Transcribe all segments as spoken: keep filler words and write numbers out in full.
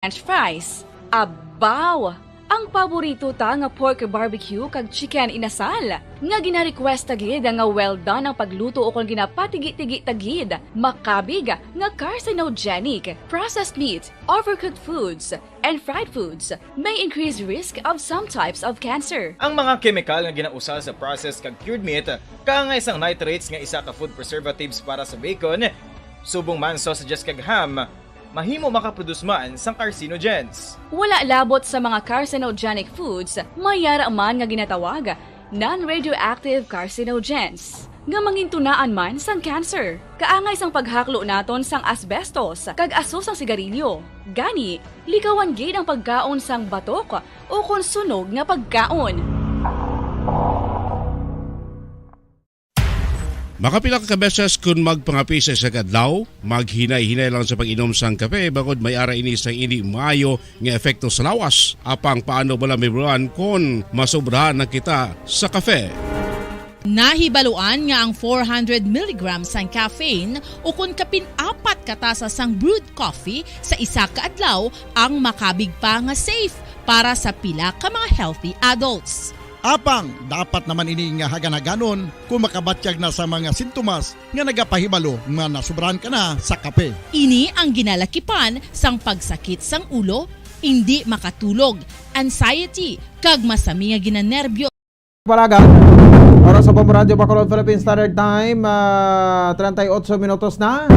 French fries. Abaw! Ang paborito ta nga pork barbecue kag chicken inasal, nga gina-request ta gid nga well done ang pagluto ukon ginapatigi-tigi ta gid, makabig nga carcinogenic. Processed meat, overcooked foods, and fried foods may increase risk of some types of cancer. Ang mga kemikal nga ginausal sa processed kag cured meat, kaangay sang nitrates nga isa ka food preservatives para sa bacon, subong man sausages kag ham, mahimo makaproduce man sang carcinogens. Wala labot sa mga carcinogenic foods, may yara man nga ginatawag non-radioactive carcinogens, nga mangintunaan man sang cancer. Kaangay sang paghaklo naton sang asbestos kag aso sang sigarilyo. Gani, likawan gid ang pagkaon sang batok o kon sunog nga pagkaon. Makapila ka beses kon magpangape sa isa ka adlaw, maghinay-hinay lang sa pag-inom sang kape, bangod may ara ini sang indi maayo nga epekto sa lawas. Apang paano bala, Ma'am Ron, kon masobrahan na kita sa kape? Nahibaluan nga ang four hundred milligrams sang caffeine ukon kapin apat ka tasa sang brewed coffee sa isa ka adlaw ang makabig pa nga safe para sa pila ka mga healthy adults. Apang dapat naman ini nga hagan-haganon kung makabatyag na sa mga sintomas nga nagapahibalo nga nasubrahan ka na sa kape. Ini ang ginalakipan sang pagsakit sang ulo, indi makatulog, anxiety, kag masami nga ginanerbyo. Palagan, oras sa Bombo Radyo Bacolod, Philippine Standard Time, ah, treinta y ocho minutos na.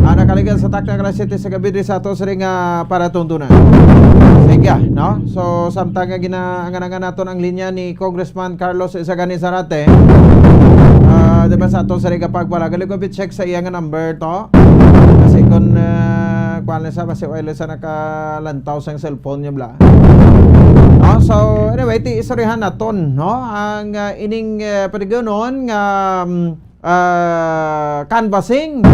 Ah, nakaligan sa takna nga alas siyete sa gabi diri sa ato siring nga para tundunan. Sige, no? So, samtang nga ginaangan-angan naton ang linya ni Congressman Carlos Isagani Zarate, ah, di ba sa ato siring nga pagpalagan, go check sa iya nga number to. Kasi kung, ah, kuwan lang sa, basi oil sa nakalantaw sang cellphone niya, bla. No? So, anyway, ti istoryahan naton, no? Ang, ah, ining, ah, paligonon nga, mm, ah, canvassing.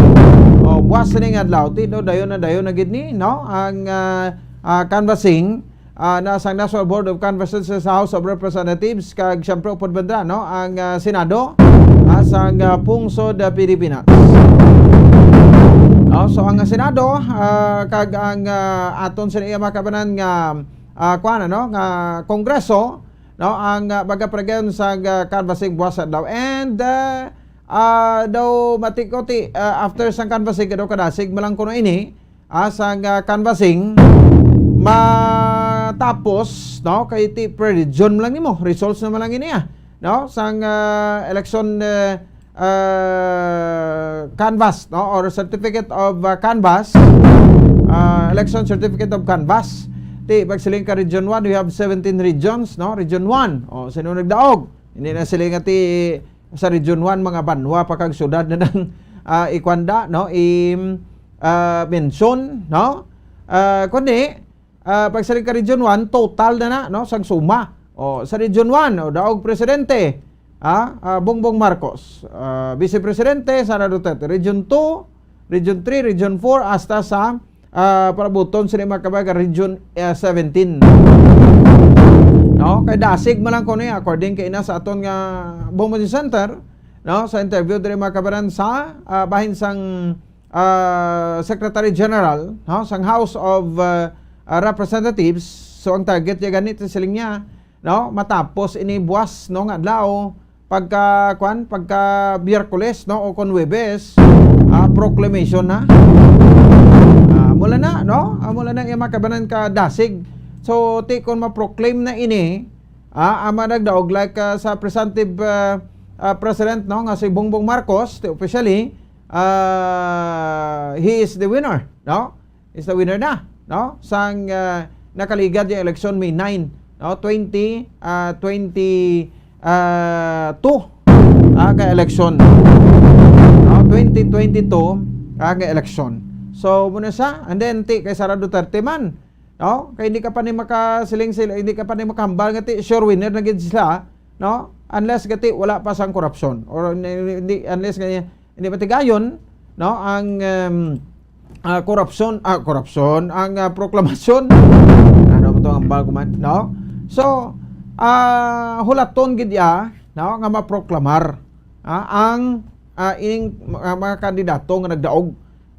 O, buwas sining adlaw, ti, no, dayon na, dayon na gid ni, no? Ang, ah, ah, canvassing, ah, na sang National Board of Canvassers sa House of Representatives, kag siyempre, upod banda, no? Ang, ah, Senado, ah, sang, ah, pungsod, ah, Pilipinas. No? So, ang Senado, ah, kag ang, ah, aton sa iya mga kabanan nga, ah, kuwan, ano, nga Kongreso, no? Ang, ah, magapregon sa, ah, canvassing buwas adlaw. And, ah, ah, daw matiko ti, ah, after sang canvassing, daw kadasig man lang kuno ini, ah, sang, ah, canvassing, matapos, no? Kay ti per region man lang nimo, results na man lang ini, ah, no? Sang, ah, election, eh, ah, canvass, no? Or certificate of, ah, canvass, ah, election certificate of canvass. Ti, pagsiling ka Region one, we have seventeen regions, no? Region one, o, sino nagdaog? Hindi na sila nga ti sa Region one, mga banwa pa kag syudad na nang, ah, ikwanda, no? I, ah, mention, no? Ah, kundi, ah, pagsiling ka Region one, total na na, no? Sang suma. O, sa Region one, o, daog presidente, ah, ah, Bongbong Marcos. Ah, Vice Presidente, Sara Duterte. Region two, Region three, Region four, hasta sa, ah, palabuton sila mga kabayan, Region, ah, seventeen. No? Kay dasig man lang kuno, according kay ina sa aton nga Bombo News Center, no? Sa interview diri mga kabayan sa, ah, bahin sang, ah, Secretary General, no? Sang House of, ah, ah, Representatives. So, ang target niya ganito, siling niya, no? Matapos ini buwas, no, nga adlaw, pagka, kwan, pagka Biyerkules, no, o kon Huwebes, ah, proclamation na. Ah, mula na, no? Ah, mula na yung mga kabanan ka dasig. So, ti kon ma-proclaim na ini, ah, ama nagdaog, like, ah, sa presumptive, ah, ah, president, no, nga si Bongbong Marcos, ti officially, ah, he is the winner, no? Is the winner na, no? Sang, ah, nakaligad yung eleksyon May nine, no? Twenty, ah, twenty, ah, two, ah, nga eleksyon. No? Twenty twenty-two, ah, nga eleksyon. So, muna sa, and then, ti, kay Sara Duterte man, no? Kay hindi ka pa ni makasiling sila, hindi ka pa ni makahambal nga ti, sure winner na gid sila, no? Unless gati wala pa sang korupsyon or hindi, hindi- unless nga hindi matigayon, no, ang, um, ah, korupsyon, ah, korupsyon, ang, ah, proklamasyon. Ano mo to ang bago man, no? So, ah, hulaton gid ya, no, nga maproklamar, ah, ang, ah, ining mga, mga kandidato nga nagdaog.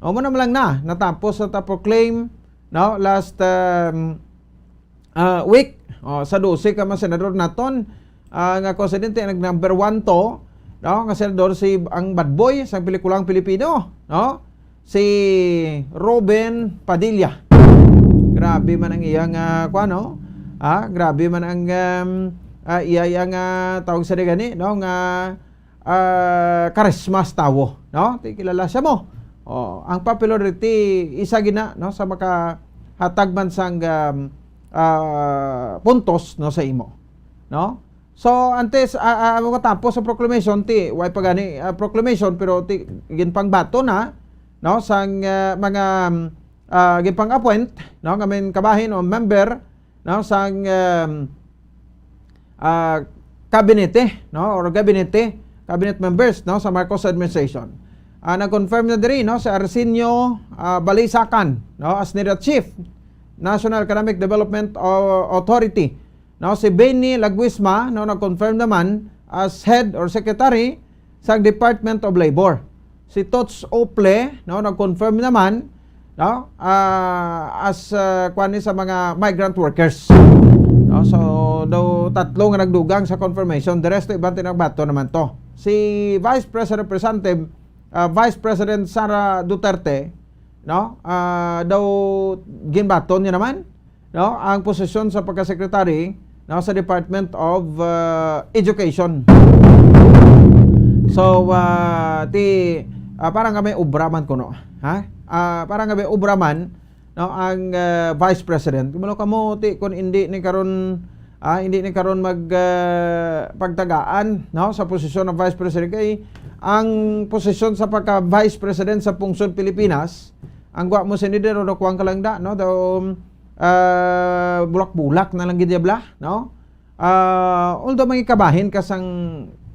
No, mo na lang na natapos sa ta proclaim no, last, um, ah, week, oh, sa dose ka mga senador naton, ah, nga konsidente nag number one to, no, nga senador si ang bad boy sa pelikulang Pilipino, no? Si Robin Padilla. Grabe man ang iyang, ah, kuwan, no? Ah, grabe man ang, um, ah, iya, iya nga tawag sa gani, no? Nga, ah, karisma sa tawo, no? Ti kilala siya mo. Oh, ang popularity isa gina, no, sa makahatag man sang, um, ah, puntos, no, sa imo, no? So, antes, ah, ah, matapos sa proclamation, ti, way pa gani, ah, proclamation, pero ti, ginpangbaton na, no, sang, ah, mga, um, ah, ginpang-appoint, no, nga may kabahin o member, no, sang, um, ah, kabinete, no, or gabinete, cabinet members, no, sa Marcos administration. Ah, nag-confirm na diri, no, si Arsenio, ah, Balisacan, no, as NERA Chief, National Economic Development Au-, Authority, no, si Benny Laguisma, no, nag-confirm naman as head or secretary sa Department of Labor. Si Tots Ople, no, nag-confirm naman, no, ah, as, ah, kuwan ni sa mga migrant workers. No, so, daw tatlo nga nagdugang sa confirmation, the rest iban tinagbato naman to. Si Vice President Representative, ah, Vice President Sara Duterte, no, ah, daw ginbaton niya naman, no, ang posisyon sa pagka-secretary, no, sa Department of, ah, Education. So, ah, ti, ah, parang nga may obra man kuno, ha? Ah, parang nga may obra man, no, ang, ah, Vice President. Kumulo kamo, ti, kung hindi ni karon, ah, hindi ni karon mag, ah, pagtagaan, no, sa posisyon ng Vice President. Kay ang posisyon sa pagka-Vice President sa pungsod Pilipinas, ang gwa mo sini dero, no, kuwang ka lang da, no, daw, ah, bulak-bulak na lang gid diabla, no? Ah, although may kabahin ka sang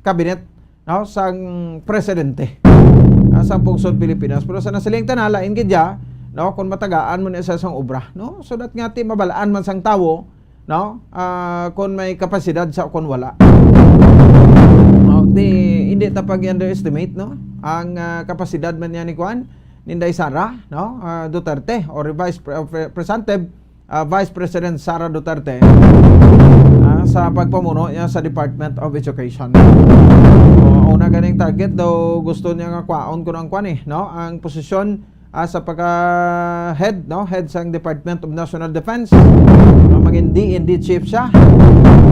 kabinet, no, sang presidente, ah, sang pungsod Pilipinas. Pero sa nasiling tana, lain gid ya, no, kung matagaan mo na isa sang obra, no? So that nga ti mabalaan man sang tawo, no, ah, kung may kapasidad sa kung wala. No, di, hindi ta pag-underestimate, no, ang, ah, kapasidad man niya ni kuan, Ninday Sara, no, ah, Duterte, or Vice Pre-, Pre-, Presidente, ah, Vice President Sara Duterte, ah, sa pagpamuno niya sa Department of Education. O, una ganing target daw gusto niya nga kwaon kuno ang kwan eh, no? Ang posisyon, ah, sa pagka-head, no? Head sang Department of National Defense. No, maging D N D chief siya,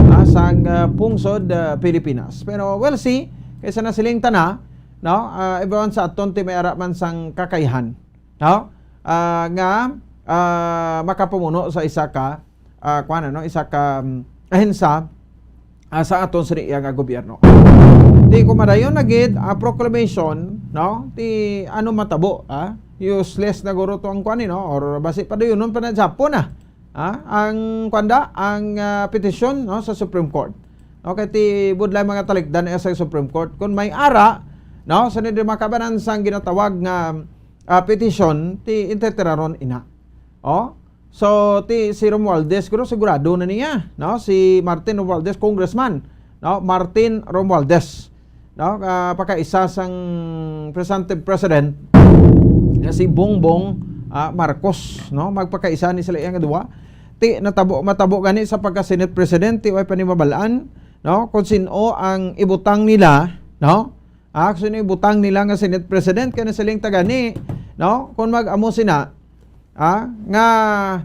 ah, sang, ah, pungsod, ah, Pilipinas. Pero we'll see, kaysa nasiling tana, no? Ah, everyone sa aton ti may ara man sang kakayahan, no? Ah, nga, ah, makapamuno sa isa ka, ah, kuwan, ano, isa ka, um, ahensya, ah, sa aton sini iya nga gobyerno. Di ko madayon na gid ang proclamation, no? Di ano matabo, ah? Useless na guro to ang kuwan, eh, no? Or basi padayonon pa na Japon, ah. Ah, ang kuwan da, ang, ah, petisyon, no, sa Supreme Court. Okay, ti budlay mga talikdan na sa Supreme Court. Kung may ara, no, sa nila makabanan sang ginatawag nga, ah, petisyon, ti entertainon ina. Oh, so ti si Romualdez, guro sigurado na niya, no? Si Martin Romualdez, congressman, no? Martin Romualdez, no? Ah, pagkaisa sang presumptive president nga si Bongbong, ah, Marcos, no? Magpakaisa ni sila iya nga duwa. Ti natabo, matabo gani sa pagka-Senate President, ti way pa ni mabalaan, no? Kung sin-o ang ibutang nila, no? Ah, kung sin-o ibutang nila nga Senate President, kay nasiling ta gani, no? Kung mag-amo sina, ah, nga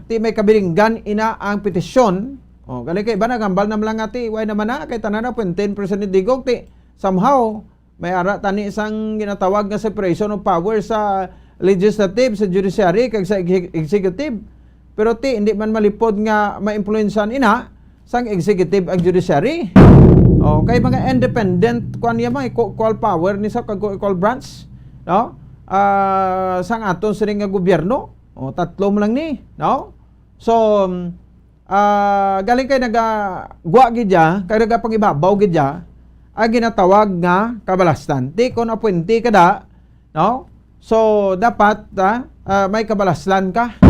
ti may kabilinggan ina ang petisyon. Oh, gali kay iba nagambal na lang nga ti, way naman na, kay tanan na pwente ni President Digong, ti somehow, may ara tani sang ginatawag nga separation of power sa legislative, sa judiciary, kag sa exe-, executive. Pero ti, hindi man malipod nga maimpluwensyahan ina sang executive ang judiciary. Oh, kay mga independent, kuwan niya, mga equal power ni sa kag equal branch, no? Ah, sang aton sining nga gobyerno. Oh, tatlo mo lang ni, no? So, um, ah, galing kay nagagwa gid ya, kay nagapangibabaw gid ya, ang ginatawag nga kabalastan. Ti kon apwente ka da, no? So, dapat, ah, ah, may kabalastan ka.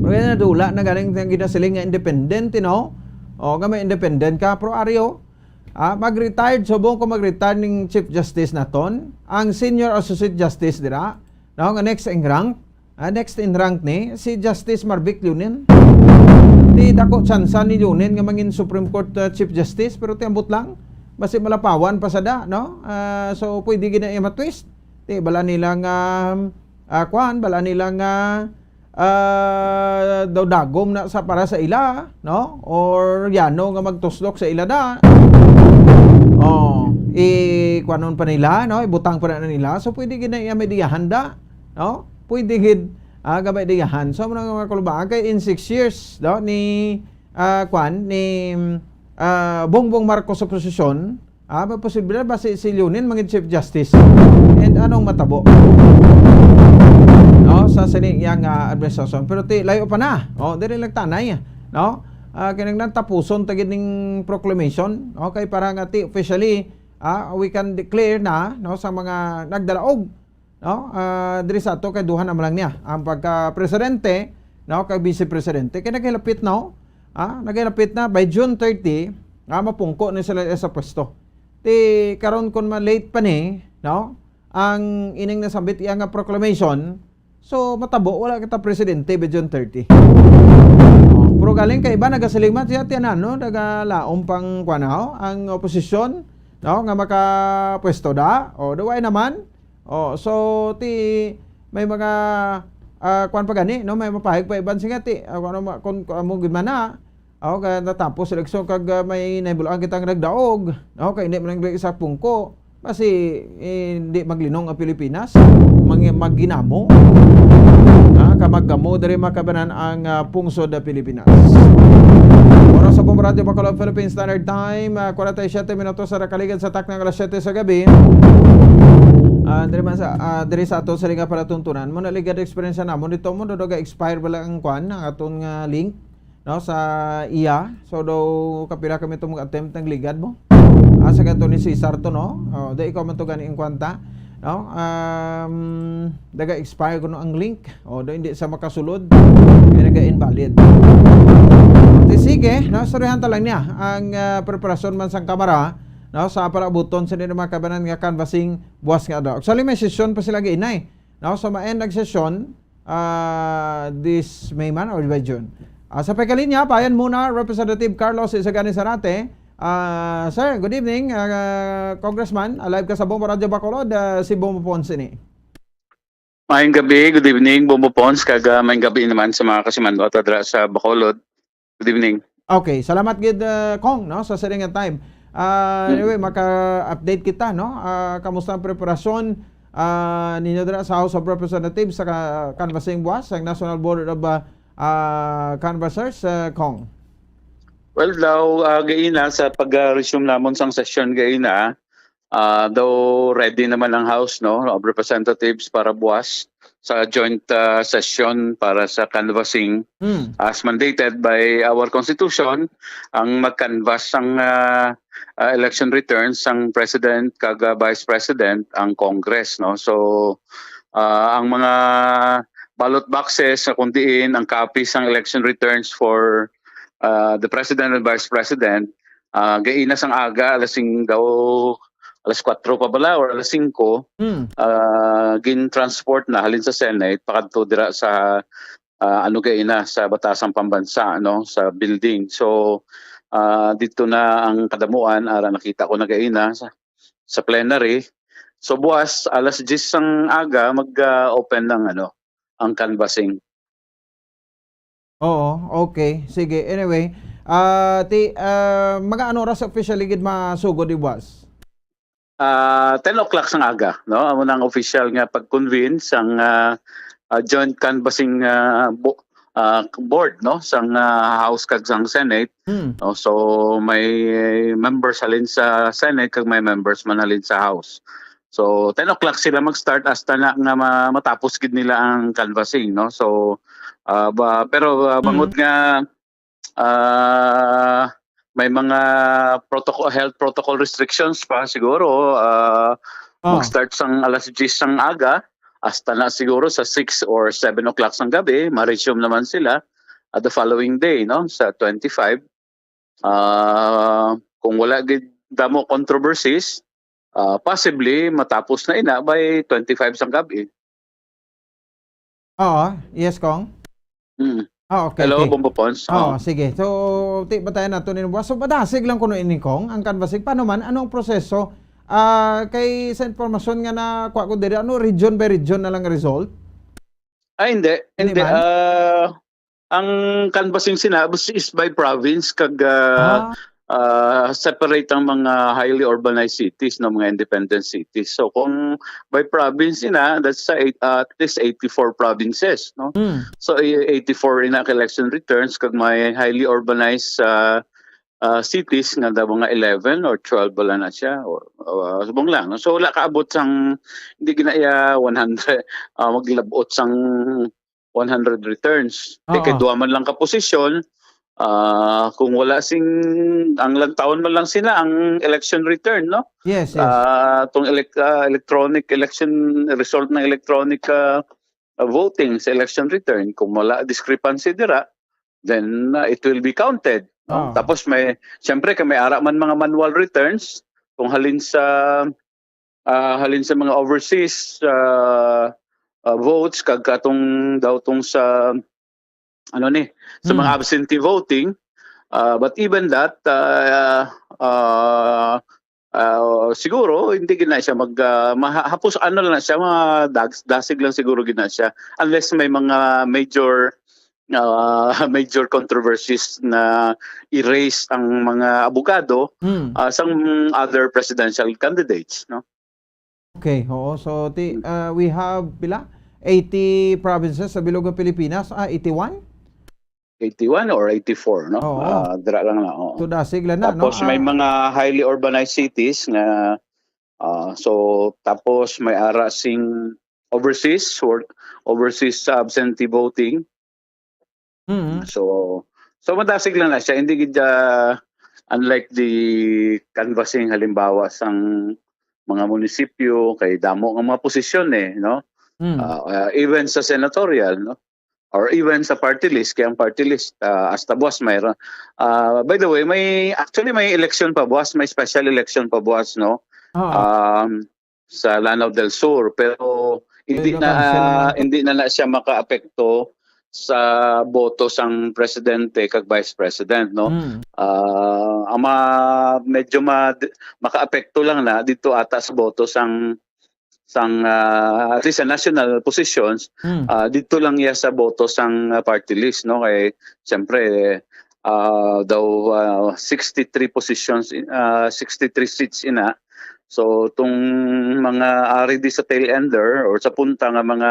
Pero yan, nadula na galing ang ginasiling nga independent, you know? O, nga may independent ka, pero aryo, ah, mag-retired, subong ko mag-retire ning Chief Justice naton, ang Senior Associate Justice dira, no? Nga next in rank, Ah, next in rank ni si Justice Marvic Leonen. Ti dako tsansa ni Leonen nga mangin Supreme Court, ah, Chief Justice, pero ti ambot lang, basi malapawan pa sada, no? Ah, so pwede gid na iya matwist. Ti bala nila nga, ah, kwan, bala nila nga, ah, daw dagom na sa para sa ila, no? Or yano nga magtuslok sa ila da. Oh, i-, kuwanon pa nila, no? Ibutang pa na nila. So pwede gid na iya may diyahan da, no? Pwede gid, ah, gamay diyahan. So, mga, mga kalubangan, kay in six years, no, ni, ah, kwan, ni, ah, Bongbong Marcos sa posisyon, ah, may posibilidad ba si, si Leonen mangin Chief Justice? And anong matabo, no, sa sini iyang, ah, administrasyon? Pero ti, layo pa na. Oh, diri lang tanay, no? Ah, kinahanglan tapuson ta gid ning proclamation, okay, para nga ti officially, ah, we can declare na, no, sa mga nagdalaog, no? Ah, diri sa ato kay duha na man lang niya, ang pagka-presidente, no, kag vice-presidente, kay nagahilapit na, oh. Ah, nagahilapit na by June thirty, ah, mapungko na sila sa pwesto. Ti karon, kon ma-late pa ni, no, ang ining nasambit iya nga proclamation, so matabo wala kita presidente by June thirty. Oh, pero galing kay iba nagasiling man siya, tiyan, no, nagalaom pang, kuwan, oh, ang oposisyon, no, nga makapwesto da. O, duway naman. Oh, so, ti, may mga, ah, kwan pa gani, no? May mapahig pa iban sing ati. Ah, kung ano ma-, kung, kung amo gid man na, oh, kaya natapos eleksyon kag, ah, may nahimulaan kitang nagdaog, no? Kay hindi man ang isa pungko. Basi, eh, hindi maglinong ang Pilipinas. Mag-, magginamo. Ha? Kamaggamo diri makabanan ang, ah, pungsod na Pilipinas. Oras sa Bombo Radyo Bacolod, Philippine Standard Time, ah, forty-seven minutos sa nakaligad sa taknang alas siyete sa gabi. Ah, diri man sa, ah, diri sa ato sa liga palatuntunan, mo naligad eksperyensya namon dito mo, daw ga-expire bala ang kwan, ang aton nga link, no, sa iya. So, daw kapila kami itong mag-attempt ng ligad mo. Ah, sa kanto ni Cesar to, no? Oh, daw ikaw man to gani ang kwanta, no? Um, daga-expire kuno ang link. O, do hindi sa makasulod, kay naga-invalid. Ti sige, no, istoryahan ta lang niya ang, ah, preparasyon man sang Kamara, no, sa palaabuton sa nila mga kabanan nga canvassing buwas nga adlaw. Actually, may sesyon pa sila gainay, no, so ma-end ang sesyon, ah, this May man or by June. Ah, sa pagkalinya, bayan muna, Representative Carlos Isagani Zarate. Ah, sir, good evening. Ah, Congressman, alive ka sa Bombo Radyo Bacolod, ah, si Bombo Ponce ni. Maayong gabi, good evening, Bombo Pons, kag, ah, maayong gabi naman sa mga kasimanwa ta dira sa Bacolod. Good evening. Okay, salamat gid, ah, Cong, no, sa sining nga time. Ah, Mm. Anyway, maka-update kita, no? Ah, kamusta ang preparasyon, ah, ninyo dira sa House of Representatives sa ka-, canvassing buwas, ang National Board of, ah, ah, Canvassers, ah, Cong? Well, daw, ah, gaina sa pag-resume namon sang session gaina, ah, daw ready naman ang House, no, of Representatives para buwas sa joint, ah, session para sa canvassing. Hmm. As mandated by our Constitution, ang mag-canvass sang, ah, ah, election returns sang President kag, ah, Vice President ang Congress, no. So, ah, ang mga ballot boxes na kung diin ang copies sang election returns for, ah, the President and Vice President, ah, gaina sang aga, alas sing-, daw, alas kuwatro pa bala or alas singko, Hmm. ah, gin-transport na halin sa Senate pakadto dira sa, ah, ano, gaina sa Batasang Pambansa, no, sa building. So, ah, dito na ang kadamuan, ara nakita ko na gaina sa, sa plenary. So, buwas, alas diyes sang aga, mag, ah, open ang, ano, ang canvassing. Oo, okay. Sige. Anyway, ah, ti, ah, mga ano oras officially gid masugod, di buwas? Ah, ten o'clock sang aga, no? Amo nang official nga pag-convene sang, ah, ah, joint canvassing, ah, bo-, ah, board, no? Sang, ah, House kag sang Senate, Hmm. no? So, may members halin sa Senate kag may members man halin sa House. So, ten o'clock sila mag-start hasta na nga ma-, matapos gid nila ang canvassing, no? So, ah, ba, pero, ah, Mm. bangod nga, ah, may mga protocol, health protocol restrictions pa siguro, ah, Ah. mag-start sang alas diyes sang aga, hasta na siguro sa six or seven o'clock sang gabi, ma-resume naman sila at the following day, no, sa twenty-five. Ah, kung wala gid damo controversies, ah, possibly matapos na ina by twenty-five sang gabi. Oo, yes, Kong? Mm. Ah, okay, Hello, okay. Bombo Pons. Oo, Oo. Sige. So, ti batayan nato ni boss. So, madasig lang kuno ini, Kong, ang canvassing. Paano man? Anong proseso? Ah, kay sa impormasyon nga nakuha ko diri, ano, region by region na lang result? Ah, hindi. Hindi Hindi. man? Ah, ang canvassing sina is by province kag ah, Ah, ah, separate ang mga highly urbanized cities, no, mga independent cities. So kung by province sina, that's sa eight, at least eighty-four provinces, no. mm. So i- eighty-four ina ka election returns kag may highly urbanized ah, ah, cities nga daw mga eleven or twelve bala na siya. O, uh, subong lang, no? So wala kaabot sang, hindi ginaya one hundred, ah, maglabot sang one hundred returns. Di kay Oo. Duha man lang ka posisyon, ah, kung wala sing, ang lantawon man lang sila ang election return, no? Yes, yes. Ah, tong elec- ah, electronic election result ng electronic ah, ah, voting sa election return, kung wala discrepancy dira, then ah, it will be counted, no? Ah. Tapos may, siyempre, kay may ara man mga manual returns, kung halin sa ah, halin sa mga overseas ah, ah, votes kag katong daw tong sa, ano ni, sa mga Hmm. absentee voting. Ah, but even that, ah, ah, ah, siguro hindi gid na siya mag ah, maha- hapos, ano lang na siya, mga dags, dasig lang siguro gid na siya, unless may mga major ah, major controversies na erase ang mga abogado Mm. ah, sang other presidential candidates, no? Okay, oo. So, ti, uh, we have pila? Eighty provinces sa bilog ng Pilipinas. Ah, eighty-one? eighty-one or eighty-four, no? Oo. Ah, dira lang na, oo. So, dasig lang na, no? Tapos may Ah, mga highly urbanized cities nga ah, so tapos may ara sing overseas or overseas absentee voting. mm. So so madasig lang na siya, hindi gid ah, unlike the canvassing halimbawa sang mga munisipyo kay damo nga mga posisyon eh, no? Mm. Ah, ah, even sa senatorial, no? Or even sa party list, kaya ang party list ah, hasta buwas mayroon. Ah, by the way, may actually may election pa buwas, may special election pa buwas, no? Oo. Um, sa Lanao del Sur, pero hindi Pero na cancel na. hindi na na siya makaapekto sa boto sang presidente kag vice president, no? Mm. Ah, ang mga medyo ma makaapekto lang na dito ata sa boto sang sang ah, at least sa national positions, Mm. ah, dito lang iya sa boto sang ah, party list, no? Kay siyempre ah, daw ah, sixty-three positions, ah, sixty-three seats ina. So tung mga ari di sa tail ender or sa punta nga mga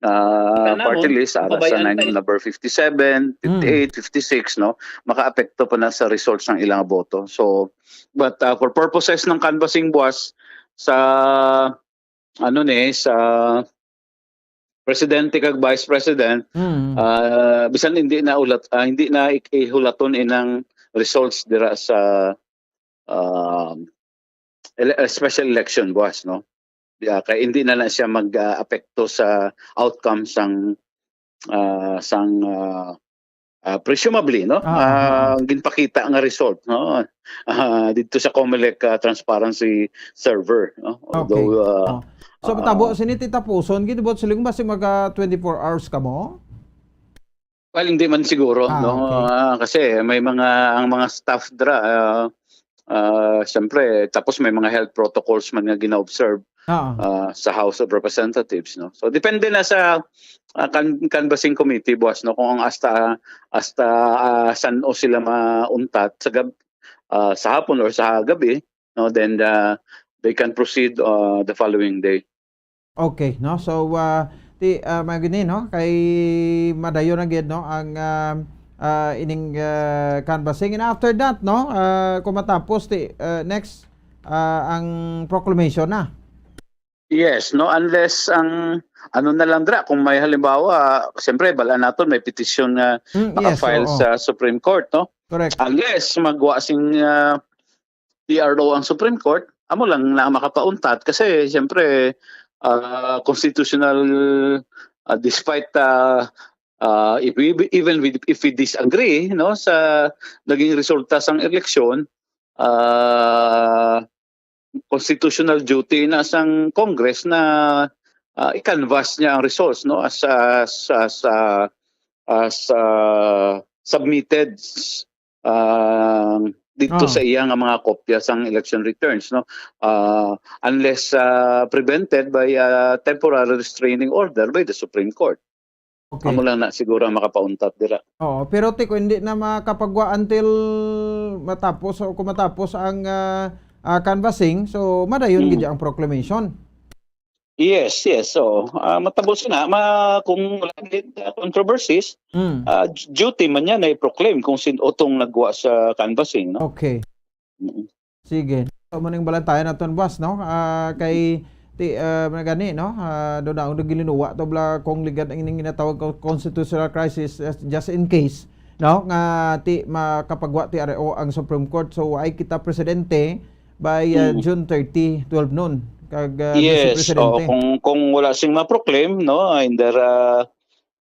ah, Kita namon, party list ara sa mababayan nine, pa yun. number fifty-seven, fifty-eight, fifty-six, no, makaapekto pa na sa results ng ilang boto. So but ah, for purposes ng canvassing buwas sa ano ni sa presidente kag vice president, Mm. ah, bisan hindi na ulat ah, hindi na ik- ihulaton inang results dira sa ah, ele- ah, special election buwas, no? Yeah, kay hindi na na siya mag-apekto sa outcome sang ah, sang ah, ah, presumably, no? Ah, Ah, ang ginpakita nga result, no? Ah, dito sa Comelec ah, transparency server, no? Okay. Although ah, Oh. So, ah, matabo sini, Tita Puson, gid buot siling basi maga twenty-four hours kamo? Well, hindi man siguro, Ah, no? okay. Ah, kasi may mga, ang mga staff dra, ah, ah, siyempre, tapos may mga health protocols man nga gina-observe Ah. ah, sa House of Representatives, no? So depende na sa ah, can, canvassing committee, boss, no, kung ang hasta hasta ah, san-o sila mauntat sa gab ah, sa hapon or sa gabi, no, then ah, they can proceed ah, the following day. Okay, no? So, ah, ti ah, mga gini, no? Kay madayon na gid, no, ang ah, ah, ining ah, canvassing. And after that, no, ah, kung matapos, ti ah, next ah, ang proclamation na. Yes, no, unless ang ano na lang dra, kung may halimbawa, siyempre bala naton may petisyon nga Mm, yes, maka-file oo. Sa Supreme Court, no? Correct. Unless magwa sing ah, T R O ang Supreme Court, amo lang na makapauntat kasi siyempre ah, constitutional ah, despite ah, ah, if we, even with, if we disagree, no, sa naging resulta sang eleksyon, ah, constitutional duty na sang Congress na ah, i-canvass niya ang results, no, as as as ah, as ah, submitted ah, dito Ah. sa iya nga mga kopya sang election returns, no. Ah, unless ah, prevented by a temporary restraining order by the Supreme Court. Okay. Amo lang na siguro ang makapauntat dira. Oo, pero ti kung hindi na makapagwa until matapos o kung matapos ang ah, ah, canvassing, so madayon Mm. gid ang proclamation. Yes, yes. So, ah, matabo sina ma kung wala gid ah, controversies, Mm. ah, duty man niya na i-proclaim kung sin-o tong nagwa sa canvassing, no. Okay. Mm. Sige. So, mo ning balantayan naton, boss, no? Ah, kay ti uh, gani, no? Ah, do na ang gilinuwa to bla kung ligad ang ining ginatawag ko constitutional crisis, eh, just in case, no? Nga ti makapagwa ti R O ang Supreme Court. So, ay kita presidente by uh, Mm. June thirty, twelve noon. Kag uh, Yes, oo, Presidente. kung kung wala sing ma-proclaim, no, in their ah,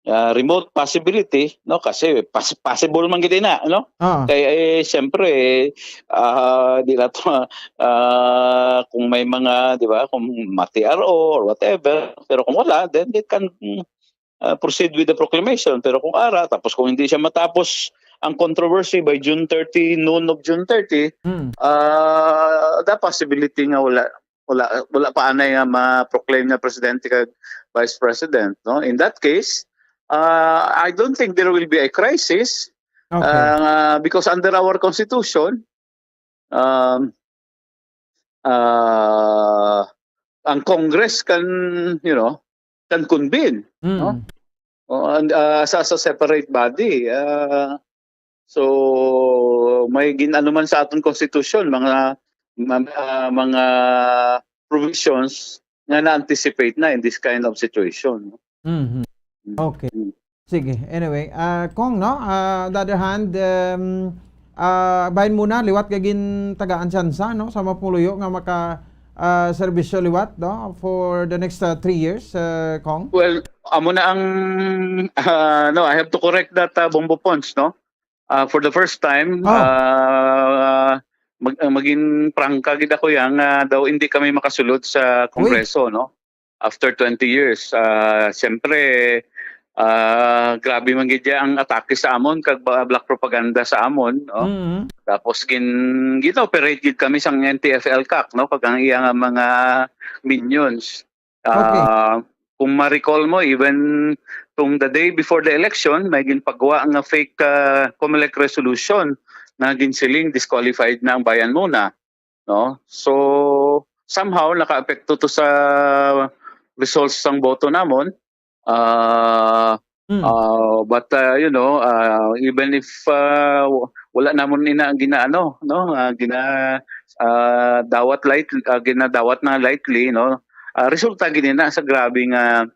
ah, remote possibility, no, kasi pas- possible man gid na, no. Ah, Kay eh, siyempre, ah, di na to, ah, kung may mga, di ba, kung ma-T R O or whatever, pero kung wala, then they can mm, ah, proceed with the proclamation. Pero kung ara, tapos kung hindi siya matapos ang controversy by June thirty, noon of June thirty, mm. ah, the possibility nga wala wala wala pa anay nga ma-proclaim na presidente kag vice president, no. In that case, uh, I don't think there will be a crisis Okay. uh, because under our constitution, um, uh, ang Congress can, you know, can convene, no? Mm. O, and, uh, sa, sa separate body. Uh, so, may gin-ano man sa aton constitution, mga, mga, mga provisions nga na-anticipate na in this kind of situation. Mhm. Okay. Sige. Anyway, ah, Cong, no? Ah, on the other hand, um, ah, bahin mo na, liwat ka gintagaan tsansa, no? Sa mga pumuluyo nga maka ah, serbisyo liwat, no? For the next ah, three years, ah, Cong? Well, amo na ang, ah, no, I have to correct that, ah, Bombo Pons, no? Ah, for the first time, Oh. ah, mag, ah, maging prangka gid ako yan nga daw hindi kami makasulod sa Kongreso, no? After twenty years, ah, siyempre, ah, grabe man gid ya ang atake sa amon kag ba- black propaganda sa amon, no? Mm. Tapos gin gin-operate gid kami sang N T F L CAC, no, kag ang iya nga mga minions. Okay. Ah, kung ma-recall mo, even tung the day before the election, may ginpagwa nga fake ah, COMELEC resolution na ginsiling disqualified na ang Bayan Muna, no? So somehow nakaapekto to sa results sang boto namon. Ah, Mm. ah, but ah, you know, ah, even if ah, w- wala namon ina ginaano, no? Ah, gina ah, dawat light ah, ginadawat na lightly, no? Ah, resulta gid na sa grabe nga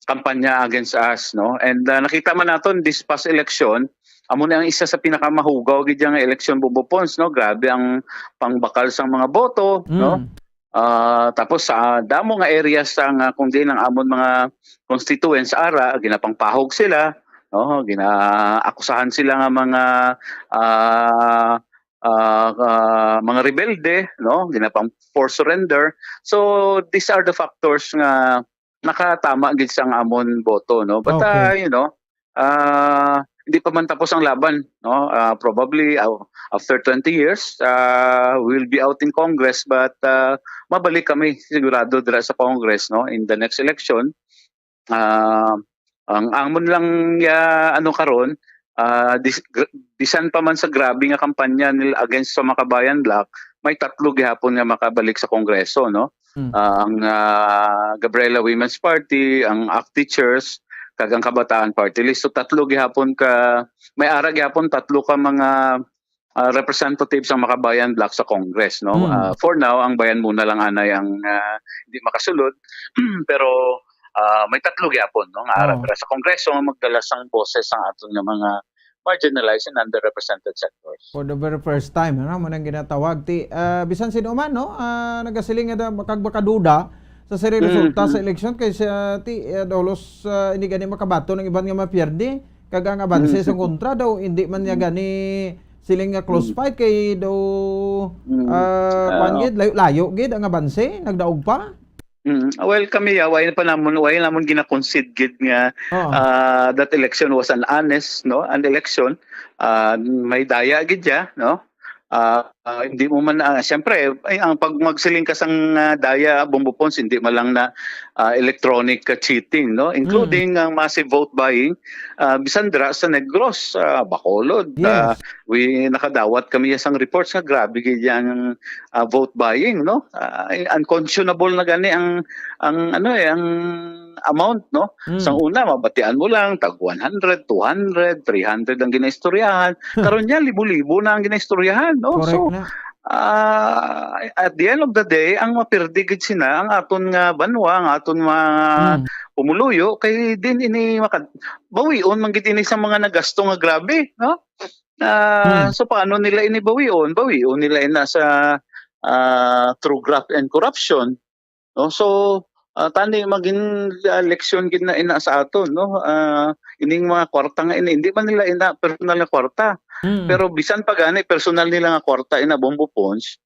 kampanya against us, no? And ah, nakita man naton this past election, amo na ang isa sa pinakamahugaw gid nga election, Bombo Pons, no? Grabe ang pangbakal sang mga boto, no? Mm. Ah, tapos sa damo nga areas sa nga kung diin ang amon mga constituents ara, ginapangpahog sila, no? Ginaakusahan sila nga mga ah, ah, ah, mga rebelde, no? Ginapang forced surrender. So these are the factors nga nakatama gid sa ang amon boto, no? But Okay. ah, you know, ah, hindi pa man tapos ang laban, no? Ah, probably ah, after twenty years, ah, we'll be out in Congress, but ah, mabalik kami sigurado dira sa Congress, no, in the next election. Ah, ang amon lang ya, ano karon, ah, dis, gr- bisan pa man sa grabe nga kampanya nila against sa Makabayan Bloc, may tatlo gihapon nga makabalik sa Kongreso, no? Hmm. Ah, ang ah, Gabriela Women's Party, ang ACT Teachers, kag ang Kabataan Party List. So tatlo gihapon ka may ara gihapon tatlo ka mga ah, representatives ang Makabayan Bloc sa Congress, no? Hmm. Ah, for now, ang Bayan Muna lang anay ang ah, hindi makasulod, pero ah, may tatlo gyapon, no, nga ara Oh. dira sa Kongreso nga magdala sang boses ang aton nga mga marginalized and underrepresented sectors. For the very first time, ano, mo nang ginatawag. Ti, ah, bisan sino man, no, ah, nagasiling nga da, makag-, makaduda sa siri Mm, resulta sa mm. eleksyon kay sa ti, ah, dolos, ah, hindi gani makabato ng iban nga mapierde. Kag ang abanse Mm, sa mm. kontra daw, hindi man niya Mm. gani siling nga close Mm. fight kay daw, Mm. ah, Ah, kuwan gid, layo-layo gid ang abanse, nagdaog pa. Mm. Well, kami, ah, wala pa namon, wala namon gina-concede gid nga, Oo. ah, that election was an honest, no? An election, ah, may daya gid ya, no? Ah, ah, hindi mo man, ah, siyempre, ay, ang pag magsiling ka sang, ah, daya, Bombo Pons, hindi man lang na, ah, electronic, ah, cheating, no? Mm. Including ang massive vote buying, ah, bisan dira sa Negros, ah, Bacolod, ah, Yes. we, nakadawat kami sang reports nga grabe gid yang, ah, vote buying, no? Ah, unconscionable na gani ang, ang ano eh, ang amount, no? Mm. Sa una, mabatian mo lang, tag one hundred, two hundred, three hundred ang ginaistoryahan. Karon niya, libo-libo na ang ginaistoryahan, no? Correct So, na. ah, at the end of the day, ang mapirdi gid sina ang aton nga banwa, ang aton mga Mm. pumuluyo, kay din ini maka-, bawion man gid ini sa mga nagasto nga grabe, no? Ah, Mm. so paano nila ini bawion? Bawion nila ina sa, ah, through graft and corruption, no? So, ah, tani magin, ah, leksyon gid na ina sa aton, no? Ah, ining mga kwarta nga ini, hindi man nila ina personal nga kwarta. Mm. Pero bisan pa gani personal nila nga kwarta ina, Bombo Pons,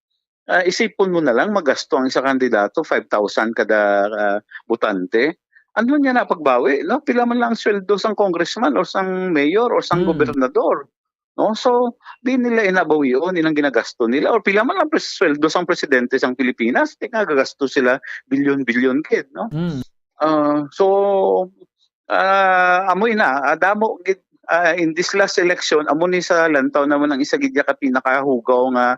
ah, isipon mo na lang magasto ang isa ka kandidato five thousand kada, ah, botante. Ano niya na pagbawi, no? Pila man lang ang sweldo sang congressman or sang mayor or sang Mm. gobernador, no? So, di nila inabawion ilang ginagasto nila or pila man lang pres-, sweldo sang presidente sang Pilipinas, di nga gagasto sila bilyon-bilyon gid, no? Mm. Ah, so, ah, amo ina, ah, damo gid, ah, in this last election, amo ni sa lantaw naman ang isa gid ya ka pinakahugaw nga,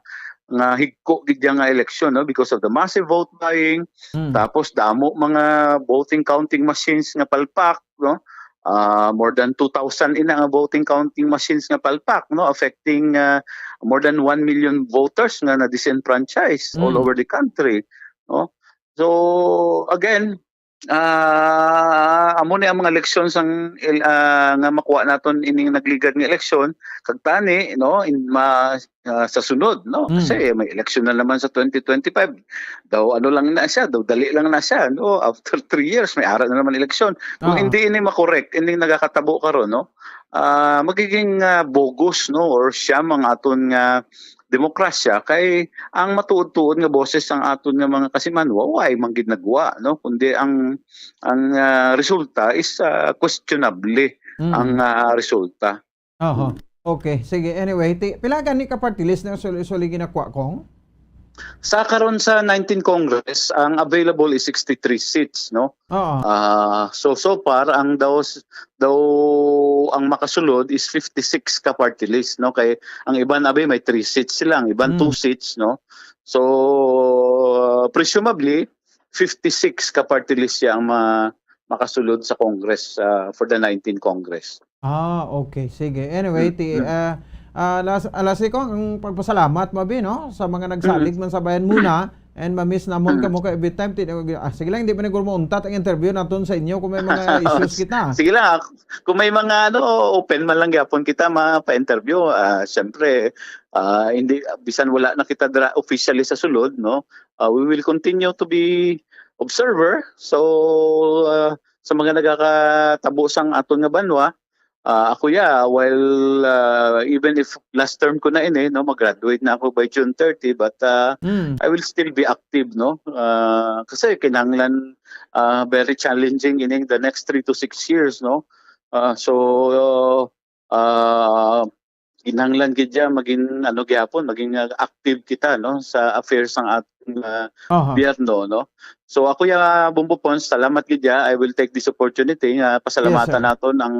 nga higko gid ya nga eleksyon, no, because of the massive vote buying, Mm. tapos damo mga voting counting machines nga palpak, no? Ah, more than two thousand ina nga voting counting machines nga palpak, no, affecting, ah, more than one million voters nga na-disenfranchise all Mm. over the country, no? So, again, ah, amo ni ang mga leksyon sang el-, ah, nga makuha naton ining nagligad nga eleksyon, kag tani, no, in ma-, ah, sa sunod, no? Mm. Kasi may eleksyon na naman sa twenty twenty-five. Daw ano lang na siya, daw dali lang na siya, no? After three years, may ara na naman eleksyon. Kung Oo. hindi ini makorek, ining nagakatabo karon, no? Ah, magiging, ah, bogus, no, or sham ang aton nga demokrasya, kay ang matuod-tuod nga boses sang aton nga mga kasimanwa, wa man gid nagwa, no? Kundi ang, ang, ah, resulta is, ah, questionable Mm. ang, ah, resulta. Oho. Mm. Okay, sige. Anyway, ti-, pila gani ka party list na suli-suli ginakuha, Kong? Sa karon sa nineteen Congress, ang available is sixty-three seats, no? Oo. Ah, so, so far, ang daw s-, daw ang makasulod is fifty-six ka party list, no? Kay ang iban, abi, may three seats sila, ang iban, two Mm. seats, no? So, presumably, fifty-six ka party list siya ang ma-, makasulod sa Congress, ah, for the nineteen Congress. Ah, okay. Sige. Anyway, Mm, ti-, mm. ah, ah, las-, ah, lastly ko, ang pagpasalamat, mabi, no? Sa mga nagsalig Mm. man sa Bayan Muna, and ma-miss namon Mm. kamo ka every time. Ti-, ah, sige lang, hindi pa nagurmo untat ang interview naton sa inyo kung may mga issues kita. Sige lang, ah, kung may mga, ano, open man lang gyapon kita, mapa-interview. Ah, siyempre, ah, hindi, bisan wala na kita dra-, officially sa sulod, no? Ah, we will continue to be observer. So, ah, sa mga nagakatabo sang aton nga banwa, ah, ako ya, while, ah, even if last term ko na ini, no, mag-graduate na ako by June thirty, but, ah, Mm. I will still be active, no? Ah, kasi kinahanglan, ah, very challenging ining the next three to six years, no? Ah, so, ah, kinahanglan gid ya maging, ano, gyapon, maging, ah, active kita, no, sa affairs sang aton, ah, Aha. gobyerno, no. So, ako ya, Bombo Pons, salamat gid ya. I will take this opportunity nga pasalamatan Yes, sir. naton ang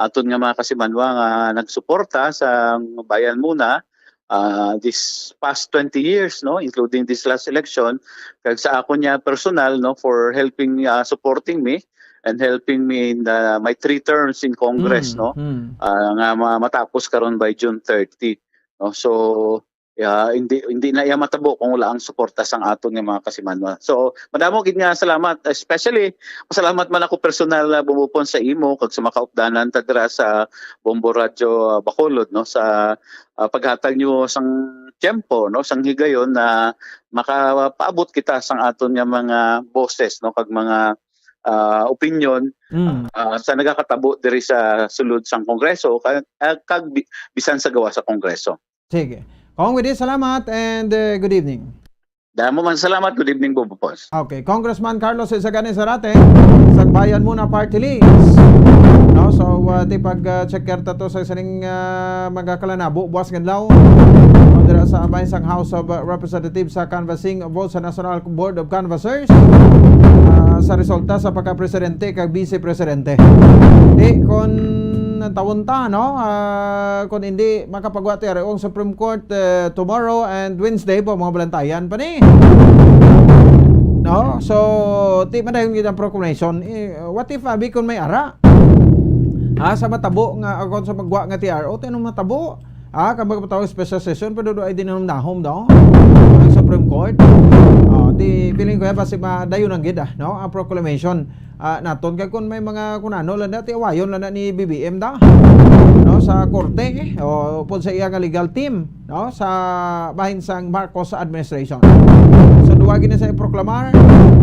aton nga mga kasimanwa nga nagsuporta sa Bayan Muna, ah, this past twenty years, no, including this last election, kag sa akon niya personal, no, for helping, ah, supporting me and helping me in the, my three terms in Congress, Mm, no? mm. Ah, nga ma-, matapos karon by June thirty, no? So, yeah, hindi, hindi na iya matabo kung wala ang suporta sang aton nga mga kasimanwa. So, madamo gid nga salamat, especially, salamat man ako personal, ah, Bombo Pons, sa imo kag sa makaupdanan ta dira sa Bombo Radyo, ah, Bacolod, no? Sa, ah, paghatag niyo sang tiyempo, no? Sang higayon na makapaabot kita sang aton nga mga boses, no? Kag mga ah, opinyon, Mm. ah, sa nagakatabo diri sa sulod sang Kongreso, ka-, ah, kag bi-, bisan sa gawas sa Kongreso. Sige. Kong Widi, salamat and, eh, good evening. Damo man salamat. Good evening, Bobo Pons. Okay, Congressman Carlos Isagani Zarate, sang Bayan Muna Party List. No, so, uh, ti pag, uh, check ta to sa sining, uh, mga kalanabo buwas nga adlaw. O, dira sa bahin sang House of, uh, Representatives sa canvassing vote sa National Board of Canvassers, uh, sa resulta sa pagka-presidente kag vice presidente. Di, kun tawon ta, no? Uh, kun hindi makapagwa ti ari ang Supreme Court, uh, tomorrow and Wednesday po, mga balantayan pa ni. No? So, ti madayon gid ang proclamation. Eh, what if, abi, kun may ara? Ah, sa matabo nga, ah, kun sa magwa nga T R O, ti anong matabo? Ah, kag magpatawag special session, pero do ay din nahom daw ang Supreme Court. Oh, ti feeling ko ya, basi madayon ang gid, ah, no? Ang proclamation, ah, naton kay kun may mga kun ano lang na, ti awayon lang na ni B B M da, no? Sa korte, o pud sa iya nga legal team, no, sa bahin sang Marcos administration. So, duwa gini sa iproklamar,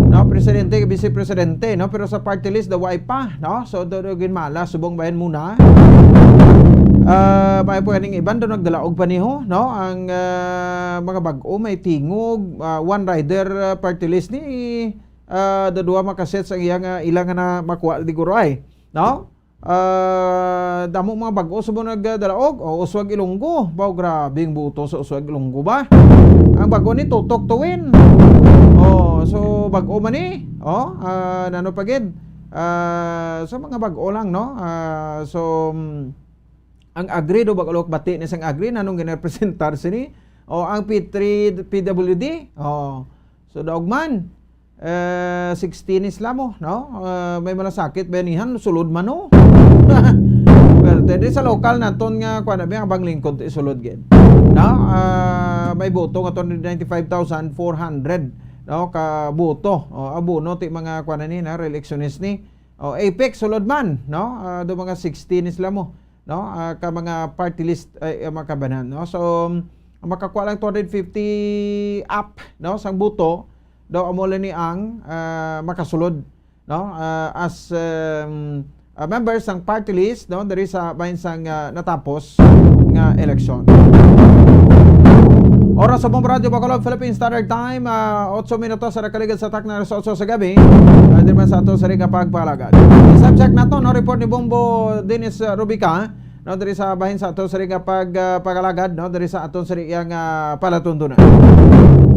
no, presidente, vice presidente, no, pero sa party list, daw ay pa, no? So, do, do, ginmala, subong Bayan Muna. Ah, may po kaning iban, do nagdalaog pa niho, no? Ang, ah, mga bag-o, may tingog, ah, one rider, ah, party list ni, ah, do duwa makaset sa iya nga ila nga na makuha di guro ay, no? Ah, damo mga bag-o sa mga nagdalaog. O, Uswag Ilonggo. Baw, grabe ang buto sa Uswag Ilonggo ba? Ang bag-o ni Tutok Tuwin. Oh, so bag-o man ni. Oh, ah, nano pa gid? Ah, so mga bag-o lang, no? Ah, so, mm, ang Agri do, bag-o bati ni sang Agri, nanong ginarepresentar sini? O, ang P three, P W D. Oh, so daog man. Eh, sixteen is lamo, no? Eh, may malasakit ba nihan? Sulod man, no? Pero te, di sa lokal naton nga, kuwan na ba, ang banglingkod, ti sulod gid. No? Ah, may boto nga two hundred ninety-five thousand four hundred, no? Ka boto. O, abono, ti mga, kuwan na ni, na, re-electionist ni. O, Apex, sulod man, no? Ah, do mga sixteen is lamo, no? Ah, ka mga party list, ay, ang mga kabanan, no? So, ang makakuha lang two hundred fifty up, no? Sang boto, daw amo lang ni ang, ah, makasulod, no? Ah, as, um, ah, members sang party list, no? Diri sa bahin sang, ah, natapos nga eleksyon. Oras sa Bombo Radyo Bacolod, Philippine Standard Time, ah, otso minutos sa nakaligid sa takna alas otso sa gabi. Ah, diri man sa ato sa ring nga pagpalagad. Subject nato, no? Report ni Bombo Dennis, ah, Rubica. No, diri sa bahin sa aton siri nga pag, ah, pag-alagad, no, diri sa aton siri nga, ah, palatuntunan.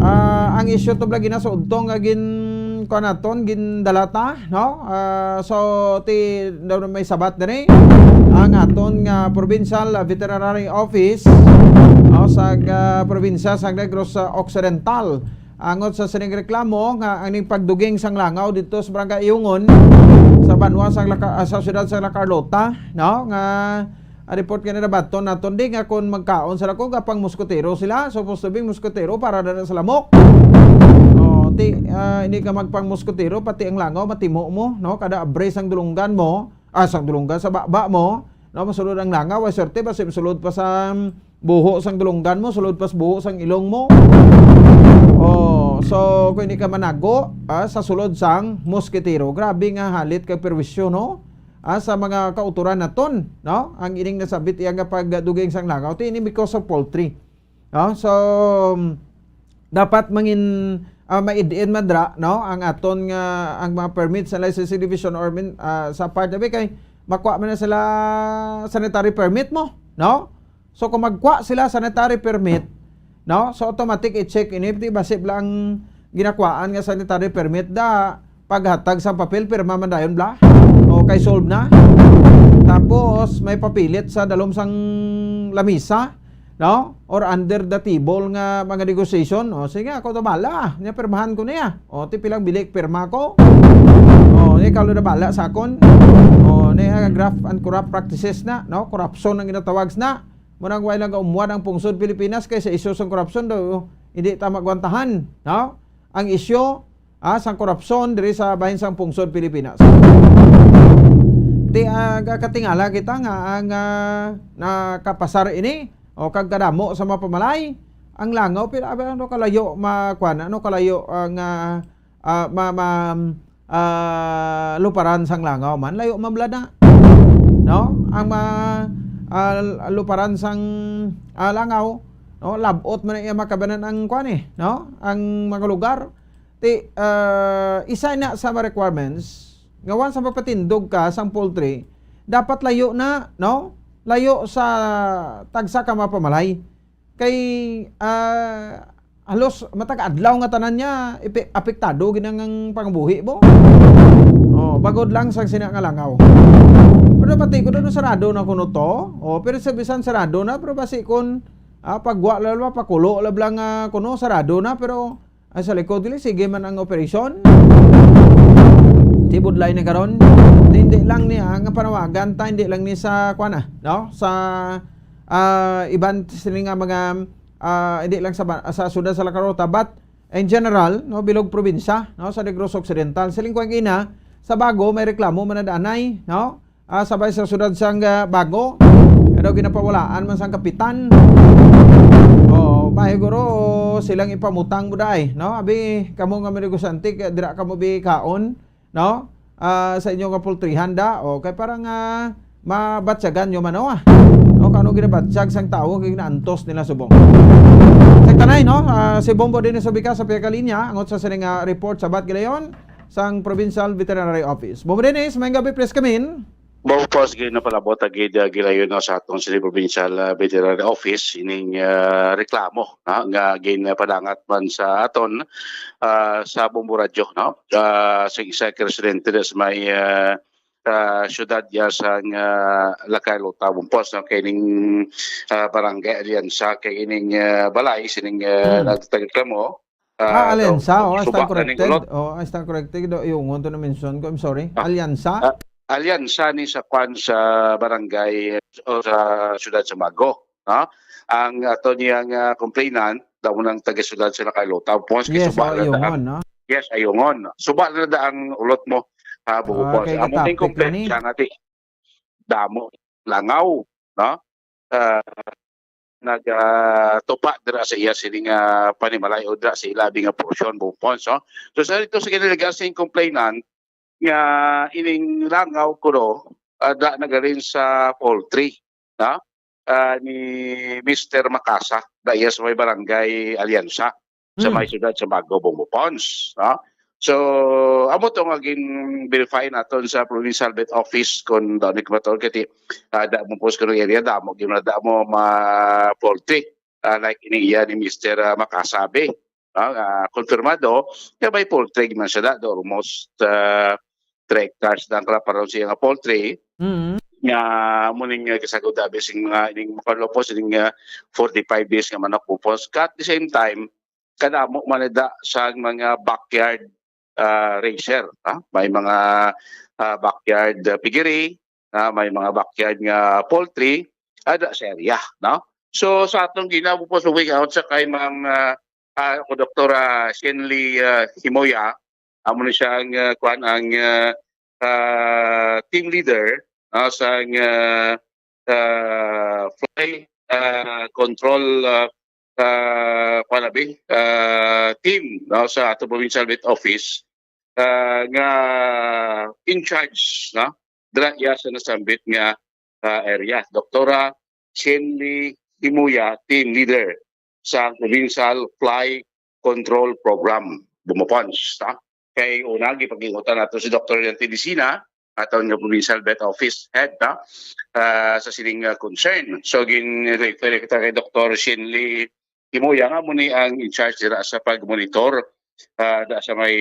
Ah, ang isyu to bala ginasuod to nga gin-, kuan naton, gindalata, no? Ah, so, ti, daw na may sabat diri ang aton nga Provincial Veterinary Office, no, sa, ah, probinsya sa Negros, ah, Occidental. Angot sa sining reklamo nga ang ning pagduging sang langaw dito sa Barangay Ayungon, sa banwa sang Laca-, ah, sa siyudad sa La Carlota, no, nga ang report nga nadabaton naton di nga kung magkaon sila, kung kapang muskotero sila, supposed to be muskotero para dala sa lamok. Oh, ti, ah, hindi ka magpang muskotero, pati ang langaw matimo mo, no, kada abri sang dulunggan mo, ah, sang dulunggan, sa baba mo, no, masulod ang langaw, ay swerte, basi masulod pa sa buho sang dulunggan mo, sulod pas buho sang ilong mo. Oh, so kung hindi ka manago, ah, sa sulod sang moskitero, grabe nga halit kag perwisyo, no? Ah, sa mga kauturan naton, no? Ang ining nasabit iya nga pagduging sang langaw, ti ini because of poultry. No? So, dapat mangin, ah, maid-in madra, no? Ang aton nga, ang mga permit sa licensing division or min-, ah, sa part of it, kay makuha man na sila sanitary permit mo, no? So, kung magkuha sila sanitary permit, no? So, automatic i-check ini, di ba, sib lang ginakuhaan nga sanitary permit da, paghatag sa papel, pirma man dayon, bla? O, kay solve na. Tapos, may papilit sa dalom sang lamisa, no? Or under the table nga mga negotiation. O, sige, ako to bala. Nya, pirmahan ko niya. O, ti pilang bilik, pirma ko. O, ni kalo na bala sa akon. O, ni, ah, graft and corrupt practices na, no? Korupsyon ang ginatawag na. Murag way lang gaumwad ang pungsod Pilipinas kay sa isyu sang korupsyon daw, hindi ta magwantahan, no? Ang isyu, ah, sang korupsyon diri sa bahin sang pungsod Pilipinas. Ti, ah, ga-, katingala kita nga ang, ah, nakapasar ini o kag kadamo sa mga pamalay, ang langaw, pero abi, ano kalayo ma-, kuwan, ano kalayo ang, ah, ah, ma-, ma-, ah, luparan sang langaw man, layo man bala na. No? Ang ma-, ah, luparan sang, ah, langaw, no? Labot man ang iya makabanan ang kuan eh, no? Ang mga lugar. Ti, ah, isa na sa mga requirements nga once magpatindog ka sang poultry, dapat layo na, no? Layo sa tagsa ka mga pamalay. Kay, ah, halos matag adlaw nga tanan niya ipi-, apektado gid ang, ang pangabuhi mo. Oh, bagod lang sang sina nga langaw. Pero pati ko doon sarado na kuno to. Oh, pero sa bisan sarado na, pero basi kun, ah, pagwa la ba, pakulo la bala nga kuno sarado na, pero ay sa likod dili sige man ang operasyon. Tibudlay na karon. Hindi lang niya nga panawagan ta, hindi lang ni sa kuan na, no? Sa, ah, iban sini nga mga, ah, hindi lang sa ba-, sa siyudad sa La Carlota, but in general, no, bilog probinsya, no, sa Negros Occidental. Siling ko ang ina, sa Bago may reklamo man na daanay, no? Ah, sabay sa siyudad sang, ah, Bago, kay daw ginapawalaan man sang kapitan. Oh, pa siguro silang ipamutang mo dai, no? Abi kamo nga mga negosyante, kay dira kamo bi kaon, no? Ah, sa inyo nga pultrihan da, o kay para nga mabatyagan nyo man, no? Ah. No, kano ginabatyag sang tawo kay ginaantos nila subong. Sa tanay, no? Ah, si Bombo din sa Bika sa pihak linya, angot sa sining, ah, report sa Bat Gilayon sang Provincial Veterinary Office. Bombo Dennis, may gabi, please come in. Bombo Pons, gid na palabot ang gid, ah, gilayon, no, sa atong City Provincial, ah, Veterinary Office, ining, ah, reklamo, ha, nga ginpadangat man sa aton, ah, sa Bombo Radyo, no? Ah, sa isa ka residente sa may, ah, ah, siyudad ya sa, ah, La Carlota, Bombo Pons, no? Kay ning, ah, barangay Alianza, kay ining, ah, balay, sining, ah, Hmm. nagtagreklamo, Ah, ah, Alianza, daw, oh, suba stand na ning corrected. Ulot. Oh, stand corrected. Do, yung want to mention ko, I'm sorry. Ah, Alianza? Ah, Alianza ni sa kwan sa barangay o sa siyudad sa Bago, no? Ang ato niya nga complainant, daw nang taga siyudad sa La Carlota. Pons kay Yes, suba oh, na daan. Ayungon, no? Yes, ayungon. Suba na da ang ulot mo. Ha, buko Ah, po. Kay Amo ning katapik na complaint ni. Siya nga ti. Damo. Langaw, no? Ah, nag, ah, tupa dira sa iya sini nga panimalay o dira sa ilabi nga porsyon, Bombo Pons, no? So, sa dito sa kiniligas sing complainant nga ining langaw kuno, ah, da nagaling sa poultry, no? Ah, ni Mister Makasa, da iya sa may barangay Alianza. Sa Hmm. may siyudad sa Bago, Bombo Pons, no? So, amo to nga gin-verify naton sa Provincial Vet Office kung daw ni kumator kay ti, ah, da mo post kuno area, damo gyud na damo ma poultry. Ah, like ini iya ni Mister, ah, Makasabi, no? Ah, konfirmado nga may poultry man siya da, do almost, ah, three hectares na ang kalaparan siya nga poultry. Mm. Nga mo ning, ah, gisagod abi sing mga ining makalupos ining, ah, forty-five days nga manok, Bombo Pons. At the same time, kadamo man da sa mga backyard, ah, raiser, ha? May mga, ah, backyard, ah, piggery, ah, may mga backyard nga poultry, ada sa area, no? So, sa atong ginabo po sa week out sa kay Ma'am, ah, ah, ako, Doktora Shenley, ah, Himoya, amo ni siya ang, ah, kuwan, ang, ah, ah, team leader, no, sa, ah, ah, fly, ah, control, ah, ah, kuwan na bi, ah, team, no, sa ato Provincial Vet Office, ah, nga in charge, no, dira iya sa nasambit nga, ah, area. Doktora Shenley Himuya, team leader sa Provincial Fly Control Program, Bombo Pons, no? Kay una, gipag-ingutan nato si Doktor Leon Tibisina, aton nga Provincial Vet Office Head, no? Ah, sa sining, ah, concern. So, gin-refer kita kay Doktor Shenley Himuya, nga mo ni ang in charge dira sa pag-monitor, ah, da sa may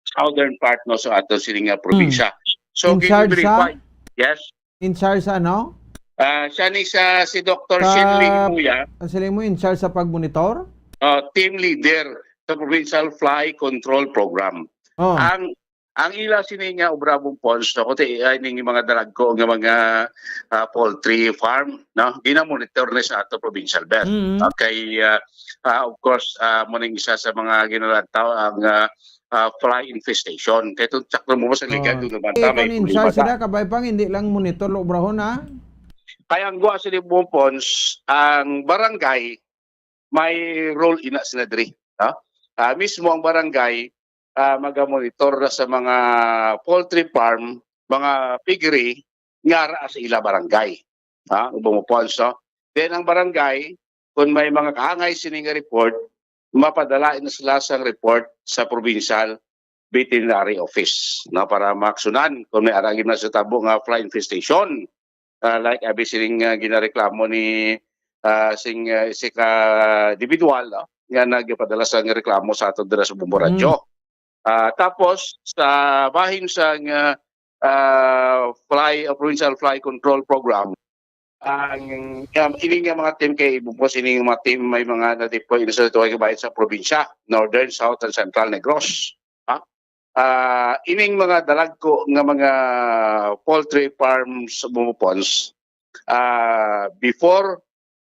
southern part, no, sa ato sining, ah, probinsya. Hmm. So, In charge sa? gin-verify. Yes. In charge sa ano? Ah, siya ni sa, si Doktor Sa Shinley Himuya. Ang sila mo in charge sa pag-monitor? Ah, team leader sa Provincial Fly Control Program. Oh. Ang, ang ila sini nga obra, Bombo Pons, no, kundi, ah, ning mga dalagko nga mga, ah, poultry farm, no? Ginamonitor ni sa ato provincial vet. Mm. Okay, ah, ah, of course, ah, mo ning isa sa mga ginalantaw ang, ah, ah, fly infestation. Kay itong sakto mo sa liga, Oh. doon naman Eh, ta, may kung in charge problema ta. sila, kabay pang hindi lang monitor lo obrahon, ha? Kaya ang guwa sila, Bombo Pons, ang barangay, may role ina sila diri, ha? Ah, mismo ang barangay, ah, magamonitor na sa mga poultry farm, mga piggery, nga ara sa ila barangay. Ha? Bombo Pons, no? Then ang barangay, kung may mga kaangay sini nga report, mapadala na sila sang report sa provincial veterinary office, no, para maaksunan kung may ara gid na sa tabo nga fly infestation. Ah, like abi sining, ah, ginareklamo ni, ah, sing, ah, si ka individual, no, nga nagpadala sang reklamo sa ato dira sa Bombo Radyo. Ah, tapos sa bahin sang, ah, ah, fly, ah, provincial fly control program, ang, um, ini nga mga team kay bukos ini nga mga team may mga na-deploy sa tuway kabahin sa probinsya, Northern, South, and Central Negros. Ha? Ah, ining mga dalagko nga mga poultry farms, Bombo Ponds, ah, before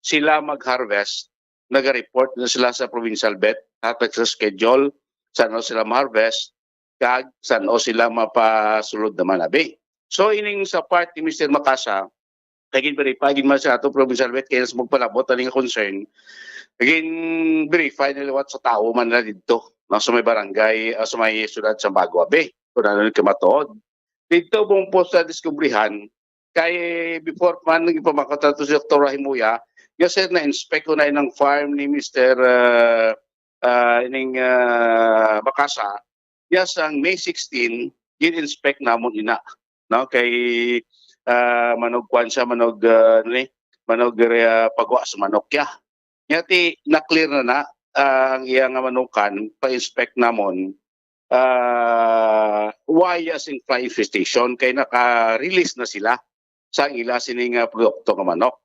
sila mag-harvest, nag-report na sila sa provincial vet, hatag sa schedule, saan sila ma-harvest, kag saan sila mapasulod naman, abi. So, ining sa part ni Mister Macasa, kay gin-verify gid man sa ato provincial vet, kaya sa magpalabot ani nga concern, gin-verify na liwat sa tawo man na didto, no, sa may barangay, ah, sa may syudad sa Bago, abi, kung ano ang kamatuod. Didto, Bombo Ponds, sa diskubrihan, kay before man nagpamakot ato si Doktor Rahimuya, nga, sir, na-inspect ko na inang farm ni Mister, ah, ah, ining, ah, Macasa, ya sang May sixteen, gin-inspect namon ina, no? Kay, ah, manugkuan siya, manug, ah, ano ni, manug, ah, pagwa sa manok ya. Nya ti na-clear na na, ah, ang iya nga manukan, pa-inspect namon, ah, wala sing fly infestation kay naka-release na sila sa ila sini nga produkto nga manok.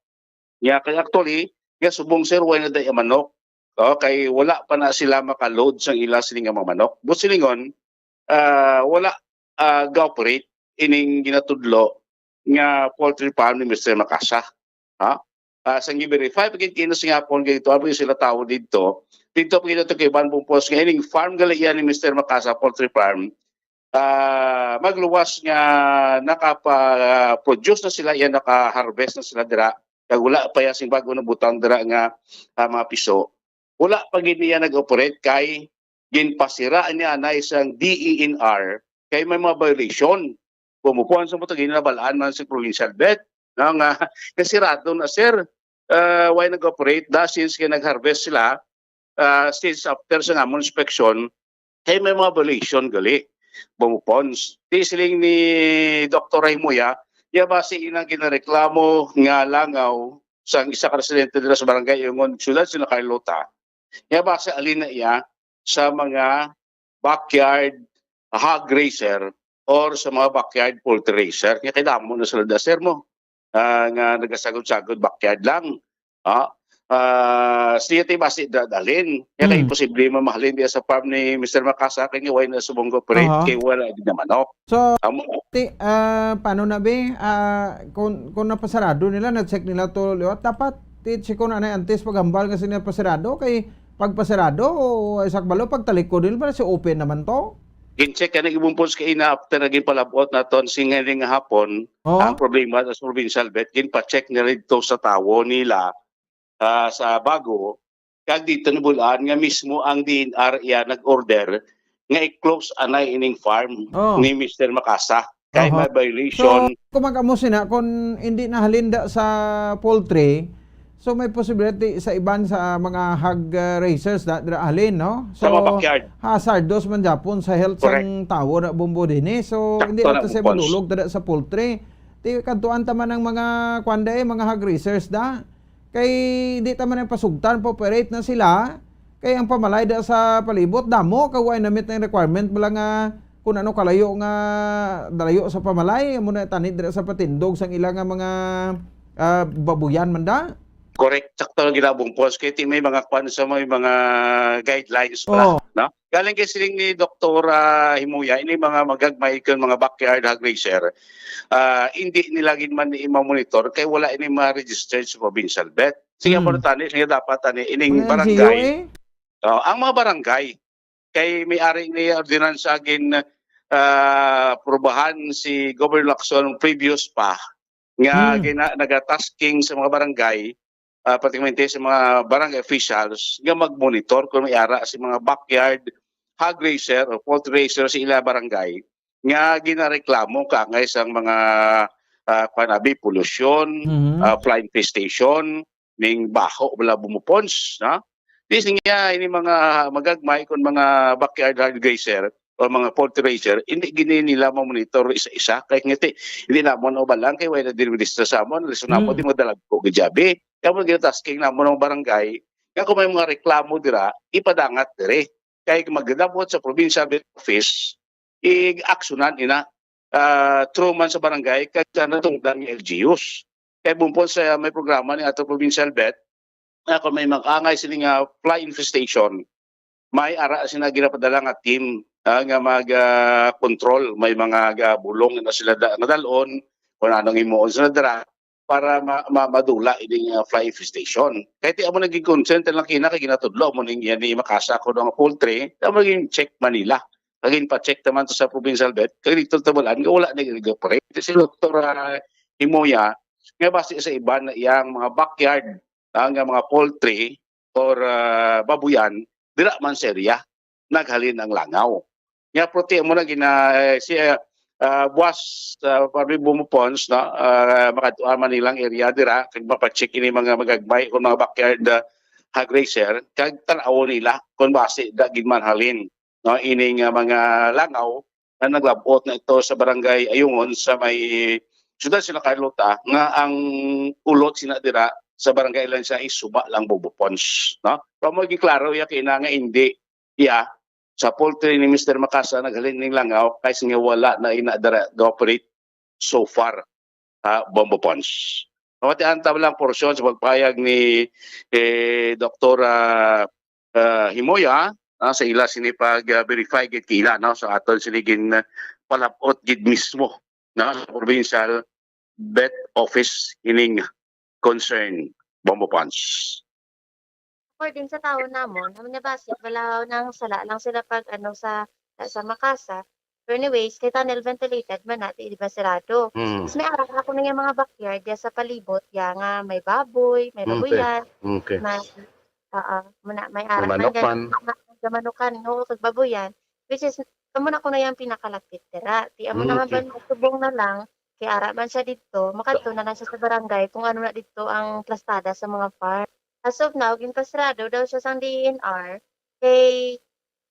Nya kay actually, nga subong, sir, wala na day ang manok. Oh, kay wala pa na sila maka-load sang ila sini nga mga manok. Buot silingon, ah, wala, ah, ga-operate ining ginatudlo nga poultry farm ni Mister Macasa. Ha? Ah, sang gi-verify pa gid kini sa gihapon kay ito, abi, sila tawo didto. Didto pa gid ito kay Van Bumpos nga ining farm gali iya ni Mister Macasa, poultry farm. Ah, magluwas nga nakapa-produce na sila, iya naka-harvest na sila dira. Kag wala pa iya sing bag-o nabutang dira nga, ah, mga piso. Wala pa gid niya nag-operate kay ginpasira niya na isang D E N R kay may mga violation. Kung mukuan sa mo to, ginabal-an man sa provincial vet, no, nga, nga sirado na, sir. Ah, why nag-operate? Da, since nga nag-harvest sila, ah, since after sa amon inspection, kay may mga violation gali, Bombo Ponds. Di siling ni Doktor Raymuya, iya basi inang ginareklamo nga langaw sang isa ka residente dira sa barangay Yungon, siyudad sa Carlota. Iya basi alin na iya sa mga backyard hog raiser or sa mga backyard poultry raiser. Kaya kailangan mo na sila da, sir, mo, ah, nga nagasagod-sagod backyard lang. Ah, ah, siya ti basi da-, dalhin. Kaya kay Mm. imposible mamahalin diya sa farm ni Mister Macasa kay nga way na subong ko operate Aha. kay wala din na manok. So, Amo. ti, ah, paano na, be? Ah, kung, kung napasarado nila, na-check nila to liwat, dapat ti check ko na na antes paghambal nga sila napasarado, kay pagpasarado, o sa kabalo, pagtalikod nila, para si open naman to. Gin-check ka na, Bombo Ponds, kay ina after naging palabot naton sing nga hapon, Oh. ang problema sa provincial vet, ginpa-check na rin to sa tawo nila, ah, sa Bago, kag dito nabulaan nga mismo ang D N R iya nag-order nga i-close anay ining farm Oh. ni Mister Macasa. Kay Aha. may violation. So, kung mag-amo sina, kung hindi na halinda sa poultry, so may possibility sa iban sa mga hog, uh, raisers na dira halin, no? Sa So, mga backyard. hazardous man gyapon sa health Correct. sang tawo na, Bombo, din eh. So, Sakto hindi na, nato siya Bombo Ponds. madulog dira sa poultry. Ti, kadtuan ta man ang mga, kwan da eh, mga hog raisers da. Kay di ta man ang pasugtan, pa-operate na sila. Kay ang pamalay da sa palibot, damo, kag way na-meet ang requirement, bala nga kung ano kalayo nga dalayo sa pamalay, amo na tanid dira sa patindog sang ila nga mga, ah, babuyan man da. Correct, sakto lang gid, Bombo Ponds. Kay ti may mga kwan sa may mga guidelines pala, Oo. no? Galing kay siling ni Doktor, ah, Himuya, ini mga magagmay kung mga backyard hog raiser, ah, hindi nila gid man ni ma-monitor kay wala ini ma-register sa provincial vet. Sige, Mm. ako na tani, sige, dapat tani, ining Mga barangay. L G U eh. Oh, ang mga barangay, kay may ari ni ordinansa gin, ah, aprobahan si Governor Lacson previous pa nga Hmm. gina-, nagatasking sa mga barangay, ah, particularmente sa mga barangay officials nga mag-monitor kung may ara sa mga backyard hog raiser o poultry raiser sa ila barangay nga ginareklamo kaangay sang mga, ah, kwan abi, polusyon, Mhm. ah, fly infestation, ning baho bala, Bombo Ponds, no? Di niya ini mga magagmay kon mga backyard hog raiser o mga poultry raiser, hindi gini nila mamonitor isa-isa kay ngiti, hindi namon o balang kay wala na diri sa amon, lisod namon, di magdalagko gid jabi. Kaya mo ginatasking namon ang barangay nga kung may mga reklamo dira, ipadangat diri. Kay magdabot sa provincial vet office, i-aksyonan ina, ah, through man sa barangay kag sa natungdan nga L G Us. Kay bumpon sa may programa ni ato provincial vet, nga kung may mag-angay sini nga fly infestation, may ara sina ginapadala nga team, ah, nga mag, ah, control. May mga, ah, bulong na sila da-, nga dalon, kung anong himuon sila dira para ma-, ma-, madula ining, ah, fly infestation. Kay ti amo naging concern ta lang kina kay ginatudlo mo ning yan ni Makasa ko nga poultry, amo naging check Manila. Kag pa-check naman to sa provincial vet, kag dito tabalan nga wala na nag-operate. Si Doktor, ah, Himoya, nga base sa iban na iyang mga backyard, ah, nga mga poultry or, ah, babuyan, dira man sa area naghalin ang langaw. Nga prote mo na gina, eh, si, ah, ah, buwas, ah, Pablo Bombo Ponds, no, ah, makadtuan man nilang area dira, kag mapacheck ini mga magagmay o mga backyard, ah, hog raiser, kag tan-awon nila kung base da gid man halin, no, ining, ah, mga langaw na naglabot na ito sa barangay Ayungon sa may siyudad sa Carlota, nga ang ulot sina dira sa barangay lang sa Isuba lang, Bombo Ponds, no? Pero mo giklaro ya kina nga hindi ya sa poultry ni Mister Makasa naghalin ning langaw kay nga wala na ina dira ga-operate so far, ah, Bombo Ponds. Mawatian ta lang porsyon sa pagpayag ni, eh, Doktora, ah, Himoya, ah, sa ila sini pag, ah, verify gid kila, no, sa aton sini gin, ah, palabot gid mismo, no, sa provincial vet office ining concern, Bombo Ponds. According sa tawo namon, amo niya basi, balahaw nang sala lang sila pag, ano, sa, sa Makasa. Pero anyways, kay tunnel ventilated man na, di ba, sirado. Mm. Mas may arang ako na yung mga backyard, ya sa palibot, ya nga may baboy, may Mm, okay. babuyan, Okay. may, oo, muna, may May arang man manok dyan. man. May manok, oo, kag babuyan. Which is, amo na ko na yung pinakalapit dira. Di amo Mm, na okay. Habang subong na lang, kay ara man siya dito, makadto na lang siya sa barangay kung ano na dito ang plastada sa mga farm. As of now, ginpasrado daw siya sang D E N R. Kay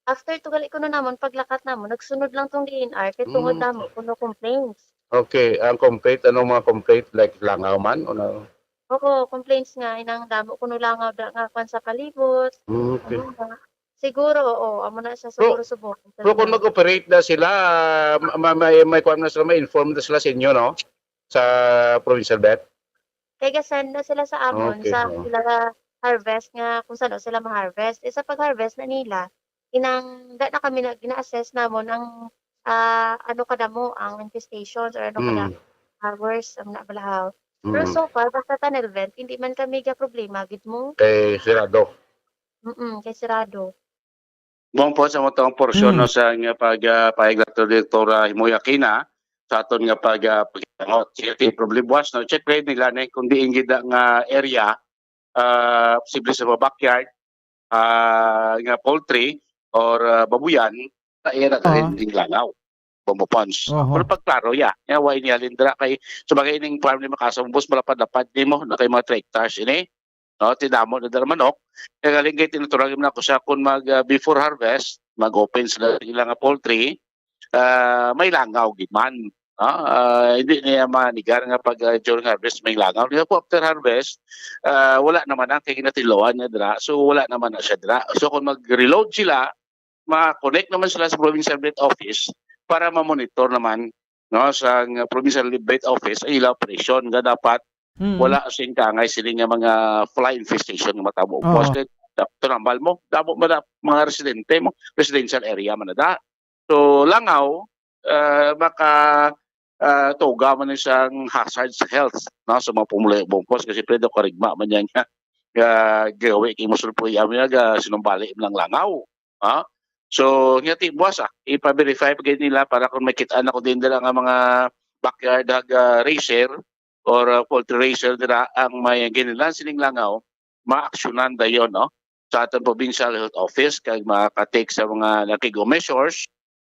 after to gali kuno namon, paglakat namon, nagsunod lang tong D E N R kay tungod Mm. damo kuno complaints. Okay, ang complaint, anong mga complaint? Like langaw man? O na? Oo, complaints nga, inang damo kuno langaw da, nga kwan sa palibot. Mm, okay. Ano nga? Siguro, oo, amo na siya Pero- siguro subong. Pero kung mag-operate na sila, ma- ma- may, may kuwan na sila, may inform na sila sa inyo, no? Sa provincial vet? Kay ga-send na sila sa amon, Okay, sa oo. sila harvest nga kung saan sila ma-harvest. Eh, sa pag-harvest na nila, inang, da na kami na, gina-assess namon ang, ah, ano kadamo ang infestations or ano kada Mm. hours ang nabalahaw. Pero Mm. so far, basta tunnel vent, hindi man kami ga problema, gid mo. Kay sirado. Mm, kay sirado. Buong po sa mong porsyon Mm. no, sa nga pag uh, pahiglato direktora Himoy Aquina sa aton nga pag uh, paghangot. Sige, ti problema buwas no, check grade nila ni kung diin gid nga area uh, posible sa mga backyard uh, nga poultry or uh, babuyan na iya na Ah. Ding langaw. Bombo Ponds. Oho. Pero pagklaro ya, ya wa ini halin dira kay sa bagay ning farm ni Makasa Bombos malapad-lapad nimo na kay mga three hectares ini. No, tinamo na dira manok. Kaya galing kay tinuturuan na ko siya kung mag uh, before harvest, mag-open sila sa ila nga poultry. Uh, may langaw gid man. No? Uh, hindi niya manigar nga pag uh, during harvest may langaw. Niya po after harvest, uh, wala naman ang kay ginatiloan niya dira. So wala naman na siya dira. So kung mag-reload sila, ma-connect naman sila sa provincial vet office para ma-monitor naman no sa nga provincial vet office ang ila operation nga dapat Mm. wala sing kangay sini nga mga fly infestation nga matabo. Oo. Boss, kay tunambal mo, damo man na mga residente mo, residential area man na da. So langaw uh, maka uh, tuga man ni sang hazard sa health no sa mga pumuluyo bungkos kasi pwede karigma man yan nga uh, gawi kay musulpuya mo nga sinumbali lang langaw. Ha? So, nga ti buwas ah, ipa-verify pa gid nila para kung makita na ko din dira nga mga backyard hog uh, raiser or uh, poultry raiser dira ang may ginilan sining langaw, maaksyonan dayon no sa aton provincial health office kag makatake sa mga nakig-o measures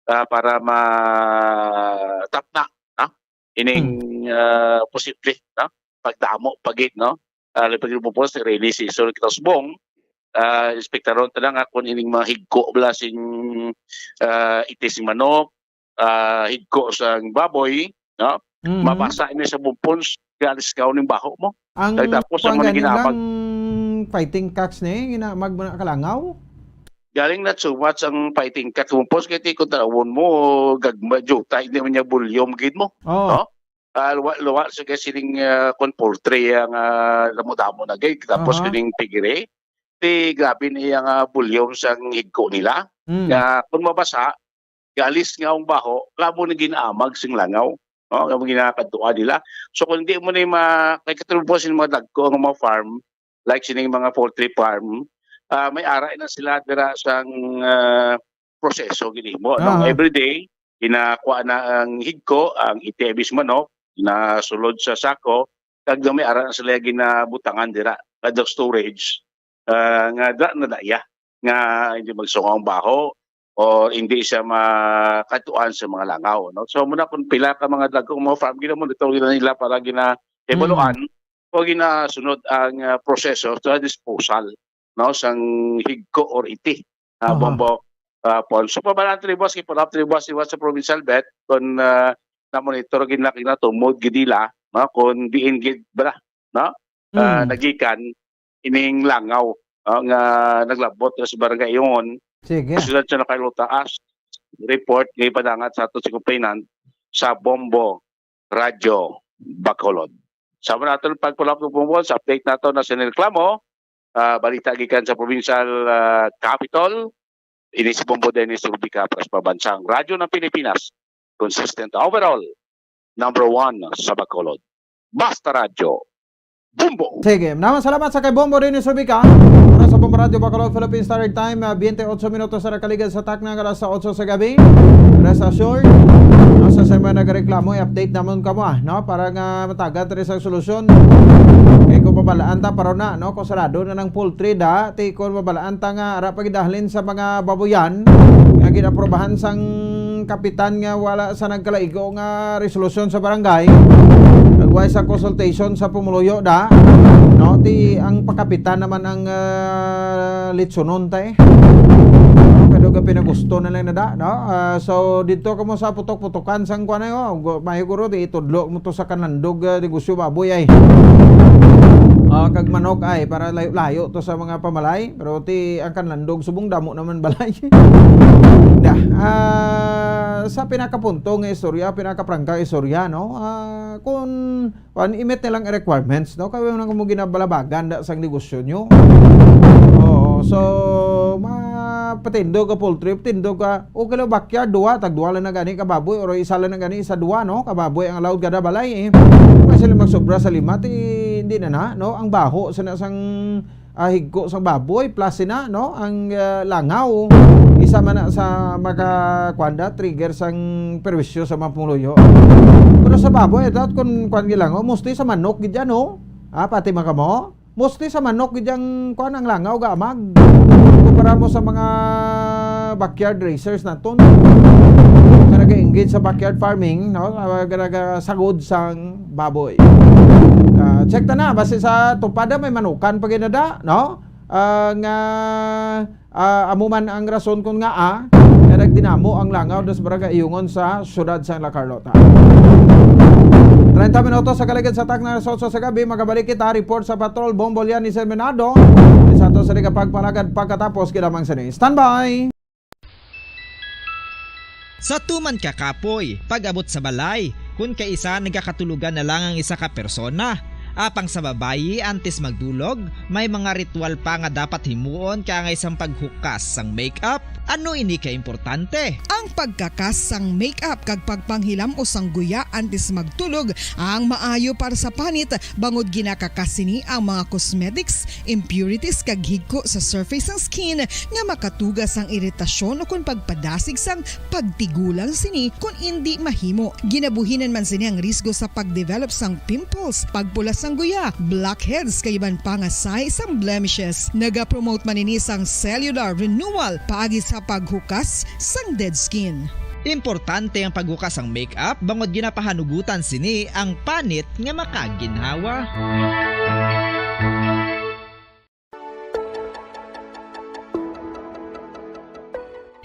uh, para ma-tap na no? Ining uh, posible no? Pagdamo pa gid no? ah, labi pa gid mo po sa rainy season kita subong, ah, inspektaron ta lang nga kung ining mga higko bala sing, ah, itis sing manok, ah, higko sang baboy, no? Mhm. Mabasa ini sa bumpons, galis ka ning baho mo. Ang Kag tapos kuwan ang mga gani ginamag- lang, fighting cocks ni, ginamag mo na kalangaw? Galing na sumat ang fighting cock mo, pos kay ti kung tanawon mo, gagma, jutay, hindi man niya bulyom gid mo. Oh. No? Ah, luwa, luwa sa kay sining, ah, kun poultry ang, ah, damo-damo na gid. Tapos Aha. kining piggery, ti grabe ni ang, ah, bulyom sang higko nila. Mm. Nga kung mabasa, galis nga ang baho, labo na ginaamag sing langaw. No? Ang ginakadtuan nila. So kung di mo ni ma-, kay katulad po sa mga dagko nga mga farm, like sining mga poultry farm, ah, may ara na sila dira sang, ah, proseso ginhimo, no? Ah. Every day, ginakuha na ang higko, ang itebis manok, ginasulod sa sako, kag may ara na sila ginabutangan dira, kadto storage, ah, nga da, na daya, nga hindi magsungaw ang baho, or hindi siya makatuan sa mga langaw, no? So, muna kung pila ka mga dagkong mga farm, gina-monitor gina nila para gina-evaluan Mm. o ginasunod ang, ah, proseso sa disposal, no, sang higko or iti, ah, Aha. bombo, ah, pon. So, pabalaan to ni boss, ipa-up to ni boss, iwas sa provincial vet, kung, ah, na-monitor gid na, ginatumod gid nila, no, kung diin gid bala, no, ah, Mm. nagikan ining langaw, ah, nga naglabot na sa Barangay Ayungon, Sige. Siyudad sa Carlota, as report nga ipadangat sa ato sa complainant sa Bombo Radyo Bacolod. Sa mga aton pagpulap ng Bombo, sa update nato na sa nireklamo, ah, balita gikan sa provincial, ah, capital, ini si Bombo Dennis Rubica para sa Pambansang Radyo ng Pilipinas, consistent overall, number one sa Bacolod. Basta Radyo, Bombo! Sige, naman salamat sa kay Bombo Dennis Rubica. Para sa Bombo Radyo Bacolod, Philippine Standard Time, ah, twenty-eight minutos na nakaligad sa takna nga alas otso sa gabi. Rest assured, no, sa mga nagareklamo, i-update namon kamo, ah, no, para nga matagan tayo sa solusyon. Kay kung mabalaan ta, pero na, no, kung sarado na ng poultry, da, ti kung mabalaan ta nga ara pa gidahalin sa mga babuyan nga ginaprobahan sang kapitan nga wala sa nagkalaigo nga resolusyon sa barangay, nagway sa consultation sa pumuluyo da, no? Ti ang pakapitan naman ang, ah, litsonon, te. No? Pero ka pinagusto na lang na da, no? Ah, so, dito ka mo sa putok-putokan sang kuwan, eh, oh. Gu-, mahiguro, di itudlo mo to sa kanandog, ah, negosyo baboy, ay. Ah, kag manok, ay, para layo-layo to sa mga pamalay. Pero ti ang kanlandog subong damo naman balay. Da, ah, sa pinakapunto nga istorya, pinakaprangka istorya, no? Ah, kung, kung i-meet nilang requirements, no? Kaya nang mo ginabalabagan da sang negosyo nyo. Oo, so, ma-, patindog ka poultry, patindog ka, okay lang backyard, duwa, tag duwa lang na gani ka baboy, or isa lang na gani, isa duwa, no? Ka baboy ang allowed kada balay, eh. Kung sila magsobra sa lima, ti, hindi na na, no? Ang baho, sa na sang ah, higko sang baboy, plus sina, no? Ang, ah, langaw, isa man na sa maka, kuwan da, trigger sang perwisyo sa mga pumuluyo. Pero sa baboy, dapat kung kuwan gid langaw, mostly sa manok gid yan, no? Ah, pati makamo, mostly sa manok gid yang kuwan ang langaw gaamag. Kumpara mo sa mga backyard raisers naton, nga nag-engage sa backyard farming, no? Ah, nagasagod sang baboy. Ah, check ta na, basi sa Tupada may manukan pa ginada, no? Ah, nga, ah, amo man ang rason kon ngaa, nga nagdinamo ang langaw dos Barangay Ayungon sa siyudad sang La Carlota. Treinta minutos sa kaligid sa takna alas otso sa gabi, magabalik kita report sa Patrol Bombo Lian ni Seminado. Sa ato sa pagpalagad pagkatapos, kinamang sini. Standby! Sa tuman ka kapoy, pag-abot sa balay, kun kaisa nagakatulugan na lang ang isa ka persona. Apang sa babayi, antes magdulog, may mga ritual pa nga dapat himuon kaangay sang paghukas sang make-up. Ano ini ka importante? Ang pagkakas sang make-up kag pagpanghilam o sang guya antes magtulog ang maayo para sa panit, bangod ginakakas sini ang mga cosmetics, impurities kag higko sa surface sang skin nga makatuga sang iritasyon ukon pagpadasig sang pagtigulang sini kon indi mahimo. Ginabuhinan man sini ang risgo sa pagdevelop sang pimples, pagpula sang guya, blackheads kag iban pa nga sign sang blemishes. Nagapromote man ini sang cellular renewal paagi sa paghukas sang dead skin. Importante ang paghukas sang make-up bangod ginapahanugutan sini ang panit nga makaginhawa.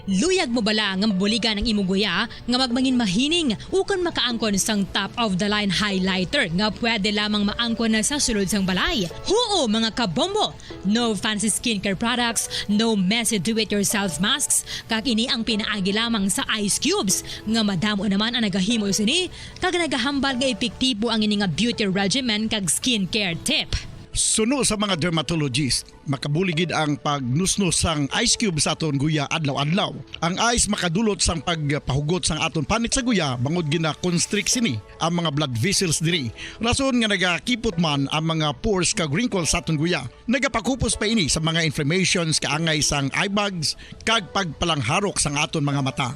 Luyag mo bala nga mabuligan ang imo guya nga magmangin mahining ukon makaangkon sang top of the line highlighter nga pwede lamang maangkon na sa sulod sang balay? Huo, mga kabombo! No fancy skincare products, no messy do-it-yourself masks, kag ini ang pinaagi lamang sa ice cubes nga madamo naman ang nagahimo sini kag nagahambal nga epektibo ang ini nga beauty regimen kag skincare tip. Suno sa mga dermatologist, makabulig gid ang pagnusnos sang ice cube sa aton guya adlaw-adlaw. Ang ice makadulot sang pagpahugot sang aton panit sa guya bangod gina-constrict sini ang mga blood vessels diri, rason nga nagakipot man ang mga pores kag wrinkles sa aton guya. Nagapakupos pa ini sa mga inflammations kaangay sang eye bags kag pagpalangharok sang aton mga mata.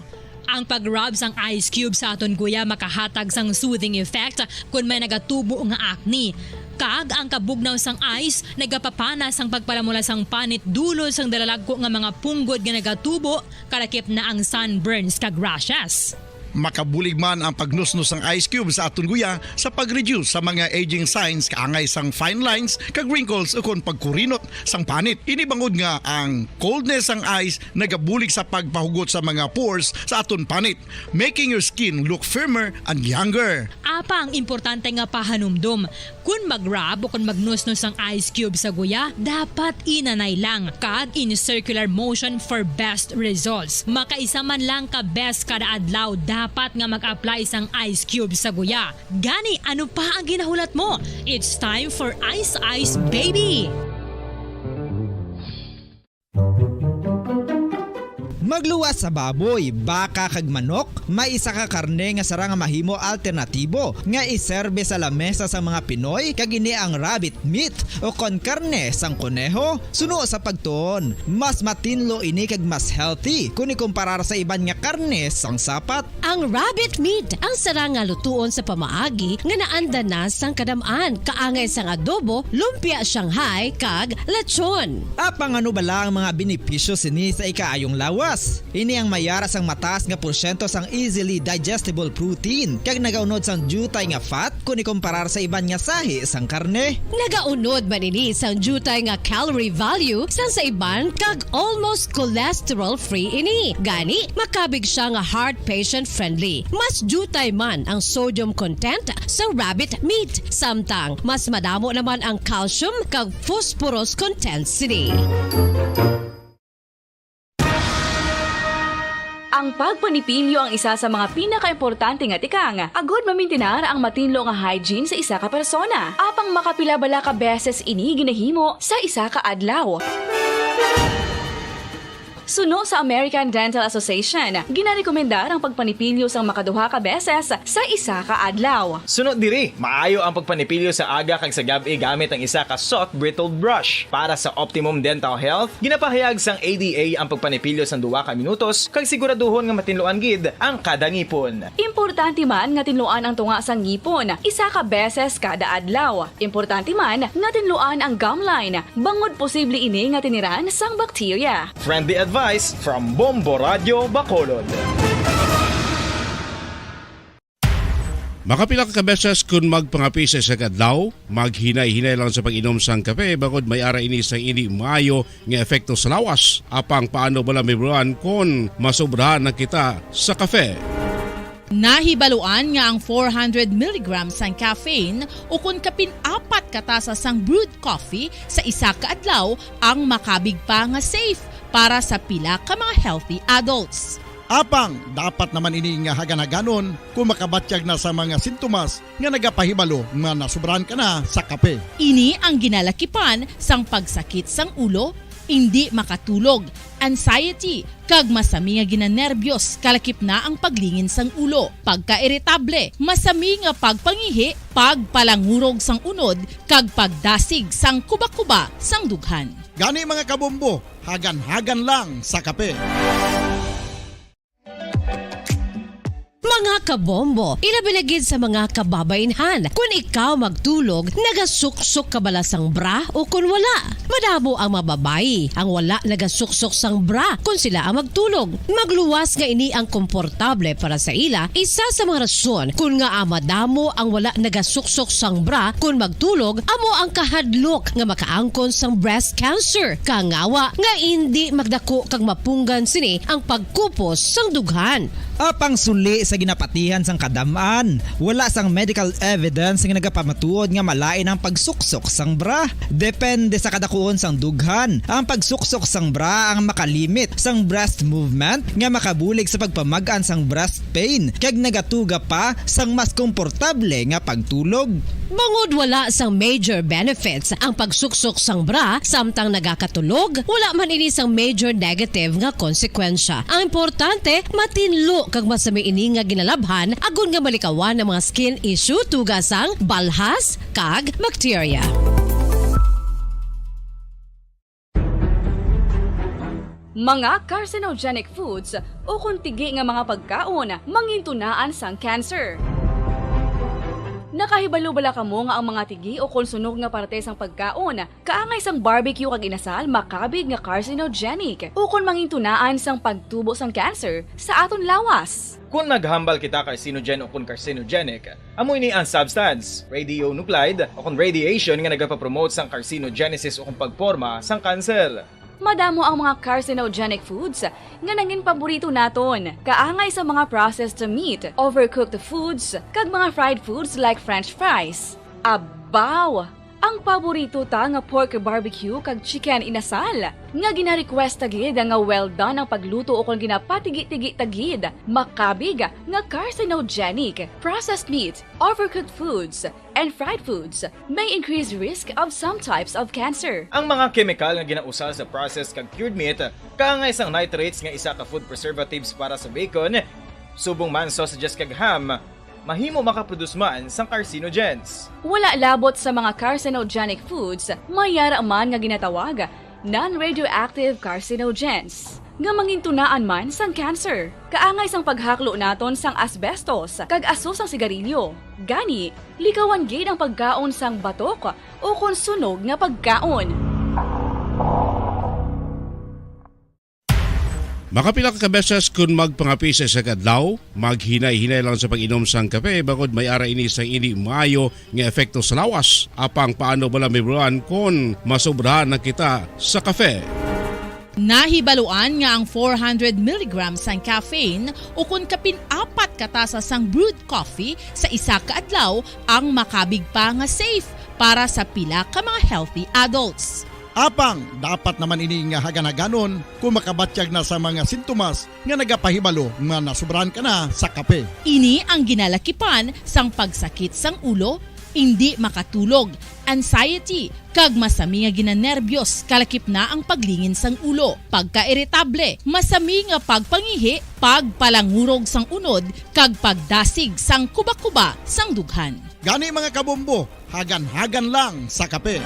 Ang pag-rub sang ice cube sa aton guya makahatag sang soothing effect kon may nagatubo nga acne. Kag ang kabugnaw sang ice nagapapana sang pagpalamula sang panit dulot sang dalalagko nga mga punggod nga nagatubo, kalakip na ang sunburns kag rashes. Makabulig man ang pagnusnos sang ice cube sa aton guya sa pag-reduce sa mga aging signs kaangay sang fine lines kag wrinkles ukon pagkurinot sang panit. Ini bangod nga ang coldness sang ice nagabulig sa pagpahugot sa mga pores sa aton panit, making your skin look firmer and younger. Apang importante nga pahanumdom, kon mag-rub o kon magnusnos ang ice cube sa guya, dapat inanay lang kag in circular motion for best results. Makaisa man lang ka beses kada adlaw dapat nga mag-apply sang ice cube sa guya. Gani, ano pa ang ginahulat mo? It's time for Ice Ice Baby! Magluwas sa baboy, baka, kag manok, may isa ka karne nga sarang nga mahimo alternatibo nga iserbe sa lamesa sang mga Pinoy, kag ini ang rabbit meat o kon karne sang koneho. Suno sa pagtuon, mas matinlo ini kag mas healthy kon ikumparar sa iban nga karne sang sapat. Ang rabbit meat ang sarang nga lutuon sa pamaagi nga naanda na sang kadam-an, kaangay sang adobo, lumpia Shanghai, kag lechon. Apang ano bala ang mga benepisyo sini sa ikaayong lawas? Ini ang may ara sang mataas nga porsyento sang easily digestible protein kag nagaunod sang diutay nga fat kon ikumparar sa iban nga sahi sang karne. Nagaunod man ini sang diutay nga calorie value sang sa iban kag almost cholesterol-free ini. Gani, makabig sia nga heart patient-friendly. Mas diutay man ang sodium content sa rabbit meat, samtang mas madamo naman ang calcium kag phosphorus content sini. Ang pagpanipilyo ang isa sa mga pinakaimportante nga tikang agud mamintinar ang matinlo nga hygiene sa isa ka persona. Apang makapila bala ka beses ini ginahimo sa isa ka adlaw? Suno sa American Dental Association, ginarekomendar ang pagpanipilyo sang makaduha ka beses sa isa ka adlaw. Suno diri, maayo ang pagpanipilyo sa aga kag sa gab-i gamit ang isa ka soft bristled brush. Para sa optimum dental health, ginapahayag sang A D A ang pagpanipilyo sang duha ka minutos kag siguraduhon nga matinluan gid ang kada ngipon. Importante man nga tinluan ang tunga sang ngipon isa ka beses kada adlaw. Importante man nga tinluan ang gum line, bangod posible ini nga tiniran sang bakterya. Friendly advice from Bombo Radyo Bacolod. Makapila ka beses kon magpangape sa isa ka adlaw, maghinay-hinay lang sa pag-inom sang kape bangod may ara ini sang indi maayo nga epekto sa lawas. Apang paano bala mahibaluan kon masobrahan na kita sa kape? Nahibaluan nga ang four hundred milligrams sang caffeine ukon kapin apat ka tasa sang brewed coffee sa isa ka adlaw ang makabig pa nga safe para sa pila ka mga healthy adults. Apang dapat naman ini nga hagan-haganon kon makabatyag na sa mga sintomas nga nagapahibalo nga nasobrahan ka na sa kape. Ini ang ginalakipan sang pagsakit sang ulo, indi makatulog, anxiety, kag masami nga ginanerbyos, kalakip na ang paglingin sang ulo, pagkairitable, masami nga pagpangihi, pagpalangurog sang unod, kag pagdasig sang kubakuba sang dughan. Gani, mga kabombo, hagan-hagan lang sa kape. Mga kabombo, ilabi na gid sa mga kababainhan, kun ikaw magtulog, nagasuksok ka bala sang bra o kun wala? Madamo ang mga babayi ang wala nagasuksok sang bra kon sila ang magtulog. Magluwas nga ini ang komportable para sa ila, isa sa mga rason kon ngaa madamo ang wala nagasuksok sang bra kon magtulog amo ang kahadlok nga makaangkon sang breast cancer. Kangawa nga indi magdako kag mapunggan sini ang pagkupos sang dughan. Apang suli sa ginapatihan sang kadam-an, wala sang medical evidence nga nagapamatuod nga malain ang pagsuksok sang bra. Depende sa kadakuon sang dughan, ang pagsuksok sang bra ang makalimit sang breast movement nga makabulig sa pagpamag-an sang breast pain kag nagatuga pa sang mas komportable nga pagtulog. Bangod wala sang major benefits ang pagsuksok sang bra samtang nagakatulog, wala man ini sang major negative nga konsekwensya. Ang importante, matinlo kag masami ini nga ginalabhan agod nga malikawan ang mga skin issue tuga sang balhas kag bakterya. Mga carcinogenic foods ukon tigi nga mga pagkaon mangintunaan sang cancer. Nakahibalo bala kamo nga ang mga tigi ukon sunog nga parte sang pagkaon kaangay sang barbecue kag inasal makabig nga carcinogenic ukon mangintunaan sang pagtubo sang cancer sa aton lawas? Kon naghambal kita carcinogen ukon carcinogenic, amo ini ang substance, radionuclide, ukon radiation nga nagapapromote sang carcinogenesis ukon pagporma sang kanser. Madamo ang mga carcinogenic foods nga nangin paborito naton, kaangay sa mga processed meat, overcooked foods, kag mga fried foods like french fries. Abaw! Ang paborito ta nga pork barbecue kag chicken inasal, nga gina-request ta gid nga well done ang pagluto ukon ginapatigi-tigi ta gid, makabig nga carcinogenic. Processed meat, overcooked foods, and fried foods may increase risk of some types of cancer. Ang mga kemikal nga ginausar sa processed kag cured meat, kaangay sang nitrates nga isa ka food preservatives para sa bacon, subong man sausages kag ham, mahimo makaproduce man sang carcinogens. Wala labot sa mga carcinogenic foods, may yara man nga ginatawag non-radioactive carcinogens, nga mangintunaan man sang cancer. Kaangay sang paghaklo naton sang asbestos kag aso sang sigarilyo. Gani, likawan gid ang pagkaon sang batok ukon sunog nga pagkaon. Makapila ka beses kon magpangape sa isa ka adlaw, maghinay-hinay lang sa pag-inom sang kape, bangod may ara ini sang indi maayo nga epekto sa lawas. Apang paano bala, Ma'am Ron, kon masobrahan na kita sa kape? Nahibaluan nga ang four hundred milligrams sang caffeine ukon kapin apat ka tasa sang brewed coffee sa isa ka adlaw ang makabig pa nga safe para sa pila ka mga healthy adults. Apang dapat naman ini nga hagan-haganon kon makabatyag na sa mga sintomas nga nagapahibalo nga nasobrahan ka na sa kape. Ini ang ginalakipan sang pagsakit sang ulo, indi makatulog, anxiety, kag masami nga ginanerbiyos, kalakip na ang paglingin sang ulo, pagkairitable, masami nga pagpangihi, pagpalangurog sang unod, kag pagdasig sang kubakuba sang dughan. Gani, mga kabombo, hagan-hagan lang sa kape.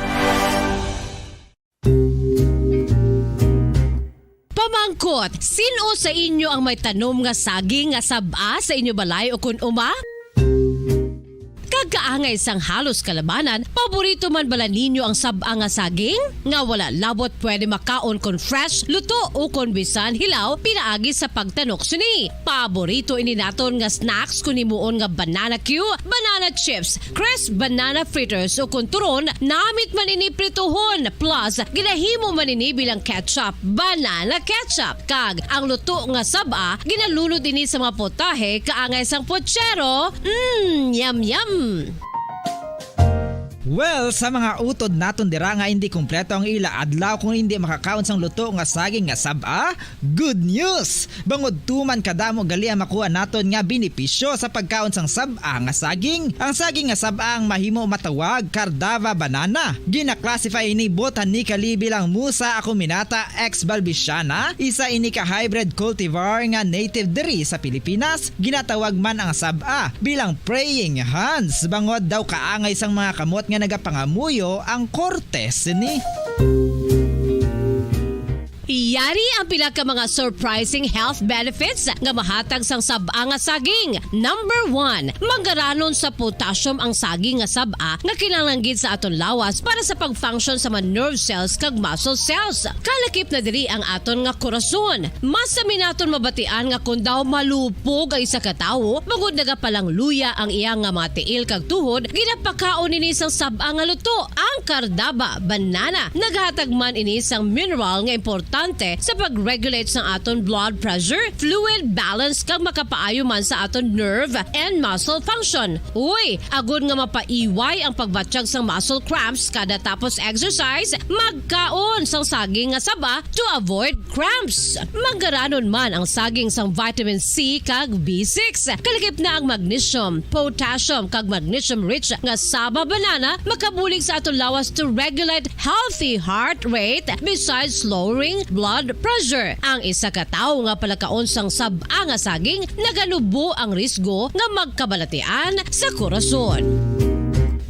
Pamangkot, sin-o sa inyo ang may tanom nga saging nga sab-a sa inyo balay ukon uma? Kag kaangay sang halos kalabanan, paborito man bala ninyo ang sab-a nga saging? Nga wala labot pwede makaon kon fresh, luto, ukon bisan hilaw pinaagi sa pagtanok sini. Paborito ini naton nga snacks kon himuon nga banana cue, banana chips, crisp banana fritters, ukon turon, namit man ini prituhon, plus ginahimo man ini bilang ketchup, banana ketchup. Kag ang luto nga sab-a, ginalunod ini sa mga potahe kaangay sang pochero. Mm, yum, yum! Well, sa mga utod naton dira nga indi kompleto ang ila adlaw kung indi makakaon sang luto nga saging nga sab-a, good news! Bangod tuman kadamo gali ang makuha naton nga benepisyo sa pagkaon sang sab-a nga saging. Ang saging nga sab-a ang mahimo matawag Cardava banana. Gina-classify ini botanically bilang Musa acuminata ex balbisiana, isa ini ka hybrid cultivar nga native diri sa Pilipinas. Ginatawag man ang sab-a bilang praying hands, bangod daw kaangay sang mga kamot nga nagapangamuyo ang korte sini. Yari ang pila ka mga surprising health benefits nga mahatag sang sab-a nga saging. Number one, manggaranon sa potassium ang saging nga sab-a nga kinahanglan gid sa aton lawas para sa pag-function sa mga nerve cells kag muscle cells. Kalakip na diri ang aton nga korason. Mas sami naton mabatian nga kon daw malupog ang isa ka tawo, bangod nagapalangluya ang iya nga mga tiil kag tuhod, ginapakaon ini sang sab-a nga luto. Ang kardaba, banana, naghatag man ini sang mineral nga importante sa pag-regulate sang aton blood pressure, fluid balance, kag makapaayo man sa aton nerve and muscle function. Uy, agod nga mapaiway ang pagbatyag sang muscle cramps kada tapos exercise, magkaon sang saging nga saba to avoid cramps. Manggaranon man ang saging sang vitamin C kag B six. Kalakip na ang magnesium, potassium, kag magnesium-rich nga saba banana makabulig sa aton lawas to regulate healthy heart rate besides lowering blood pressure. Ang isa ka tawo nga palakaon sang sab-a nga saging naganubo ang risgo nga magkabalatian sa korason.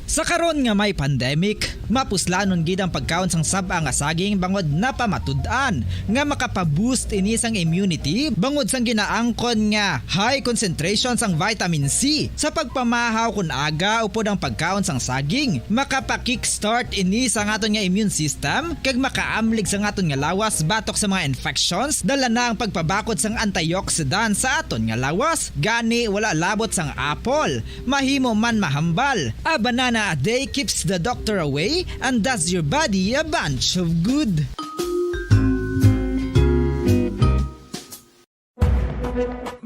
Sa karon nga may pandemic, mapuslanon gid ang pagkaon sang sab-a nga saging bangod napamatud-an nga makapa-boost ini sang immunity bangod sang ginaangkon nga high concentration sang vitamin C. Sa pagpamahaw kon aga upod ang pagkaon sang saging, makapa-kickstart ini sa aton nga immune system kag makaamlig sa aton nga lawas batok sa mga infections. Dala na ang pagpabakod sang antioxidant sa aton nga lawas, gani wala labot sang apple. Mahimo man mahambal. A banana a day keeps the doctor away and does your body a bunch of good.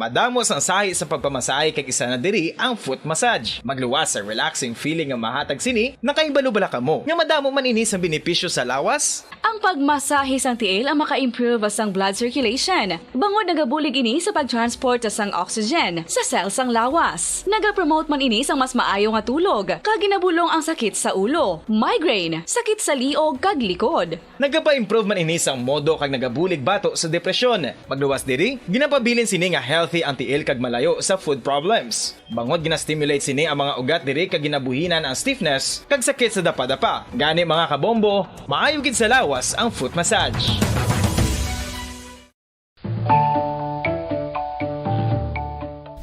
Madamo sang sahi sa pagpamasahe kag isa na diri ang foot massage. Magluwas sa relaxing feeling nga mahatag sini, nakahibalo bala kamo nga madamo man ini sang benepisyo sa lawas? Ang pagmasahe sang tiil ang maka-improve sang blood circulation, bangod nagabulig ini sa pag-transport sang oxygen sa cell sang lawas. Nagapromote man ini sang mas maayo nga tulog, kag ginabulong ang sakit sa ulo, migraine, sakit sa liog, kag likod. Nagapa-improve man ini sang modo kag nagabulig bato sa depresyon. Magluwas diri, ginapabilin sini nga healthy ang tiil kag malayo sa foot problems. Bangod gina-stimulate sini ang mga ugat diri kag ginabuhinan ang stiffness kag sakit sa dapadapa. Gani, mga kabombo, maayo gid sa lawas ang foot massage.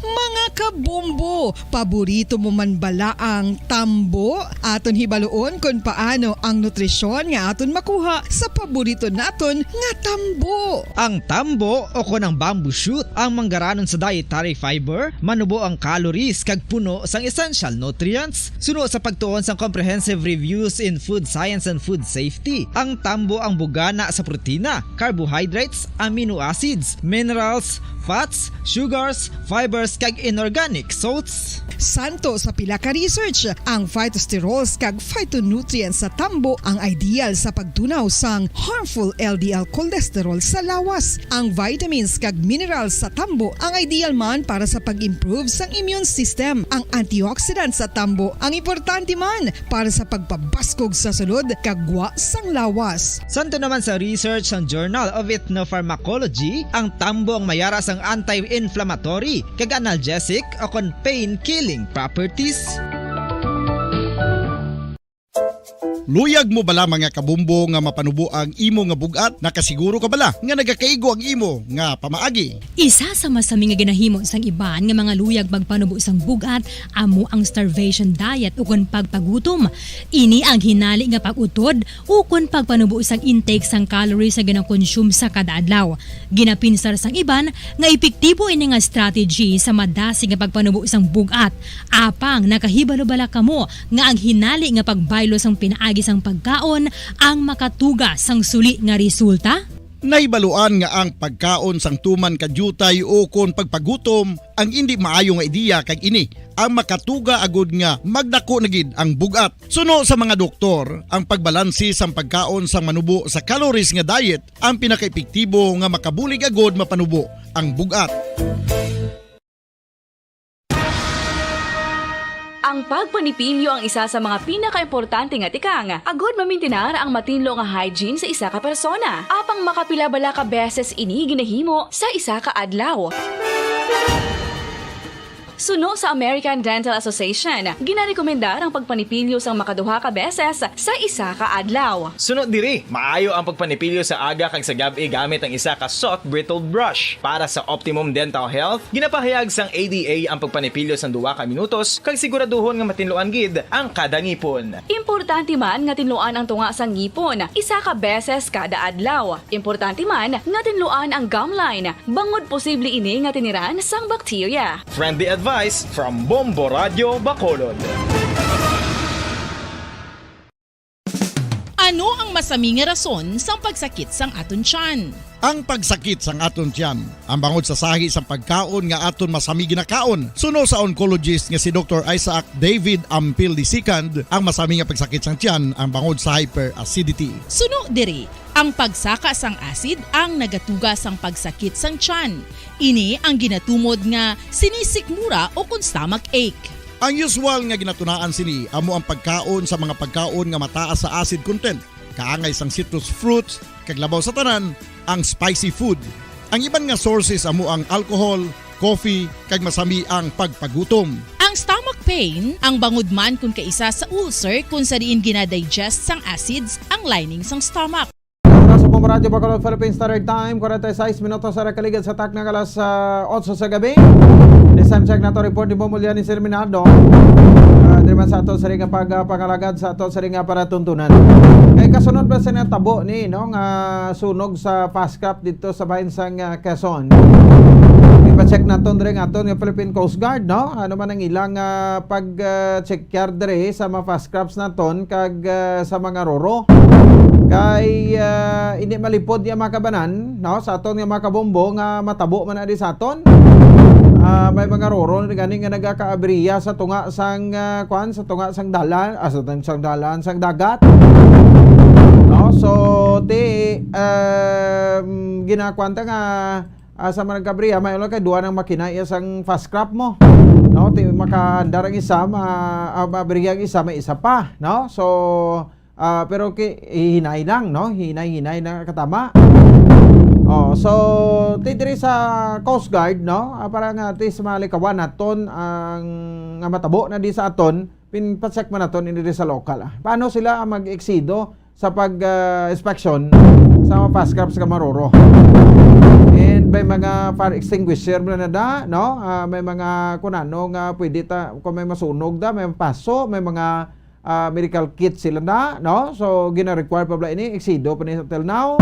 Mga kabombo, paborito mo man bala ang tambo? Aton hibaluon kon paano ang nutrisyon nga aton makuha sa paborito naton nga tambo. Ang tambo o kon ang bamboo shoot, ang manggaranon sa dietary fiber, manubo ang calories kag puno sang essential nutrients. Suno sa pagtuon sang Comprehensive Reviews in Food Science and Food Safety, ang tambo ang bugana sa protina, carbohydrates, amino acids, minerals, fats, sugars, fibers, kag inorganic salts. Santo sa pila ka research, ang phytosterols kag phytonutrients sa tambo ang ideal sa pagtunaw sang harmful L D L cholesterol sa lawas. Ang vitamins kag minerals sa tambo ang ideal man para sa pag-improve sang immune system. Ang antioxidants sa tambo ang importante man para sa pagpabaskog sa sulod kag gwa sang lawas. Santo naman sa research sang Journal of Ethnopharmacology, ang tambo ang mayara sang anti-inflammatory kag analgesic o kon pain-killing properties. Luyag mo bala, mga kabombo, nga mapanubo ang imo nga bug-at? Nakasiguro ka bala nga nagakaigo ang imo nga pamaagi? Isa sa masami nga ginahimo sang iban nga mga luyag magpanubo sang bug-at amo ang starvation diet ukon pagpagutom. Ini ang hinali nga pag-utod ukon pagpanubo sang intake sang calories nga ginakonsume sa kada adlaw. Ginapinsar sang iban nga epektibo ini nga strategy sa madasig nga pagpanubo sang bug-at. Apang nakahibalo bala kamo nga ang hinali nga pagbaylo sang pinaagi sang pagkaon ang makatuga sang suli nga resulta? Nahibaluan nga ang pagkaon sang tuman ka diutay ukon pagpagutom ang indi maayo nga ideya, kag ini ang makatuga agud nga magdako na gid ang bug-at. Suno sa mga doktor, ang pagbalanse sang pagkaon sang manubo sa calories nga diet ang pinakaepektibo nga makabulig agud mapanubo ang bug-at. Ang pagpanipilyo ang isa sa mga pinakaimportante nga tikang agud mamintinar ang matinlo nga hygiene sa isa ka persona. Apang makapila bala ka beses ini ginahimo sa isa ka adlaw? Suno sa American Dental Association, ginarekomendar ang pagpanipilyo sang makaduha ka beses sa isa ka adlaw. Suno diri, maayo ang pagpanipilyo sa aga kag sa gab-i gamit ang isa ka soft bristle brush. Para sa optimum dental health, ginapahayag sang A D A ang pagpanipilyo sang duha ka minutos kag siguraduhon nga matinluan gid ang kada ngipon. Importante man nga tinluan ang tunga sang ngipon isa ka beses kada adlaw. Importante man nga tinluan ang gum line, bangod posible ini nga tiniran sang bakterya. Friendly advice from Bombo Radio Bacolod. Ano ang masami nga rason sang pagsakit sang aton tiyan? Ang pagsakit sang aton tiyan, ang bangod sa sahi sang pagkaon nga aton masami ginakaon. Suno sa oncologist nga si Doktor Isaac David Ampil the second, ang masami nga pagsakit sang tiyan ang bangod sa hyperacidity. Suno diri, ang pagsaka sang acid ang nagatuga sang pagsakit sang tiyan. Ini ang ginatumod nga sinisikmura o kon stomach ache. Ang usual nga ginatunaan sini amo ang pagkaon sa mga pagkaon nga mataas sa acid content, kaangay sang citrus fruits, kag labaw sa tanan, ang spicy food. Ang iban nga sources amo ang alcohol, coffee, kag masami ang pagpagutom. Ang stomach pain ang bangod man kon kaisa sa ulcer kon sa diin ginadigest sang acids ang lining sang stomach. Oras sa Bombo Radyo Bacolod, Philippine Standard Time, forty-six minutos sa kaligid sa takna nga alas, ah, otso sa gabi. This time check nato report ni Bombo Lian ni Sir Minardo. Ah, diri man sa ato sa ring pag, ah, pangalagad sa ato sa ring, ah, palatuntunan. Kay kasunod ba sa natabo ni, no, nga sunog sa fast crop dito sa bahin sang, ah, Quezon. Ipa-check naton diri nga aton nga Philippine Coast Guard, no? Ano man ang ilang, ah, pag, ah, check yard diri sa mga fast crops naton kag, ah, sa mga roro. Kay, ah, hindi malipod niya mga kabanan, no? Sa aton nga mga kabombo nga matabo man na di sa aton. Ah, may mga roro na gani nga nagakaabriya sa tunga sang, ah, kwan, sa tunga sang dalan, ah, sa tunga sang dalan, sang dagat. No? So, ti, um, ginakwanta nga ah, sa mga nagkabriya, may ulo kay duha ng makina iya sang fast crop mo. No, ti makaandar ang isa, ma, ah, mabriya ang isa, may isa pa, no? So, ah, pero ki, hinay lang, no? Hinay-hinay na katama. Oh, so, ti diri sa Coast Guard, no? Ah, para nga ti sa mga likawan naton ang nga matabo na di sa aton, pinpacheck man naton ini diri sa lokal, ah. Paano sila mag-eksido sa pag, ah, inspeksyon sa mga fast crop sa Kamaroro? And may mga fire extinguisher man na da, no? Ah, may mga kunano nga pwede ta, kung may masunog da, may paso, may mga, ah, medical kit sila da, no? So, gina-require pa bala ini, eksido pa ni until now.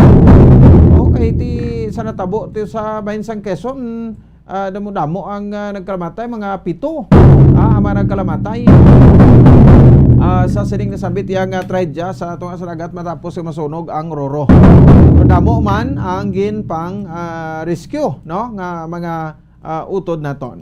Okay, ti sa natabo ti sa bahin sang Quezon, ah, damo-damo ang, ah, nagkalamatay, mga pito, ah, ang mga nagkalamatay, ah, sa sining nasambit iya nga trahedya sa tunga sa dagat matapos nga masunog ang roro. Damo man ang ginpang, ah, rescue, no, nga mga, ah, utod naton.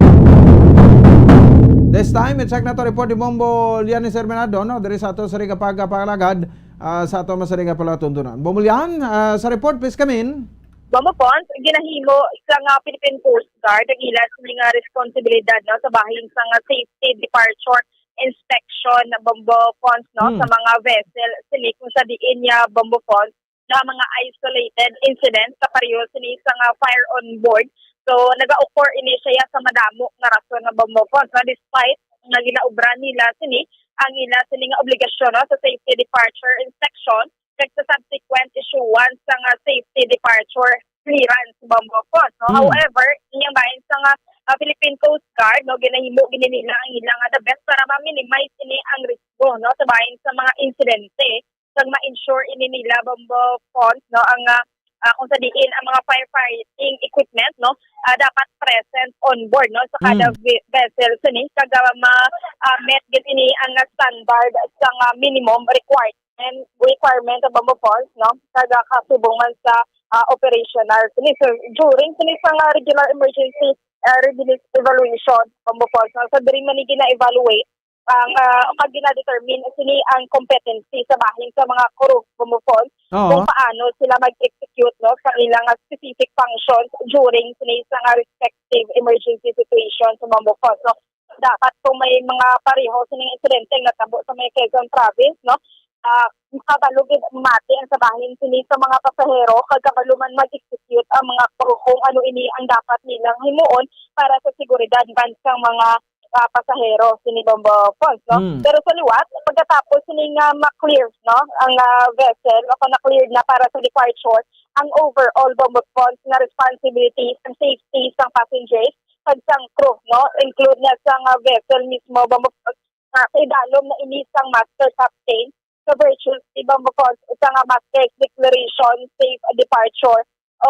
This time, i-check nato report ni Bombo Lian ni Sir Bernardo, no, diri sa ato sa ring pagpangalagad, ah, sa ato man sa ring palatuntunan. Bombo Lian, ah, sa report, please come in. Bombo Fons, ginahimo sa nga Philippine Coast Guard ang ila sini nga responsibilidad, no, sa bahin sa nga safety departure inspection, Bombo Fons, no, Hmm. sa mga vessel sini kung sa diin niya, Bombo Fons, na mga isolated incidents sa pareho sini sa nga fire on board. So, naga-occur ini siya sa madamo nga rason nga, Bombo Fons, no, despite nga ginaobra nila sini ang ila sini nga obligasyon, no, sa safety departure inspection kag sa subsequent issuance sa nga safety departure clearance, Bombo Fons, no? Hmm. However, ining bahin sa nga, ah, Philippine Coast Guard, no, ginahimo gid nila ang ilang, ah, the best para ma-minimize ini ang risgo, no, sa bahin sa mga insidente kag ma-ensure ini nila, Bombo Fons, no, ang, ah, ah, kung sa diin ang mga firefighting equipment, no, ah, dapat present on board, no, sa kada Mm. ve-, vessel sini kag, ah, ma-, ah, met gid ini ang standard sa nga minimum requirement, requirement sa Bombo Fons, no, kag, ah, kasubong man sa, ah, operational sini. So, during sini sa nga regular emergency, ah, readiness evaluation, Bombo Fons, no, sa diri man ni gina-evaluate ang, ah, pag gina-determine sini ang competency sa bahin sa mga crew, Bombo Fons, Oo. kung paano sila mag-execute, no, sa ilang, ah, specific functions during sini sa nga respective emergency situation sa Bombo Fons, no. Dapat kung may mga pareho sining insidente nga natabo sa may Quezon Province, no, ah, kabalo gid mati ang sa bahin sini sa mga pasahero, kag kabalo man mag-execute ang mga crew kung ano ini ang dapat nilang himuon para sa seguridad ban sang mga, ah, pasahero sini, Bombo Fons, no? Mm. Pero sa liwat, pagkatapos sini nga ma-clear, no, ang, ah, vessel, o kung na-clear na para sa departure, ang overall, Bombo Fons, nga responsibility sang safety sang passengers kag sang crew, no, include na sang, ah, vessel mismo, Bombo Fons, nga sa idalom na ini sang master captain, sa virtues ni Bombo Fons, usa nga master's declaration safe departure o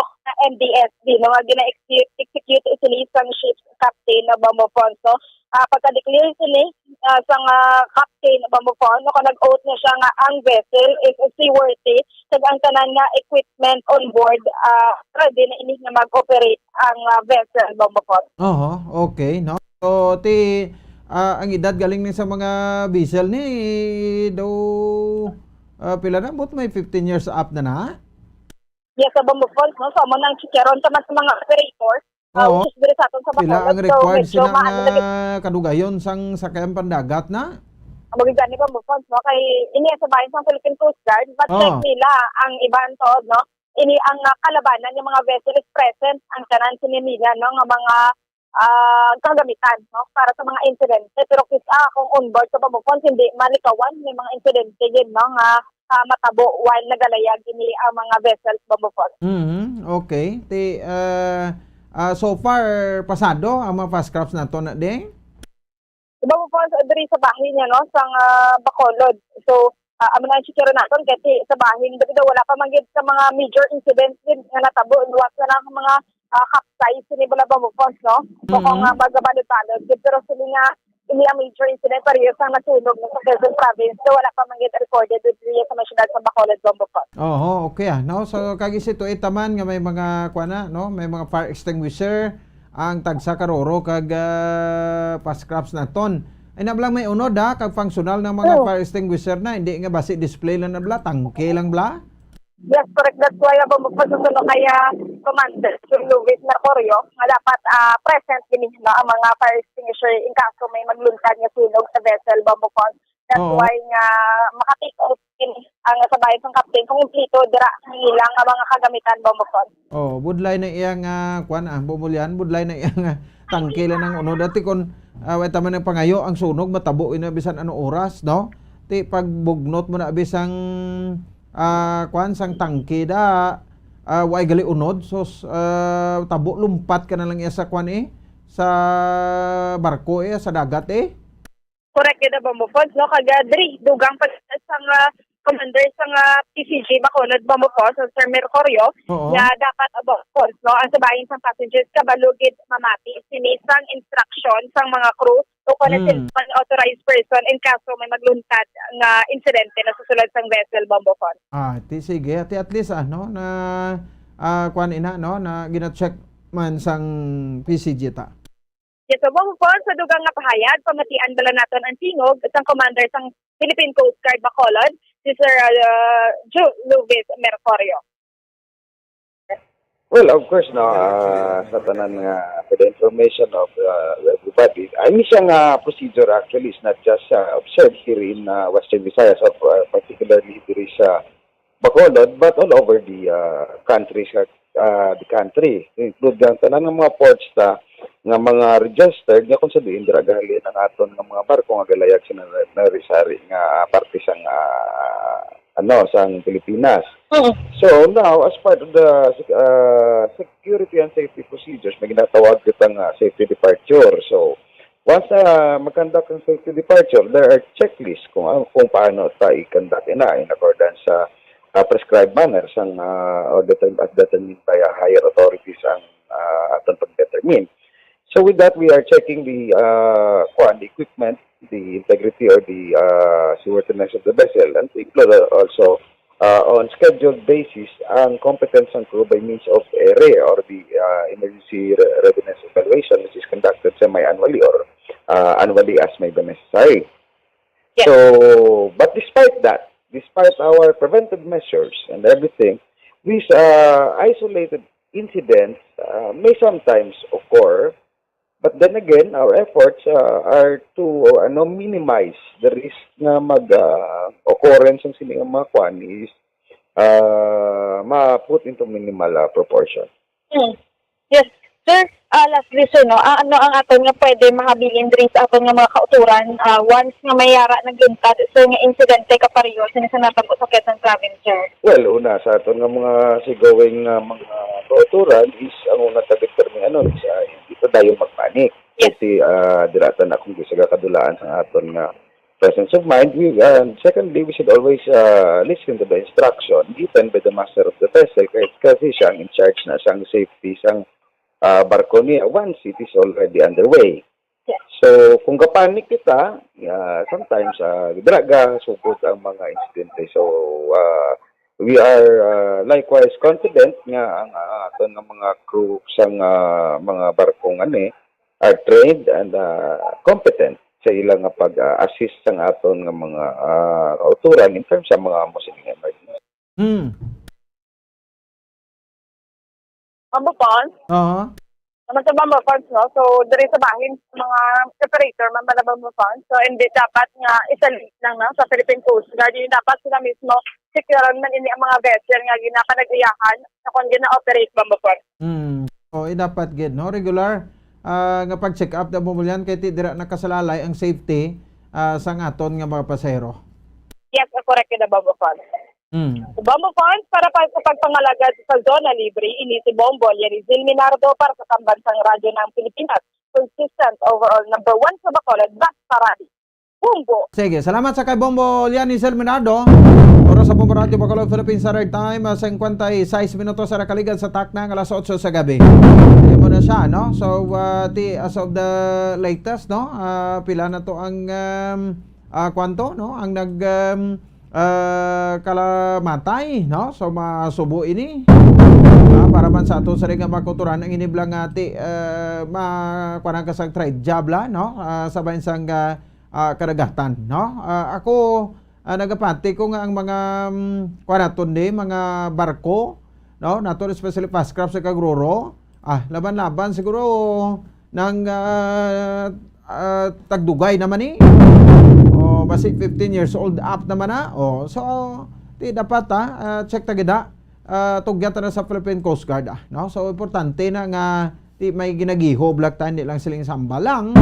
M D S D, no, nga gina-execute sini sang ship's captain na Bombo Fons, no? Ah, pagka-declare sini, ah, sang, ah, captain na Bombo Fons, no, kung nag-oath na siya nga ang vessel is seaworthy, kag ang tanan nga equipment on board, ah, ready na ini nga mag-operate ang, ah, vessel, Bombo Fons. Oho, okay, no? So, ti, ah, ang edad galing ni sa mga vessel ni, do, ah, pila na? But may fifteen years up na na? Yes, sa Bombo Fons, no? So, amo nang chikaron sa, sa mga operator, ah, Oo. which is diri sa aton sa Pila Bacolod. ang So, required medyo sila maano nga na gid kadugayon sang sakayan pandagat na? Amo gid gani, Bombo Fons, no? Kay ini sa bahin sang Philippine Coast Guard, but Oo. like nila ang iban to, no? Ini ang, ah, kalabanan nga mga vessel is present ang tanan sini nila, no, nga mga, ah, kagamitan, no, para sa mga insidente. Pero kita kung on board sa Bombo Fons, hindi malikawan, may mga insidente gid, no, nga, ah, matabo while nagalayag ini ang mga vessels, Bombo Fons. Mhm, okay. Ti, ah, ah, so far, pasado ang mga fast crafts nato na, ding? Sa Bombo Fons, diri sa bahin niya, no, sang, ah, Bacolod. So, ah, amo na ang chikaron naton, kasi sa bahin, diri daw wala pa man gid sa mga major incidents gid nga natabo, luwas na lang ang mga, ah, capsize sini bala, Bombo Fons, no? So, kung, Mm. ah, magabalod-balod gid, pero sini nga, ini ang major incident, parehas ang nasunog, no, sa Quezon Province, so wala pa man gid recorded diri sa may siyudad sa Bacolod, Bombo Fons. Oho, okay, ah, no? So, kag isi to, itaman nga may mga, kuwan na, no? May mga fire extinguisher, ang tagsa ka roro kag, ah, fast crafts naton. Ay, na bala may unod, ha, kag functional ng mga Oh. fire extinguisher na, hindi nga basi display lang na bala, tangke lang bala. Yes, correct. That's why, ah, Bombo Fons, suno kaya Commander Jun Luis Mercurio nga dapat, ah, present gid, no, ang mga fire extinguisher in kaso may magluntad nga sunog sa vessel, Bombo Fons. That's Oo. why nga maka-take out gid ang sa bahin sang captain kung kumplito dira ang ilang nga mga kagamitan, Bombo Fons. Oh, budlay na iya nga, kuwan, ah, bumulyan, budlay na iya nga tangke lang ang unod. Dati kon, ah, way taman ang pangayo, ang sunog matabo ina bisan ano oras, no? Ti pagbugnot mo na bisan, ah, kuwan, sang tangke da, ah, way gali unod, so, s-, ah, tabo lumpat ka na lang iya sa kuwan, eh, sa barko, eh, sa dagat, eh. Correct gid, Bombo Fons, no? Kag, ah, diri, dugang pa sang, ah, commander sang, ah, P C G Bacolod, Bombo Fons, Sir Mercurio, Oo. nga dapat, ah, Bombo Fons, no, ang sa bahin sang passengers kabalo gid mamati sini sang instruction sang mga crew o kung ano Mm. sila man authorized person in kaso may magluntad nga insidente na sa sulod sang vessel, Bombo Fons. Ah, ti sige, ti at least, ano, na, ah, kuwan ina, no, na gina-check man sang P C G ta. Yes, so, Bombo Fons, sa dugang nga pahayag, pamatian bala naton ang tingog sang commander sang Philippine Coast Guard Bacolod, si Sir, ah, Ju Luis Mercurio. Well, of course, no, ah, sa tanan nga, for the information of, ah, everybody, ay, ini siya nga procedure actually is not just, ah, observed here in, ah, Western Visayas, or, ah, particularly diri sa Bacolod, but all over the, ah, country, sa, ah, the country. Include ang tanan nga mga ports ta, nga mga registered, nga kung sa diin dira gahalin ang aton nga mga barko nga galayag sa nari-, nari-sari nga, ah, parte sang, ah, ano, sang Pilipinas. Oo. So, now, as part of the sec-, ah, security and safety procedures, may ginatawag kita nga safety departure. So, once, ah, mag-conduct ang safety departure, there are checklists kung, ah, kung paano ta i-conduct ina in accordance sa, ah, prescribed manner sang, ah, or determ-, as determined by a higher authorities ang, ah, aton pag-determine. So with that, we are checking the, uh, kuan, the equipment, the integrity or the, uh, seaworthiness of the vessel, and to include, uh, also, uh, on scheduled basis ang competence ng crew by means of ERE or the, uh, emergency re-, readiness evaluation, which is conducted semi-annually or, uh, annually as may be necessary. Yes. So, but despite that, despite our preventive measures and everything, these, uh, isolated incidents, uh, may sometimes occur But then again, our efforts, ah, are to, ano, minimize the risk nga mag, ah, occurrence ang sini nga mga kwan is, ah, ma-put into minimal, ah, proportion. Hmm. Yes. Sir, ah, lastly, sir, no, ah, ano ang aton nga pwede mahabilin diri sa aton nga mga kautoran, ah, once nga may yara nagluntad, sir, nga insidente kapareho sini sa natabo sa Quezon Province, sir? Well, una, sa aton nga mga seagoing nga mga kautoran is ang una ta determine, ano, is, ah, hindi ta dayon magpanic. Yes. Kasi, ah, dira ta na kung sa kadulaan sa aton nga presence of mind. We, uh, secondly, we should always, uh, listen to the instruction given by the master of the vessel, kay, kasi siya ang in charge na sang safety sang, uh, barko niya once it is already underway. Yes. So, kung gapanik kita, uh, sometimes, uh, dira ga sugod ang mga insidente. So, uh, we are, uh, likewise confident nga ang, uh, aton nga mga crew sang, uh, mga barkong ani are trained and, uh, competent sa ila nga pag-assist sang aton nga mga, ah, kautoran in terms sa mga amo sining emergency. Hmm. Bamboo Ponds? Aha. Naman sa Bamboo Ponds, no? So, diri sa bahin sa mga operator man pala Bamboo Ponds. So, hindi dapat nga isa-link lang, no, sa Philippine Coast Guard. Hindi dapat sila mismo secure man ini ang mga vessel nga ginapanag-iyahan sa kung gina-operate Bamboo Ponds. Hmm. O, eh, dapat gid, no? Regular, ah, nga pag-check up na bumulyan kay ti dira nakasalalay ang safety, ah, sang aton nga mga pasahero. Yes, correct, kay Bamboo Ponds. Hmm. Bamboo Ponds para pa sa pagpangalagad sa Zona Libre, ini si Bombo Lianizil Minardo para sa Pambansang Radyo ng Pilipinas. Consistent overall number one sa Bacolod, Basta Radyo. Bombo. Sige, salamat sa kay Bombo Lianizil Minardo. Oras sa Bombo Radyo Bacolod, Philippines Standard Time, ah, singkwenta y seis minutos sa nakaligad sa takna nga alas otso sa gabi. Imo na siya, no? So, ah, ti, as of the latest, no? Ah, pila na to ang, um, ah, kwanto, no? Ang nag, um, ah, kalamatay, no? So, masubo ini. Ah, para man sa aton sa nga mga kautoran, ang iniblang nga ti, ah, ma-, kuwan ka sang trade job la, no? Ah, sa bayan sang, ah, ah, kadagatan, no? Ah, ako, ah, nagapati ko nga ang mga, mm, kuwan naton di, mga barko, no? Naton, especially fast craft sa kag ro-ro, ah, laban-laban siguro nang, ah, ah, tagdugay naman ni. O, basi fifteen years old up naman na. O, so, ti dapat, ah, ah, check ta gid, ah. Ah, tugyan ta na sa Philippine Coast Guard, ah, no? So, importante na nga ti may ginagihob lang ta, hindi lang siling samba lang.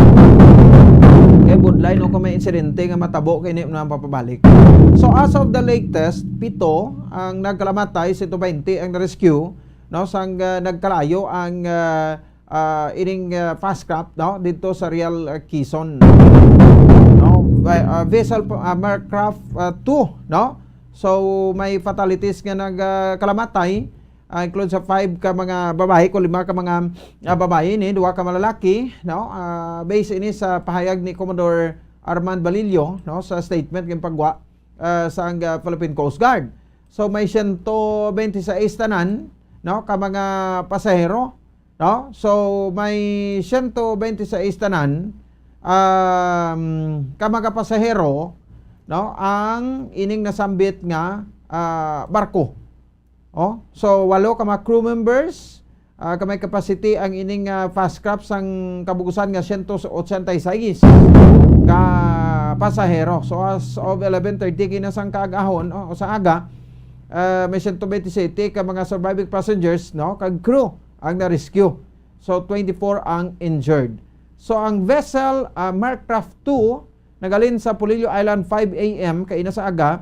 Kay budlay, no, kung may insidente nga matabo, kay hindi na mapapabalik. So, as of the latest, pito ang nagkalamatay, sento baynte ang na-rescue, no, sang, ah, nagkalayo ang, ah, ah, ining, ah, fast craft, no, dito sa Real, ah, Quezon. No, by, ah, vessel pa, ah, Marcraft, ah, two, no? So, may fatalities nga nag, ah, kalamatay, ah, include sa five ka mga babayi, kung lima ka mga, ah, babayi ni, duha ka malalaki, no? Ah, based ini sa pahayag ni Commodore Armand Balillo, no, sa statement nga pagwa, ah, sa ang, ah, Philippine Coast Guard. So, may sento bente sais tanan, no, ka mga pasahero, no? So, may sento bente sais tanan, um, ka mga pasahero, no, ang ining nasambit nga, ah, barko. Oh, so, walo ka mga crew members, ah, ka may capacity ang ining, ah, fast craft sang kabugusan nga sento ochenta y seis ka pasahero. So, as of eleven thirty kina sang kaagahon, oh, sa aga, ah, may sento bente siyete ka mga surviving passengers, no, kag crew ang na-rescue. So, twenty-four ang injured. So, ang vessel, ah, Marcraft two, nagalin sa Polillo Island five A M kaina sa aga,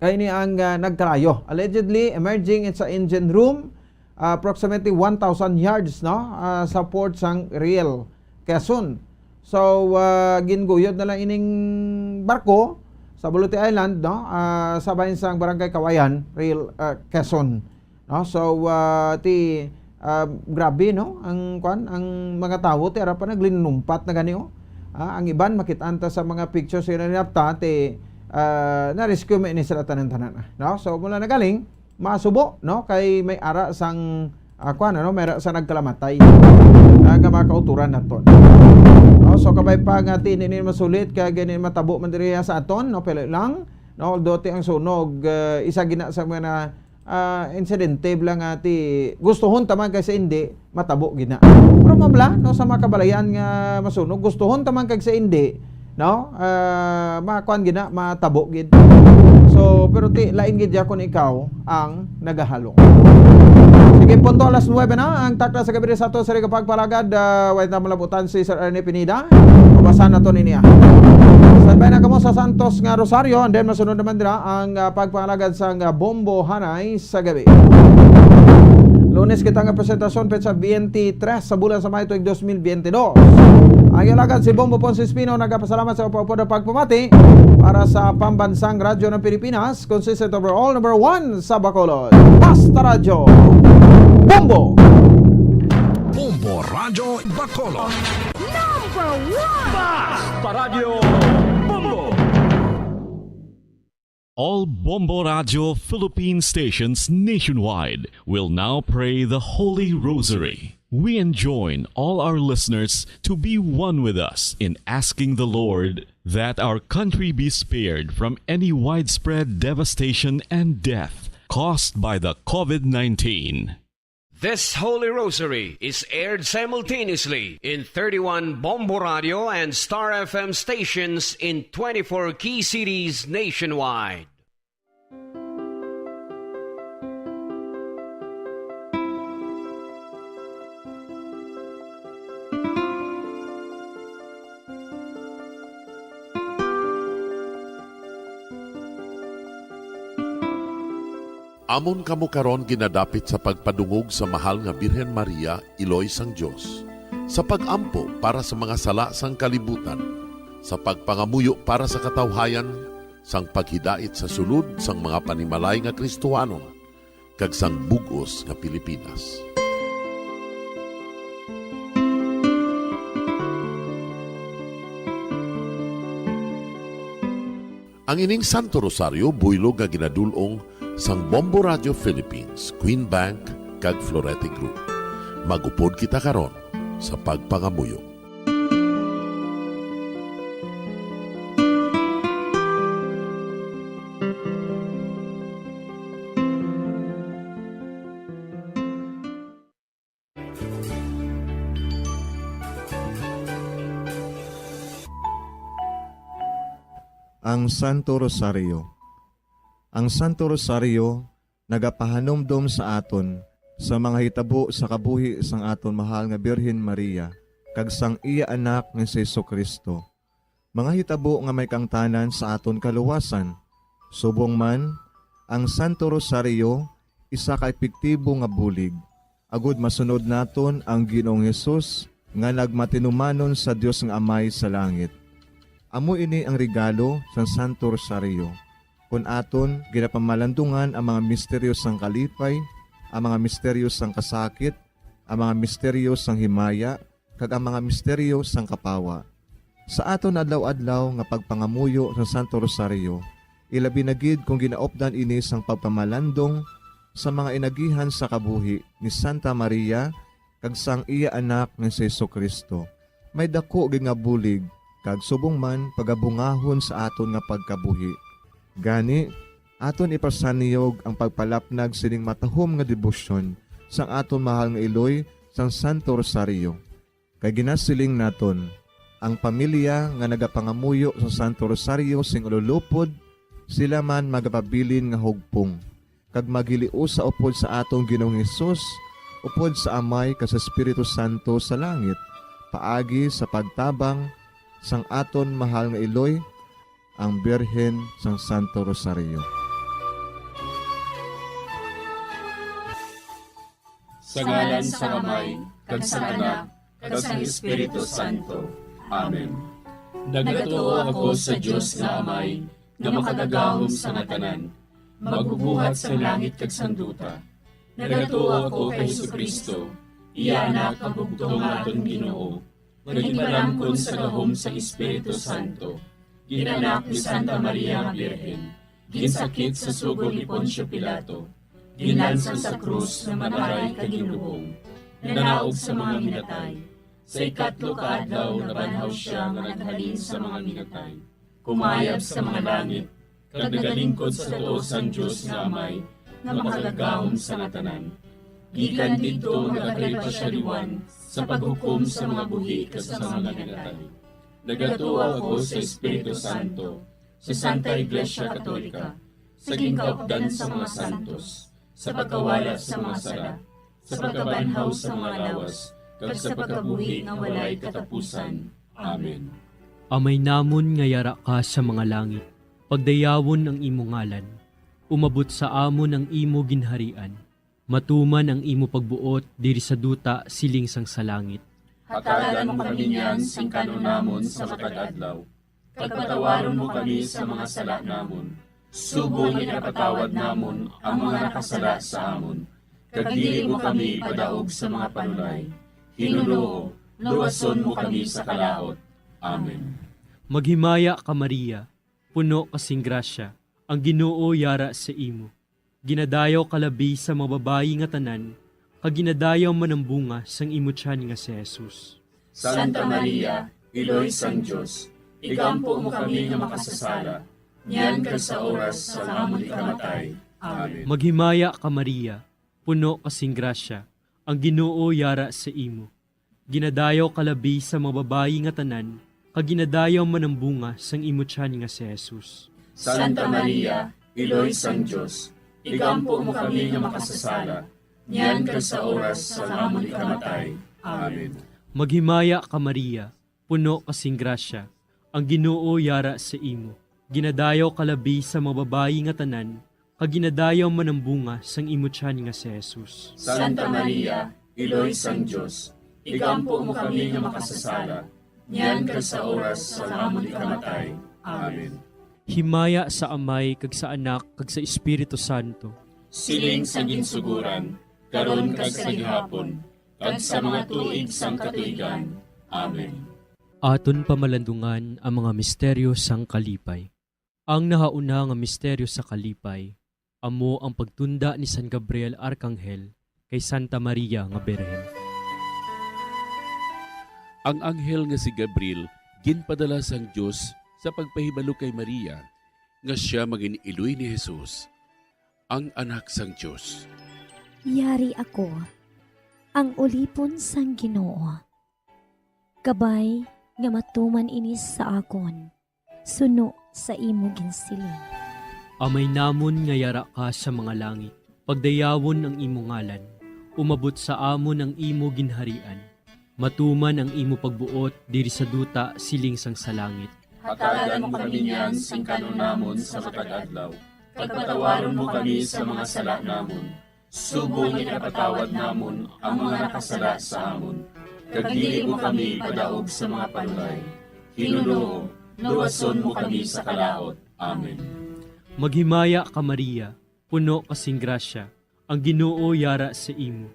kay ini ang, ah, nagkalayo. Allegedly emerging sa engine room, ah, approximately one thousand yards, no, ah, sa port sang Real Quezon. So, ah, ginguyod na lang ining barko sa Buluti Island, no, ah, sa bahin sang Barangay Kawayan, Real, ah, Quezon. No? So, ah, ti, ah, grabe, no? Ang, kwan, ang mga tawo, ti, ara pa naglinumpat na gani, oh. Ah, ang iban, makit-an ta sa mga pictures nga ninapta, ti, ah, na-rescue man ini sila tanan-tanan, ah, no? So, mula na galing, masubo, no? Kay may ara sang, ah, kwan, ano? May ara sa nagkalamatay, ah, nga mga kauturan naton. No? So, kabay pa nga, ti, ini masulit, kay gani matabo man diri sa aton, no? Pili lang, no? Although, ti, ang sunog, ah, isa gina sa mga ah, insidente bala nga ti gustuhon ta man kag sa indi, matabo gid na. Pero mao bala, no, sa mga kabalayan nga masunog, gustuhon ta man kag sa indi, no, ah, makuan gid na, matabo gid. So, pero ti lain gid ya kon ikaw ang nagahalong. Sige, punto alas nuebe na ang takna sa gabi sa ato sa pagpalagad. Ah, wait na malabutan si Sir Ernie Pineda. Mabasa na to niya. Standby na kamo sa Santos nga Rosario, and then masunod naman dira ang, ah, pagpangalagad sang, ah, Bombo Hanay sa gabi. Lunes kita nga presentasyon, petsa twenty-three sa bulan sa May tuig dos mil twenty-two. Ang inyong alagad si Bombo Ponce Espino nagapasalamat sa upod-upod nga pagpamati para sa Pambansang Radyo ng Pilipinas, consistent overall number one sa Bacolod. Basta Radyo, Bombo! Bombo Radyo Bacolod. Number one! Basta Radyo Bombo! All Bombo Radyo Philippine stations nationwide will now pray the Holy Rosary. We enjoin all our listeners to be one with us in asking the Lord that our country be spared from any widespread devastation and death caused by the COVID nineteen. This Holy Rosary is aired simultaneously in thirty-one Bombo Radio and Star F M stations in twenty-four key cities nationwide. Amon kamo karon ginadapit sa pagpadungog sa Mahal nga Birhen Maria, Iloy sang Dios, sa pag-ampo para sa mga sala sang kalibutan, sa pagpangamuyo para sa katawhayan, sang paghidait sa sulod sang mga panimalay nga Kristohanon, kag sang bug-os nga Pilipinas. Ang ining Santo Rosario buylog nga ginadul-ong sang Bombo Radio Philippines, Queen Bank, kag Florete Group. Mag-upod kita karon sa pagpangamuyo. Ang Santo Rosario. Ang Santo Rosario nagapahanumdom sa aton sa mga hitabo sa kabuhi sang aton mahal nga Birhen Maria kag sang iya Anak nga si Jesu-Cristo, mga hitabo nga may kaangtanan sa aton kaluwasan. Subong man, ang Santo Rosario isa ka epektibo nga bulig agud masunod naton ang Ginoong Hesus nga nagmatinumanon sa Dios nga Amay sa langit. Amo ini ang regalo sang Santo Rosario, kon aton ginapamalandungan ang mga misteryo sang kalipay, ang mga misteryo sang kasakit, ang mga misteryo sang himaya, kag ang mga misteryo sang kapawa. Sa aton adlaw-adlaw nga pagpangamuyo sa Santo Rosario, ilabi na gid kon ginaupdan ini sang pagpamalandong sa mga inagihan sa kabuhi ni Santa Maria kag sang iya Anak nga si Jesu-Cristo, may daku gid nga bulig kag subong man pagabungahon sa aton nga pagkabuhi. Gani, aton ipasanyog ang pagpalapnag sining matahom nga debosyon sang aton mahal nga iloy sang Santo Rosario. Kay ginasiling naton, ang pamilya nga nagapangamuyo sa Santo Rosario sing ululupod, sila man magapabilin nga hugpong, kag maghiliusa upod sa aton Ginoong Hesus, upod sa Amay kag sa Espiritu Santo sa langit, paagi sa pagtabang sang aton mahal nga iloy, ang Birhen sang Santo Rosario. Sa ngalan sang Amay, kag sang Anak, kag sang Espiritu Santo. Amen. Nagatuo ako sa Dios nga Amay, nga makagagahom sa nga tanan, magbubuhat sang langit kag sang duta. Nagatuo ako kay Jesu-Cristo, iya Anak nga bugtong nga aton Ginoo, nga ginpalamkon sa gahom sang Espiritu Santo, ginanak ni Santa Maria nga Birhen, ginsakit sa sugo ni Poncio Pilato, ginlansang sa krus, namatay kag ginlubong, nanaog sa mga minatay. Sa ikatlo ka adlaw nabanhaw sia nga naghalin sa mga minatay, kumayab sa mga langit, kag nagalingkod sa tuo sang Dios nga Amay, nga makagagahom sa nga tanan. Gikan didto magakalipasyaliwan sa paghukom sa mga buhi kag sa mga nagatay. Nagatuo ako sa Espiritu Santo, sa Santa Iglesia Katolika, sa ginkaupdan sa mga santos, sa pagkawala sa mga sala, sa pagkabanhaw sa mga lawas, kag sa pagkabuhi nga walay katapusan. Amen. Amay namon nga yara ka sa mga langit, pagdayawon ang imo ngalan. Umabot sa amon ang imo ginharian. Matuman ang imo pagbuot diri sa duta siling sang sa langit. Hatagan mo kami niyan sing kanon namon sa matag adlaw, kag patawaron mo kami sa mga sala namon, subong nga ginapatawad namon ang mga nakasala sa amon, kag dili mo kami ipadaog sa mga panulay. Hinunoo, luwason mo kami sa kalaut. Amen. Maghimaya ka, Maria, puno ka sing grasya, ang Ginoo yara sa imo. Ginadayaw ka labi sa mga babayi nga tanan, kag ginadayaw man ang bunga sang imo tiyan nga si Jesus. Santa Maria, Iloy sang Dios, igampo mo kami nga makasasala, niyan kag sa oras sa amon ikamatay. Amen. Maghimaya ka, Maria, puno ka sing grasya, ang Ginoo yara sa imo. Ginadayaw ka labi sa mga babayi nga tanan, kag ginadayaw man ang bunga sang imo tiyan nga si Jesus. Santa Maria, Iloy sang Dios, igampo mo kami nga makasasala, niyan kag sa oras sa amon ikamatay. Amen. Maghimaya ka, Maria, puno ka sing grasya, ang Ginoo yara sa imo. Ginadayaw ka labi sa mga babayi nga tanan, kag ginadayaw man ang bunga sang imo tiyan nga si Jesus. Santa Maria, Iloy sang Dios, igampo mo kami nga makasasala, niyan kag sa oras sa amon ikamatay. Amen. Himaya sa Amay, kag sa Anak, kag sa Espiritu Santo. Siling sa ginsuguran, karon kag sa gihapon, kag sa mga tuig sang katuigan. Amen. Aton pamalandungan ang mga misteryo sang kalipay. Ang nahauna nga misteryo sa kalipay amo ang pagtunda ni San Gabriel Arkanghel kay Santa Maria nga Birhen. Ang anghel nga si Gabriel ginpadala sang Dios sa pagpahibalo kay Maria nga sia mangin-iloy ni Jesus, ang Anak sang Dios. Yari ako, ang ulipon sang Ginoo. Kabay nga matuman ini sa akon, suno sa imo ginsiling. Amay namon nga yara ka sa mga langit, pagdayawon ang imo ngalan. Umabot sa amon ang imo ginharian. Matuman ang imo pagbuot diri sa duta siling sang sa langit. Hatagan mo kami niyan sing kanon namon sa matag adlaw, kag patawaron mo kami sa mga sala namon, subong nga ginapatawad namon ang mga nakasala sa amon, kag dili mo kami ipadaog sa mga panulay. Ginoo, luwason mo kami sa kalaut. Amen. Maghimaya ka, Maria, puno ka sing grasya, ang Ginoo yara sa imo.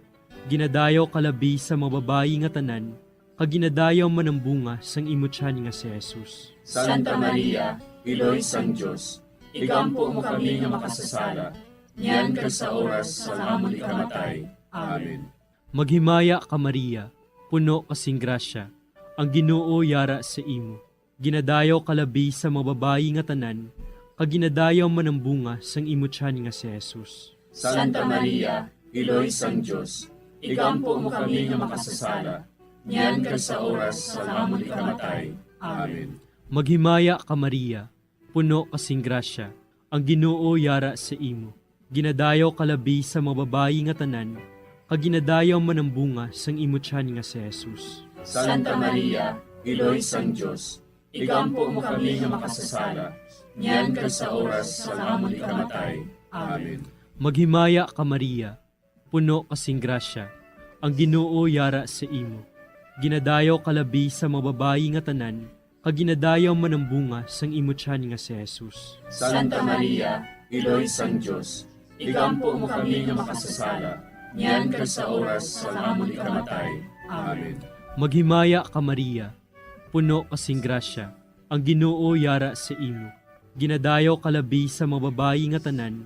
Ginadayaw ka labi sa mga babayi nga tanan, kag ginadayaw man ang bunga sang imo tiyan nga si Jesus. Santa Maria, Iloy sang Dios, igampo mo kami nga makasasala, niyan kag sa oras sa amon ikamatay. Amen. Maghimaya ka, Maria, puno ka sing grasya, ang Ginoo yara sa imo. Ginadayaw ka labi sa mga babayi nga tanan, kag ginadayaw man ang bunga sang imo tiyan nga si Jesus. Santa Maria, Iloy sang Dios, igampo mo kami nga makasasala, niyan kag sa oras sa amon ikamatay. Amen. Maghimaya ka, Maria, puno ka sing grasya, ang Ginoo yara sa imo. Ginadayaw ka labi sa mga babayi nga tanan, kag ginadayaw man ang bunga sang imo tiyan nga si Jesus. Santa Maria, Iloy sang Dios, igampo mo kami nga makasasala, niyan kag sa oras sa amon ikamatay. Amen. Maghimaya ka, Maria, puno ka sing grasya, ang Ginoo yara sa imo. Ginadayaw ka labi sa mga babayi nga tanan, kag ginadayaw man ang bunga sang imo tiyan nga si Jesus. Santa Maria, Iloy sang Dios, igampo mo kami nga makasasala, niyan kag sa oras sa amon ikamatay. Amen. Maghimaya ka, Maria, puno ka sing grasya, ang Ginoo yara sa imo. Ginadayaw ka labi sa mga babayi nga tanan,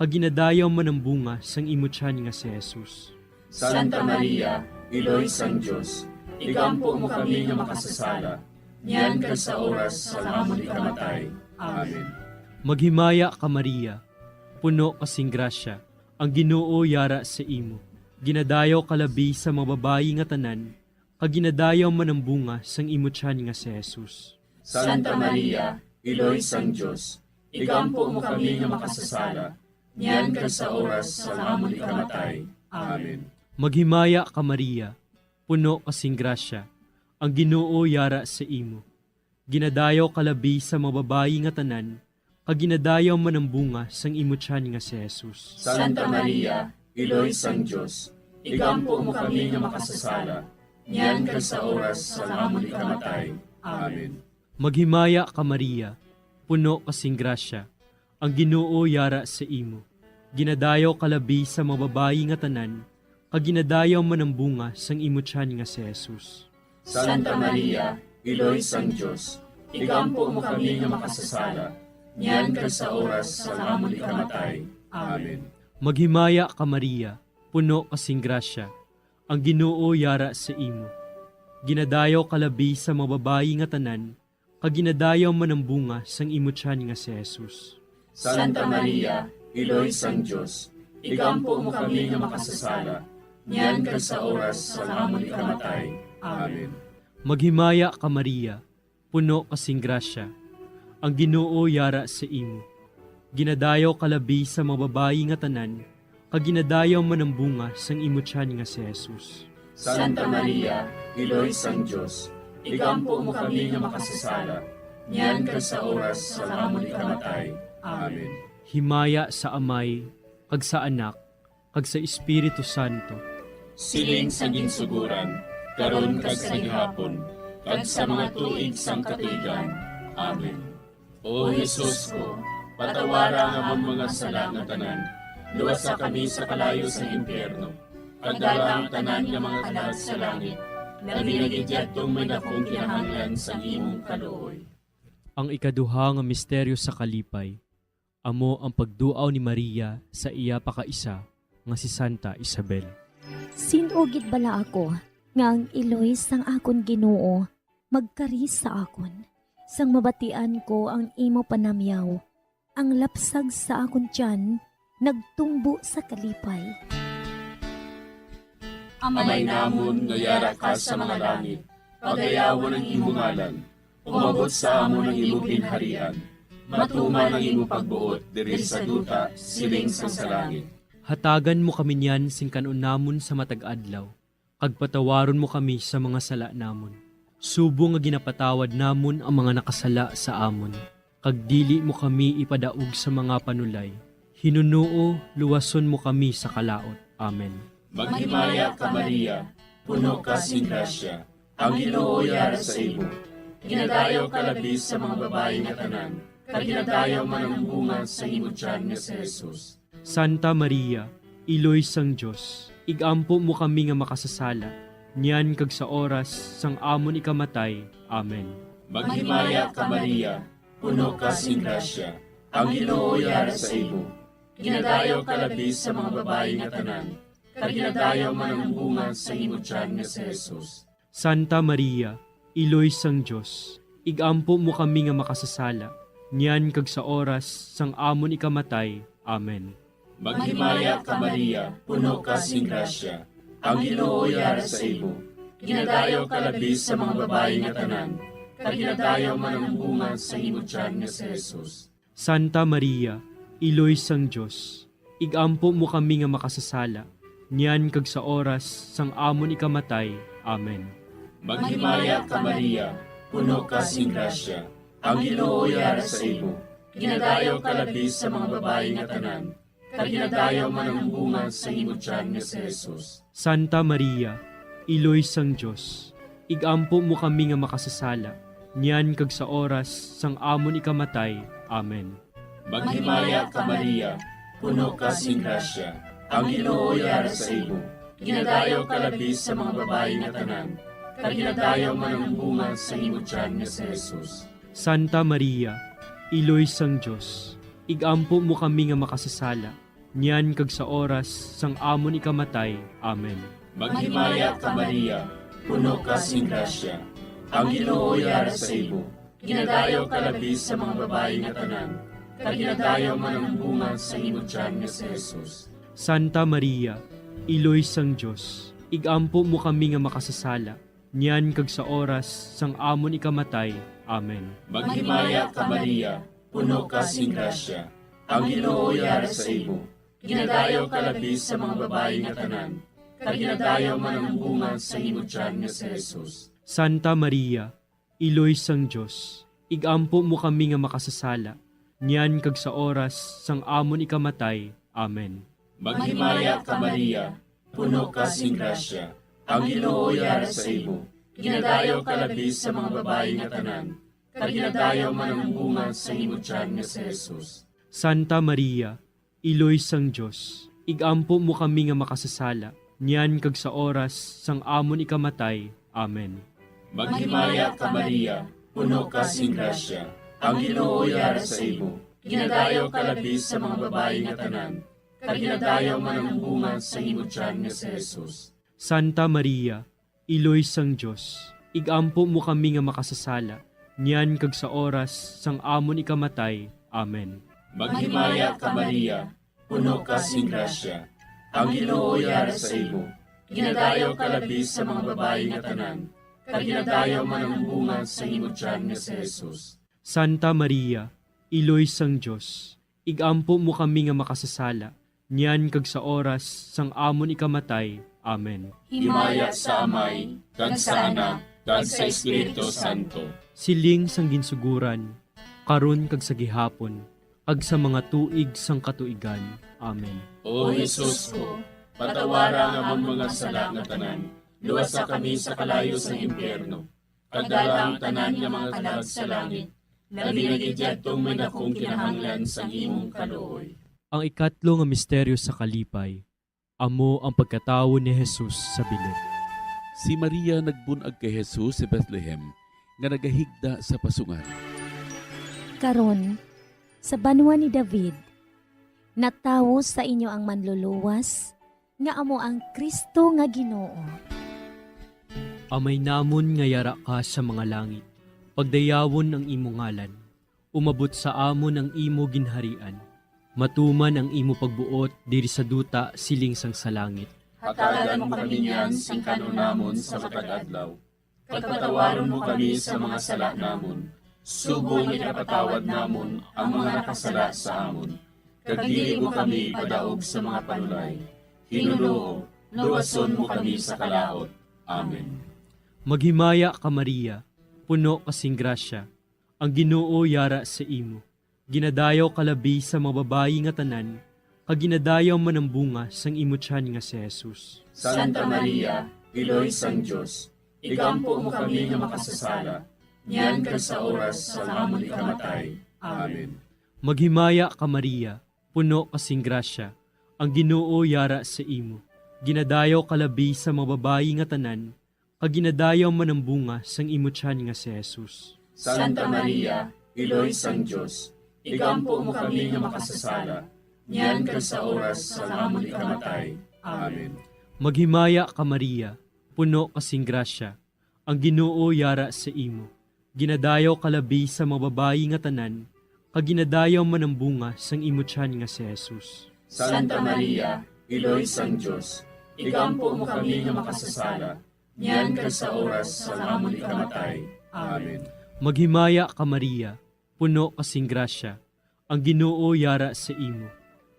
kag ginadayaw man ang bunga sang imo tiyan nga si Jesus. Santa Maria, Iloy sang Dios, igampo mo kami nga makasasala, niyan kag sa oras sa amon ikamatay. Amen. Maghimaya ka, Maria, puno ka sing grasya, Ang Ginoo yara sa imo. Ginadayaw ka labi sa mga babayi nga tanan, kag ginadayaw man ang bunga sang imo tiyan nga si Jesus. Santa Maria, Iloy sang Dios, igampo mo kami nga makasasala, niyan kag sa oras sang amon ikamatay. Amen. Maghimaya ka, Maria, puno ka sing grasya, ang Ginoo yara sa imo. Ginadayaw ka labi sa mga babayi nga tanan, kag ginadayaw man ang bunga sang imo tiyan nga si Jesus. Santa Maria, Iloy sang Dios, igampo mo kami nga makasasala, niyan kag sa oras sang amon ikamatay. Amen. Maghimaya ka, Maria, puno ka sing grasya, ang Ginoo yara sa imo. Ginadayaw ka labi sa mga babayi nga tanan, kag ginadayaw man ang bunga sang imo tiyan nga si Jesus. Santa Maria, Iloy sang Dios, igampo mo kami nga makasasala, niyan kag sa oras sang amon ikamatay. Amen. Maghimaya ka, Maria, puno ka sing grasya, ang Ginoo yara sa imo. Ginadayaw ka labi sa mga babayi nga tanan, kag ginadayaw man ang bunga sang imo tiyan nga si Jesus. Santa Maria, Iloy sang Dios, igampo mo kami nga makasasala, niyan kag sa oras sang amon ikamatay. Amen. Maghimaya ka, Maria, puno ka sing grasya, ang Ginoo yara sa imo. Ginadayaw ka labi sa mga babayi nga tanan, kag ginadayaw man ang bunga sang imo tiyan nga si Jesus. Santa Maria, Iloy sang Dios, igampo mo kami nga makasasala, niyan kag sa oras sang amon ikamatay. Amen. Himaya sa Amay, kag sa Anak, kag sa Espiritu Santo. Siling sa ginsuguran, karon kag sa gihapon, kag sa mga tuig sang katuigan. Amen. O Jesus ko, patawara ang amon mga sala nga tanan, luwasa kami sa kalayo sang impyerno, kag dala ang tanan nga mga kalag sa langit, labi na gid yadtong may dakong kinahanglan sang imong kaluoy. Ang ikaduha nga misteryo sa kalipay, amo ang pagduaw ni Maria sa iya pakaisa nga si Santa Isabel. Sin-o gid bala ako nga ang iloy sang akon Ginoo magkari sa akon? Sang mabatian ko ang imo panamyaw, ang lapsag sa akon tiyan nagtumbo sa kalipay. Amay namon nga yara ka sa mga langit, pagayawon ang imo ngalan. Umabot sa amon ang imo ginharian. Matuman ang imo pagbuot diri sa duta, siling sang sa langit. Hatagan mo kami niyan sing kan-on namon sa matag adlaw, kag patawaron mo kami sa mga sala namon, subong nga ginapatawad namon ang mga nakasala sa amon, kag dili mo kami ipadaog sa mga panulay. Hinunoo, luwason mo kami sa kalaut. Amen. Maghimaya ka, Maria, puno ka sing grasya, ang Ginoo yara sa imo. Ginadayaw ka labi sa mga babayi nga tanan, kag ginadayaw man ang bunga sa imo tiyan nga si Jesus. Santa Maria, Iloy sang Dios, igampo mo kami nga makasasala, niyan kag sa oras sang amon ikamatay. Amen. Maghimaya ka, Maria, puno ka sing grasya, ang Ginoo yara sa imo. Ginadayaw ka labi sa mga babayi nga tanan, kag ginadayaw man ang bunga sa imo tiyan nga si Jesus. Santa Maria, Iloy sang Dios, igampo mo kami nga makasasala, niyan kag sa oras sang amon ikamatay. Amen. Maghimaya ka, Maria, puno ka sing grasya, ang Ginoo yara sa imo. Ginadayaw ka labi sa mga babayi nga tanan, kag ginadayaw man ang bunga sa imo tiyan nga si Jesus. Santa Maria, Iloy sang Dios, igampo mo kami nga makasasala, niyan kag sa oras sang amon ikamatay. Amen. Maghimaya ka, Maria, puno ka sing grasya, ang Ginoo yara sa imo. Ginadayaw ka labi sa mga babayi nga tanan, kag ginadayaw man ang bunga sa imo tiyan nga si Jesus. Santa Maria, Iloy sang Dios, igampo mo kami nga makasasala, niyan kag sa oras sang amon ikamatay. Amen. Maghimaya ka, Maria, puno ka sing grasya, ang Ginoo yara sa imo. Ginadayaw ka labi sa mga babayi nga tanan, kag ginadayaw man ang bunga sa imo tiyan nga si Jesus. Santa Maria, Iloy sang Dios, igampo mo kami nga makasasala, niyan kag sa oras sang amon ikamatay. Amen. Maghimaya ka, Maria, puno ka sing grasya, ang Ginoo yara sa imo. Ginadayaw ka labi sa mga babayi nga tanan, kag ginadayaw man ang bunga sa imo tiyan nga si Jesus. Santa Maria, Iloy sang Dios, igampo mo kami nga makasasala, niyan kag sa oras sang amon ikamatay. Amen. Maghimaya ka, Maria, puno ka sing grasya. Ang Ginoo yara sa imo. Ginadayaw ka labi sa mga babayi nga tanan, kag ginadayaw man ang bunga sa imo tiyan nga si Jesus. Santa Maria, Iloy sang Dios, igampo mo kami nga makasasala, niyan kag sa oras sang amon ikamatay. Amen. Maghimaya ka, Maria, puno ka sing grasya. Ang Ginoo yara sa imo. Ginadayaw ka labi sa mga babayi nga tanan, kag ginadayaw man ang bunga sa imo tiyan nga si Jesus. Santa Maria, Iloy sang Dios, igampo mo kami nga makasasala, niyan kag sa oras sang amon ikamatay. Amen. Maghimaya ka, Maria, puno ka sing grasya. Ang Ginoo yara sa imo. Ginadayaw ka labi sa mga babayi nga tanan, kag ginadayaw man ang bunga sa imo tiyan nga si Jesus. Santa Maria, Iloy sang Dios, igampo mo kami nga makasasala, niyan kag sa oras sang amon ikamatay. Amen. Maghimaya ka, Maria, puno ka sing grasya. Ang Ginoo yara sa imo. Ginadayaw ka labi sa mga babayi nga tanan, kag ginadayaw man ang bunga sa imo tiyan nga si Jesus. Santa Maria, Iloy sang Dios, igampo mo kami nga makasasala, niyan kag sa oras sang amon ikamatay. Amen. Himaya sa Amay, kag sa Anak, kag sa Espiritu Santo. Siling sang ginsuguran, karon kag sa gihapon, kag sa mga tuig sang katuigan. Amen. O Jesus ko, patawara ang amon mga sala nga tanan, luwasa kami sa kalayo sang impyerno, kag dala ang tanan nga mga kalag sa langit, labi na gid yadtong may dakong kinahanglan sang imong kaluoy. Ang ikatlo nga misteryo sa kalipay, amo ang pagkatawo ni Jesus sa bilog. Si Maria nagbun-ag kay Jesus sa Bethlehem, nga nagahigda sa pasungan. Karon, sa banwa ni David, natawo sa inyo ang Manluluwas, nga amo ang Cristo nga Ginoo. Amay namon nga yara ka sa mga langit, pagdayawon ang imo ngalan. Umabot sa amon ang imo ginharian. Matuman ang imo pagbuot diri sa duta siling sang sa langit. Hatagan mo kami niyan sing kan-on namon sa matag adlaw. Kag patawaron mo kami sa mga sala namon, subong nga ginapatawad namon ang mga nakasala sa amon. Kag dili mo kami ipadaog sa mga panulay. Ginoo, luwason mo kami sa kalaut. Amen. Maghimaya ka, Maria, puno ka sing grasya, ang Ginoo yara sa imo. Ginadayaw ka labi sa mga babayi nga tanan, kag ginadayaw man ang bunga sang imo tiyan nga si Jesus. Santa Maria, Iloy sang Dios, igampo mo kami nga makasasala, niyan kag sa oras sang amon ikamatay. Amen. Maghimaya ka, Maria, puno ka sing grasya, ang Ginoo yara sa imo. Ginadayaw ka labi sa mga babayi nga tanan, kag ginadayaw man ang bunga sang imo tiyan nga si Jesus. Santa Maria, Iloy sang Dios, igampo mo kami nga makasasala, niyan kag sa oras sang amon ikamatay. Amen. Maghimaya ka, Maria, puno ka sing grasya, ang Ginoo yara sa imo. Ginadayaw ka labi sa mga babayi nga tanan, kag ginadayaw man ang bunga sang imo tiyan nga si Jesus. Santa Maria, Iloy sang Dios, igampo mo kami nga makasasala, niyan kag sa oras sang amon ikamatay. Amen. Maghimaya ka, Maria, puno ka sing grasya, ang Ginoo yara sa imo.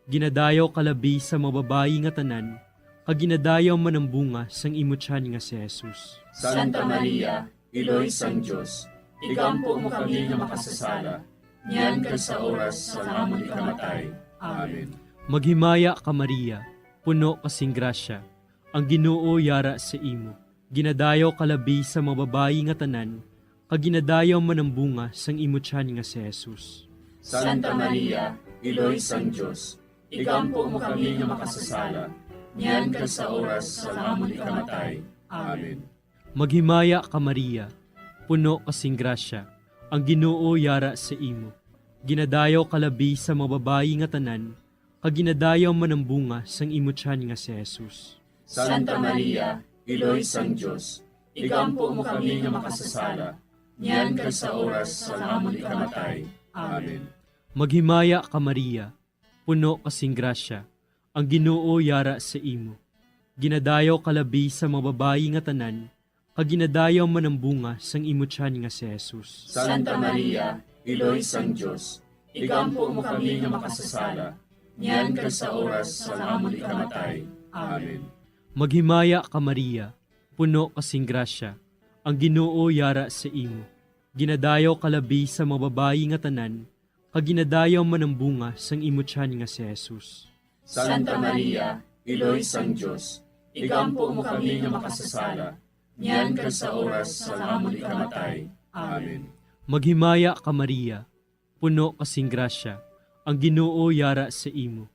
Ginadayaw ka labi sa mga babayi nga tanan, kag ginadayaw man ang bunga sang imo tiyan nga si Jesus. Santa Maria, Iloy sang Dios, igampo mo kami nga makasasala, niyan kag sa oras sang amon ikamatay. Amen. Maghimaya ka, Maria, puno ka sing grasya, ang Ginoo yara sa imo. Ginadayaw ka labi sa mga babayi nga tanan, kag ginadayaw man ang bunga sang imo tiyan nga si Jesus. Santa Maria, Iloy sang Dios, igampo mo kami nga makasasala, niyan kag sa oras sang amon ikamatay. Amen. Maghimaya ka, Maria, puno ka sing grasya, ang Ginoo yara sa imo. Ginadayaw ka labi sa mga babayi nga tanan, kag ginadayaw man ang bunga sang imo tiyan nga si Jesus. Santa Maria, Iloy sang Dios, igampo mo kami nga makasasala, niyan kag sa oras sang amon ikamatay. Amen. Maghimaya ka, Maria, puno ka sing grasya, Ang Ginoo yara sa imo. Ginadayaw ka labi sa mga babayi nga tanan, kag ginadayaw man ang bunga sang imo tiyan nga si Jesus. Santa Maria, Iloy sang Dios, igampo mo kami nga makasasala, niyan kag sa oras sang amon ikamatay. Amen. Maghimaya ka, Maria, puno ka sing grasya, ang Ginoo yara sa imo. Ginadayaw ka labi sa mga babayi nga tanan, kag ginadayaw man ang bunga sang imo tiyan nga si Jesus. Santa Maria, Iloy sang Dios, igampo mo kami nga makasasala, niyan kag sa oras sang amon ikamatay. Amen. Maghimaya ka, Maria, puno ka sing grasya, ang Ginoo yara sa imo.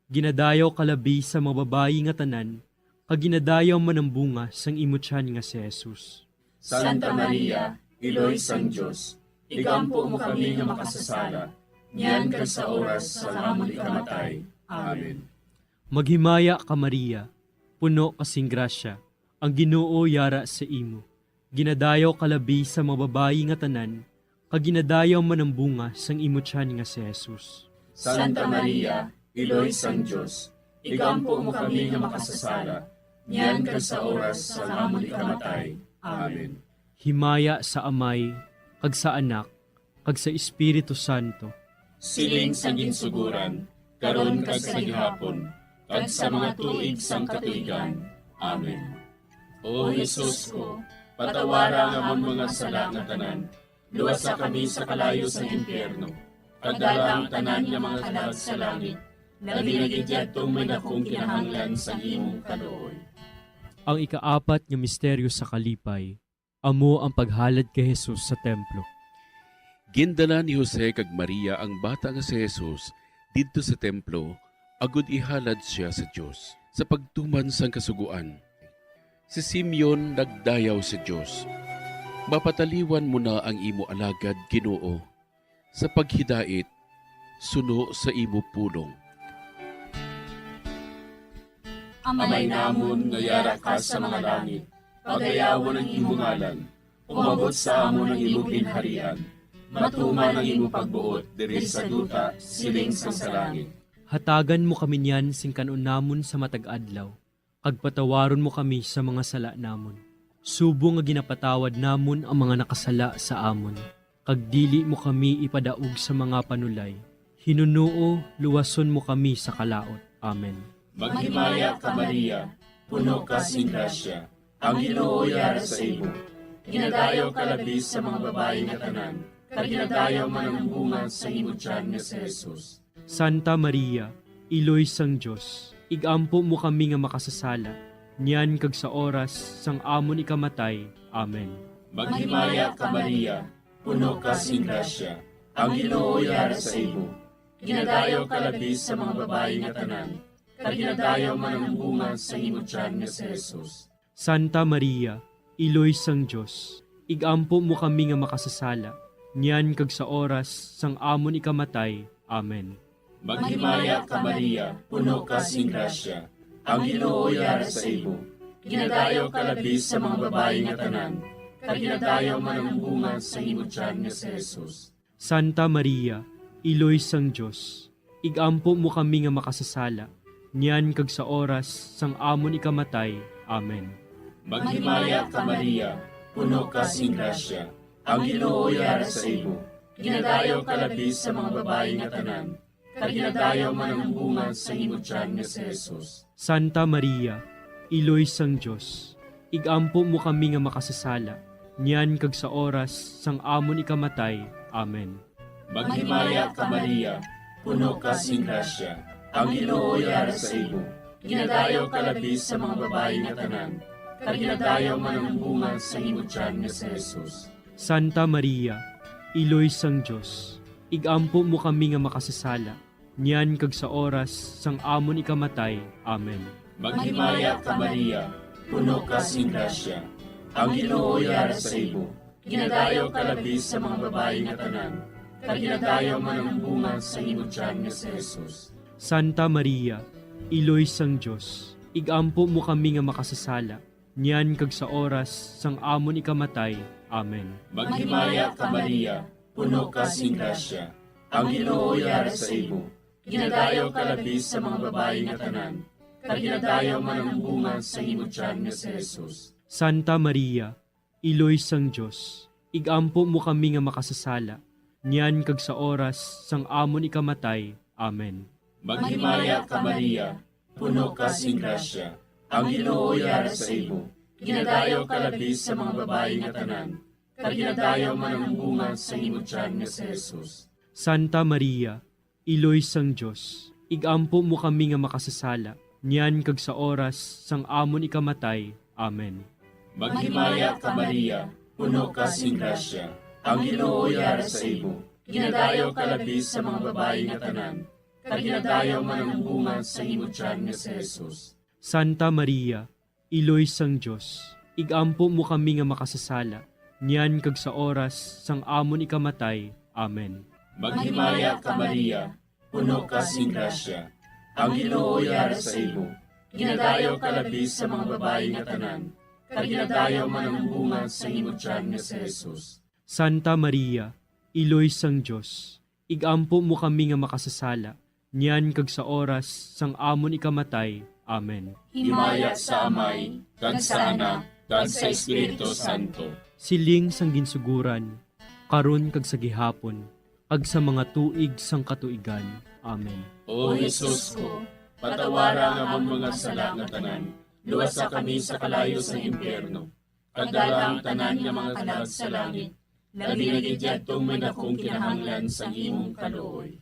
Ginadayaw ka labi sa mga babayi nga tanan, kag ginadayaw man ang bunga sang imo tiyan nga si Jesus. Santa Maria, Iloy sang Dios, igampo mo kami nga makasasala, niyan kag sa oras sang amon ikamatay. Amen. Maghimaya ka, Maria, puno ka sing grasya, ang Ginoo yara sa imo. Ginadayaw ka labi sa mga babayi nga tanan, kag ginadayaw man ang bunga sang imo tiyan nga si Jesus. Santa Maria, Iloy sang Dios, igampo mo kami nga makasasala, niyan kag sa oras sang amon ikamatay. Amen. Himaya sa Amay, kag sa Anak, kag sa Espiritu Santo. Siling sa ginsuguran, karon kag sa gihapon, kag sa mga tuig sang katuigan. Amen. O Jesus ko, patawara ang amon mga sala nga tanan, luwasa kami sa kalayo sang impyerno, kag dala ang tanan nga mga kalag sa langit, labi na gid yadtong may dakong kinahanglan sang imong kaluoy. Ang ikaapat nga misteryo sa kalipay, amo ang paghalad kay Jesus sa templo. Gindala ni Jose kag Maria ang bata nga si Jesus didto sa templo, agod ihalad sia sa Dios. Sa pagtuman sang Kasugoan, si Simeon nagdayaw sa Dios, "Mapataliwan mo na ang imo alagad, Ginoo, sa paghidait suno sa imo pulong." Amay namon nga yara ka sa mga langit, pagayawon ang imo ngalan. Umabot sa amon ang imo ginharian. Matuman ang imo pagbuot diri sa duta, siling sang sa langit. Hatagan mo kami niyan sing kan-on namon sa matag adlaw, kag patawaron mo kami sa mga sala namon, subong nga ginapatawad namon ang mga nakasala sa amon, kag dili mo kami ipadaog sa mga panulay. Hinunoo, luwason mo kami sa kalaut. Amen. Maghimaya ka, Maria, puno ka sing grasya, ang Ginoo yara sa imo. Ginadayaw ka labi sa mga babayi nga tanan, kag ginadayaw man ang bunga sa imo tiyan nga si Jesus. Santa Maria, Iloy sang Dios, igampo mo kami nga makasasala, niyan kag sa oras sang amon ikamatay. Amen. Maghimaya ka, Maria, puno ka sing grasya, ang Ginoo yara sa imo. Ginadayaw ka labi sa mga babayi nga tanan, kag ginadayaw man ang bunga sa imo tiyan nga si Jesus. Santa Maria, Iloy sang Dios, igampo mo kami nga makasasala, niyan kag sa oras sang amon ikamatay. Amen. Maghimaya ka, Maria, puno ka sing grasya, ang Ginoo yara sa imo. Ginadayaw ka labi sa mga babayi nga tanan, kag ginadayaw man ang bunga sa imo tiyan nga si Jesus. Santa Maria, Iloy sang Dios, igampo mo kami nga makasasala, niyan kag sa oras sang amon ikamatay. Amen. Maghimaya ka, Maria, puno ka sing grasya, ang Ginoo yara sa imo. Ginadayaw ka labi sa mga babayi nga tanan, kag ginadayaw man ang bunga sa imo tiyan nga si Jesus. Santa Maria, Iloy sang Dios, igampo mo kami nga makasasala, niyan kag sa oras sang amon ikamatay. Amen. Maghimaya ka, Maria, puno ka sing grasya, ang Ginoo yara sa imo. Ginadayaw ka labi sa mga babayi nga tanan, kag ginadayaw man ang bunga sa imo tiyan nga si Jesus. Santa Maria, Iloy sang Dios, igampo mo kami nga makasasala, niyan kag sa oras sang amon ikamatay. Amen. Maghimaya ka, Maria, puno ka sing grasya, ang Ginoo yara sa imo. Ginadayaw ka labi sa mga babayi nga tanan, kag ginadayaw man ang bunga sa imo tiyan nga si Jesus. Santa Maria, Iloy sang Dios, igampo mo kami nga makasasala, niyan kag sa oras sang amon ikamatay. Amen. Maghimaya ka, Maria, puno ka sing grasya, ang Ginoo yara sa imo. Ginadayaw ka labi sa mga babayi nga tanan, kag ginadayaw man ang bunga sang imo tiyan nga si Jesus. Santa Maria, Iloy sang Dios, igampo mo kami nga makasasala, niyan kag sa oras sang amon ikamatay. Amen. Maghimaya ka, Maria, puno ka sing grasya, ang Ginoo yara sa imo. Ginadayaw ka labi sa mga babayi nga tanan, kag ginadayaw man ang bunga sang imo tiyan nga si Jesus. Santa Maria, Iloy sang Dios, igampo mo kami nga makasasala, niyan kag sa oras sang amon ikamatay. Amen. Maghimaya ka, Maria, puno ka sing grasya, ang Ginoo yara sa imo. Ginadayaw ka labi sa mga babayi nga tanan, kag ginadayaw man ang bunga sang imo tiyan nga si Jesus. Santa Maria, Iloy sang Dios, igampo mo kami nga makasasala, niyan kag sa oras sang amon ikamatay. Amen. Maghimaya ka, Maria, puno ka sing grasya, ang Ginoo yara sa imo. Ginadayaw ka labi sa mga babayi nga tanan, kag ginadayaw man ang bunga sang imo tiyan nga si Jesus. Santa Maria, Iloy sang Dios, igampo mo kami nga makasasala, niyan kag sa oras sang amon ikamatay. Amen. Himaya sa Amay, kag sa Anak, kag sa Espiritu Santo. Siling sang ginsuguran, karon kag sa gihapon, kag sa mga tuig sang katuigan. Amen. O Jesus ko, patawara ang amon mga sala nga tanan, luwasa kami sa kalayo sang impyerno, kag dala ang tanan nga mga kalag sa langit, labi na gid yadtong may dakong kinahanglan sang imong kaluoy.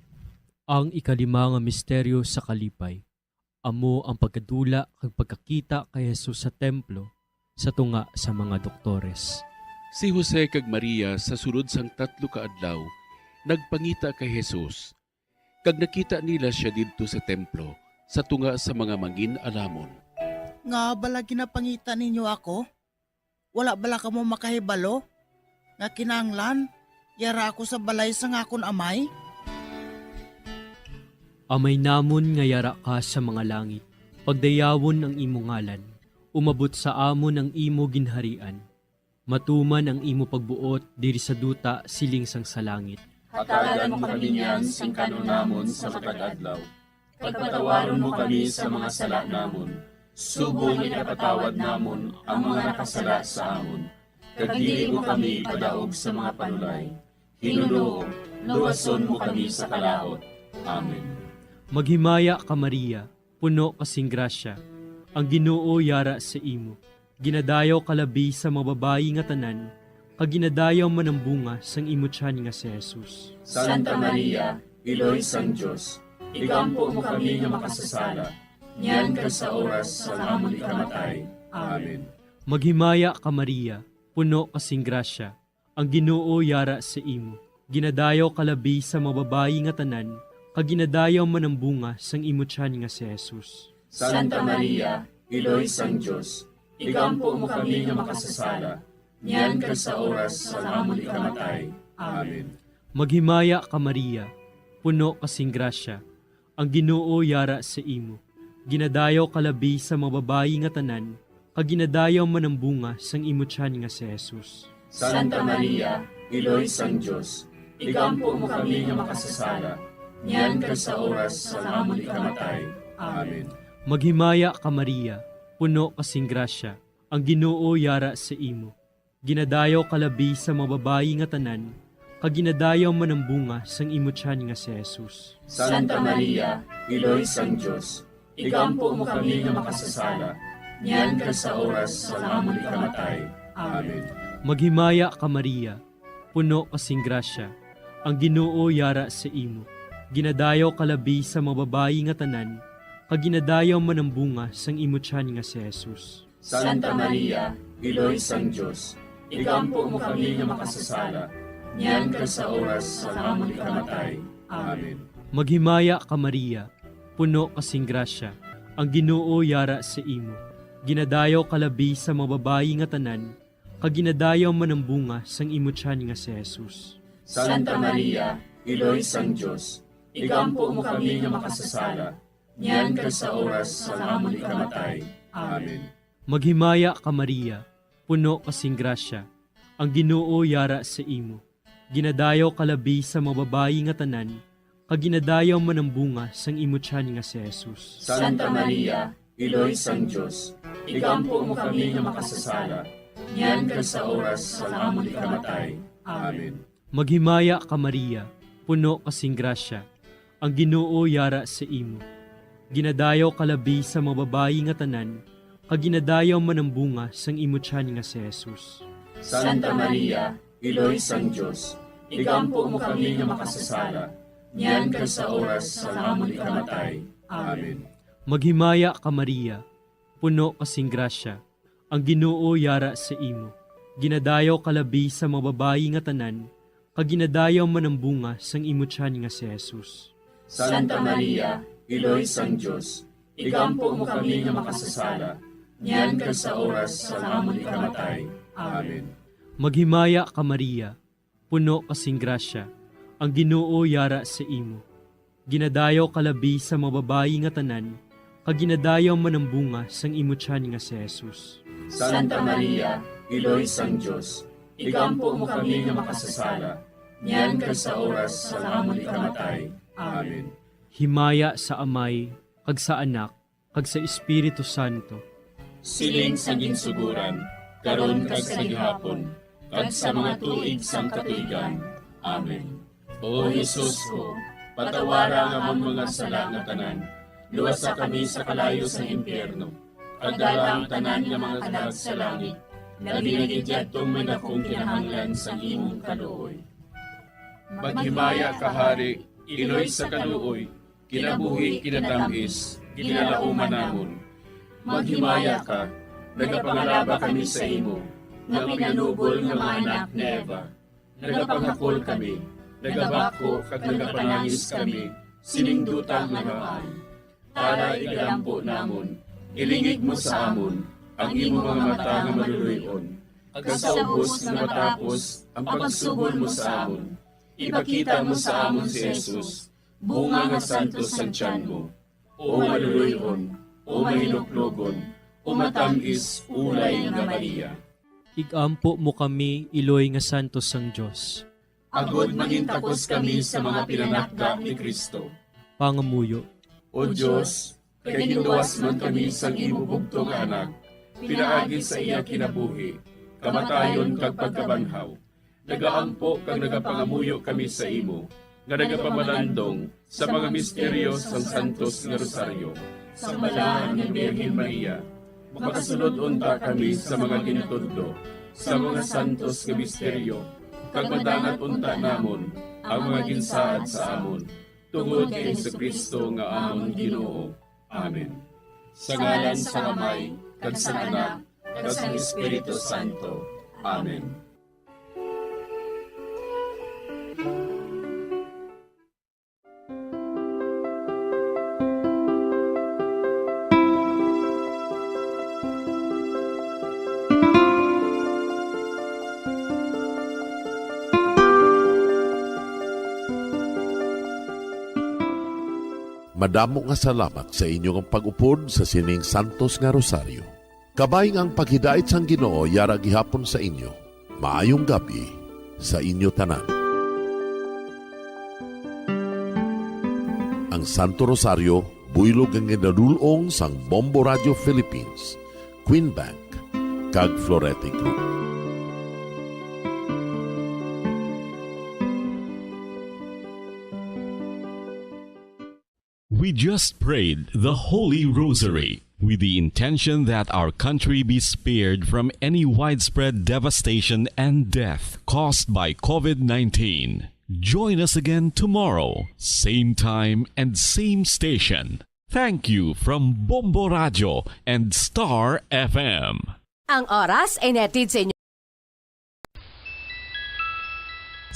Ang ikalima nga misteryo sa kalipay, amo ang pagkadula kag pagkakita kay Jesus sa templo sa tunga sa mga doktores. Si Jose kag Maria sa sulod sang tatlo ka adlaw nagpangita kay Jesus, kag nakita nila sia didto sa templo sa tunga sa mga mangin-alamon. Ngaa bala ginapangita ninyo ako? Wala bala kamo makahibalo nga kinahanglan yara ako sa balay sang akon Amay? Amay namon nga yara ka sa mga langit, pagdayawon ang imo ngalan, umabot sa amon ang imo ginharian, matuman ang imo pagbuot diri sa duta siling sang sa langit. Hatagan mo kami niyan sing kan-on namon sa matag adlaw, kag patawaron mo kami sa mga sala namon, subong nga ginapatawad namon ang mga nakasala sa amon, kag dili mo kami ipadaog sa mga panulay. Hinunoo, luwason mo kami sa kalaut. Amen. Maghimaya ka, Maria, puno ka sing grasya, ang Ginoo yara sa imo. Ginadayaw ka labi sa mga babayi nga tanan, kag ginadayaw man ang bunga sang imo tiyan nga si Jesus. Santa Maria, Iloy sang Dios, igampo mo kami nga makasasala, niyan kag sa oras sang amon ikamatay. Amen. Maghimaya ka, Maria, puno ka sing grasya, ang Ginoo yara sa imo. Ginadayaw ka labi sa mga babayi nga tanan, kag ginadayaw man ang bunga sang imo tiyan nga si Jesus. Santa Maria, Iloy sang Dios, igampo mo kami nga makasasala, niyan kag sa oras sang amon ikamatay. Amen. Maghimaya ka, Maria, puno ka sing grasya, ang Ginoo yara sa imo. Ginadayaw ka labi sa mga babayi nga tanan, kag ginadayaw man ang bunga sang imo tiyan nga si Jesus. Santa Maria, Iloy sang Dios, igampo mo kami nga makasasala, niyan kag sa oras sang amon ikamatay. Amen. Maghimaya ka, Maria, puno ka sing grasya, ang Ginoo yara sa imo. Ginadayaw ka labi sa mga babayi nga tanan, kag ginadayaw man ang bunga sang imo tiyan nga si Jesus. Santa Maria, Iloy sang Dios, igampo mo kami nga makasasala, niyan kag sa oras sang amon ikamatay. Amen. Maghimaya ka, Maria, puno ka sing grasya, ang Ginoo yara sa imo. Ginadayaw ka labi sa mga babayi nga tanan, kag ginadayaw man ang bunga sang imo tiyan nga si Jesus. Santa Maria, Iloy sang Dios, igampo mo kami nga makasasala, niyan kag sa oras sang amon ikamatay. Amen. Maghimaya ka, Maria, puno ka sing grasya, ang Ginoo yara sa imo. Ginadayaw ka labi sa mga babayi nga tanan, kag ginadayaw man ang bunga sang imo tiyan nga si Jesus. Santa Maria, Iloy sang Dios, igampo mo kami nga makasasala, niyan kag sa oras sang amon ikamatay. Amen. Maghimaya ka, Maria, puno ka sing grasya, ang Ginoo yara sa imo. Ginadayaw ka labi sa mga babayi nga tanan, kag ginadayaw man ang bunga sang imo tiyan nga si Jesus. Santa Maria, Iloy sang Dios, igampo mo kami nga makasasala, niyan kag sa oras sang amon ikamatay. Amen. Maghimaya ka, Maria, puno ka sing grasya, ang Ginoo yara sa imo. Ginadayaw ka labi sa mga babayi nga tanan, kag ginadayaw man ang bunga sang imo tiyan nga si Jesus. Santa Maria, Iloy sang Dios, igampo mo kami nga makasasala, niyan kag sa oras sang amon ikamatay. Amen. Maghimaya ka, Maria, puno ka sing grasya, ang Ginoo yara sa imo. Ginadayaw ka labi sa mga babayi nga tanan, kag ginadayaw man ang bunga sang imo tiyan nga si Jesus. Santa Maria, Iloy sang Dios, igampo mo kami nga makasasala, niyan kag sa oras sang amon ikamatay. Amen. Maghimaya ka, Maria, puno ka sing grasya, ang Ginoo yara sa imo. Ginadayaw ka labi sa mga babayi nga tanan, kag ginadayaw man ang bunga sang imo tiyan nga si Jesus. Santa Maria, Iloy sang Dios, igampo mo kami nga makasasala, niyan kag sa oras sang amon ikamatay. Amen. Himaya sa Amay, kag sa Anak, kag sa Espiritu Santo. Siling sa ginsuguran, karon kag sa gihapon, kag sa mga tuig sang katuigan. Amen. O Jesus ko, patawara ang amon mga sala nga tanan, luwasa kami sa kalayo sang impyerno, kag dala ang tanan nga mga kalag sa langit, labi na gid yadtong may dakong kinahanglan sang imong kaluoy. Maghimaya ka, Hari, Iloy sa kaluoy, kinabuhi, kinatamis, ginalauman namon. Maghimaya ka, nagapangalaba kami sa imo, nga pinanubol nga mga anak ni Eva. Nagapanghakol kami, nagabako kag nagapanangis kami sining duta nga maan. Para igalampo namon, ilingig mo sa amon ang imo mga mata nga maluloy-on, kag sa ubos nga matapos ang pagsubol mo sa amon, ipakita mo sa amon si Jesus, bunga nga santos sang tiyan mo, o maluloy-on, o mahinuklogon, o matam-is ulay nga Maria. Igampo mo kami, iloy nga santos sang Dios. Agod mangintakos kami sa mga pinanakda ni Cristo. Pangamuyo. O Dios, kay ginluwas man kami sang imo bugtong nga Anak, pinaagi sa iya kinabuhi, kamatayon kag pagkabanhaw, nagaampo kag nagapangamuyo kami sa imo, nga nagapamalandong sa mga misteryo sang Santos nga Rosaryo, sang Balaan nga Birhen Maria. Makasulod unta kami sa mga gintudlo sa mga santos nga misteryo, kag madangat unta namon ang mga ginsaad sa amon, tungod kay Jesu-Cristo nga amon Ginoo. Amen. Sa ngalan sang Amay, kag sang Anak, kag sang Espiritu Santo. Amen. Madamo nga salamat sa inyo nga pag-upod sa sining santos nga rosaryo. Kabay nga ang paghidait sang Ginoo yara gihapon sa inyo. Maayong gab-i sa inyo tanan. Ang Santo Rosario, buylog nga ginadul-ong sang Bombo Radio Philippines, Queen Bank, kag Florete Group. We just prayed the Holy Rosary with the intention that our country be spared from any widespread devastation and death caused by COVID nineteen. Join us again tomorrow, same time and same station. Thank you from Bombo Radio and Star F M. Ang oras ay nahatid sa inyo.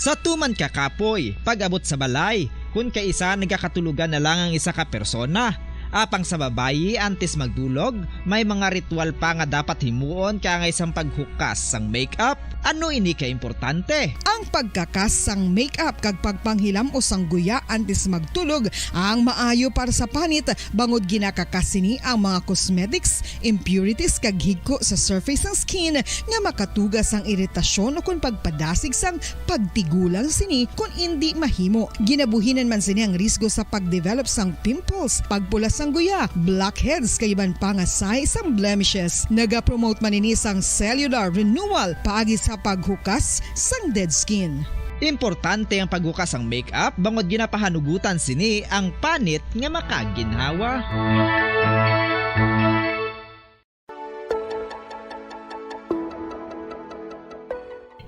Sa tuman ka kapoy, pag-abot sa balay, kun kaisa nagakatulogan na lang ang isa ka persona. Apang sa babayi, antes magdulog, may mga ritual pa nga dapat himuon, kaangay sang paghukas sang makeup, Ano ini ka importante? Ang pagkakas sang make-up kag pagpanghilam-os sang guya antes magtulog ang maayo para sa panit, bangod ginakakas sini ang mga cosmetics, impurities kag higko sa surface sang skin nga makatuga sang iritasyon ukon pagpadasig sang pagtigulang sini kon indi mahimo. Ginabuhinan man sini ang risgo sa pagdevelop sang pimples, pagpula sang guya, blackheads kag iban pa nga sign sang blemishes. Nagapromote man ini sang cellular renewal paagi sa paghukas sang dead skin. Importante ang paghukas sang make-up bangod ginapahanugutan sini ang panit nga makaginhawa.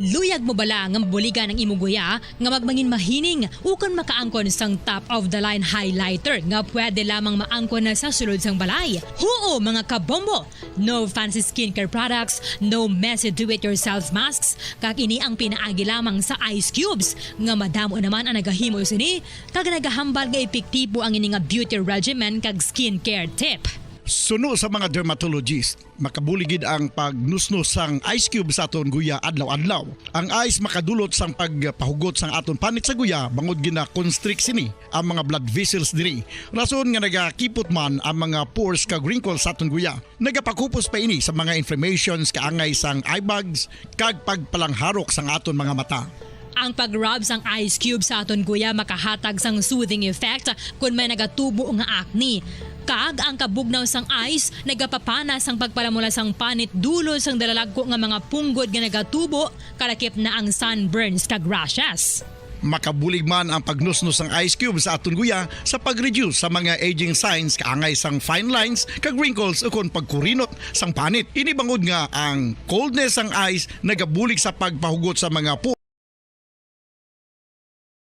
Luyag mo bala nga mabuligan ang imo guya nga magmangin mahining ukon makaangkon sang top of the line highlighter nga pwede lamang maangkon na sa sulod sang balay? Huo, mga kabombo! No fancy skincare products, no messy do-it-yourself masks, kag ini ang pinaagi lamang sa ice cubes nga madamo naman ang nagahimo sini kag nagahambal nga epektibo ang ini nga beauty regimen kag skincare tip. Suno sa mga dermatologist, makabulig gid ang pagnusnos sang ice cube sa aton guya adlaw-adlaw. Ang ice makadulot sang pagpahugot sang aton panit sa guya bangod gina-constrict sini ang mga blood vessels diri, rason nga nagakipot man ang mga pores kag wrinkles sa aton guya. Nagapakupos pa ini sa mga inflammations kaangay sang eye bags kag pagpalangharok sang aton mga mata. Ang pag-rub sang ice cube sa aton guya makahatag sang soothing effect kon may nagatubo nga acne. Kag ang kabugnaw sang ice nagapapana sang pagpalamula sang panit dulot sang dalalagko nga mga punggod nga nagatubo, kalakip na ang sunburns kag rashes. Makabulig man ang pagnusnos sang ice cube sa aton guya sa pag-reduce sa mga aging signs kaangay sang fine lines kag wrinkles ukon pagkurinot sang panit. Ini bangod nga ang coldness sang ice nagabulig sa pagpahugot sa mga pu-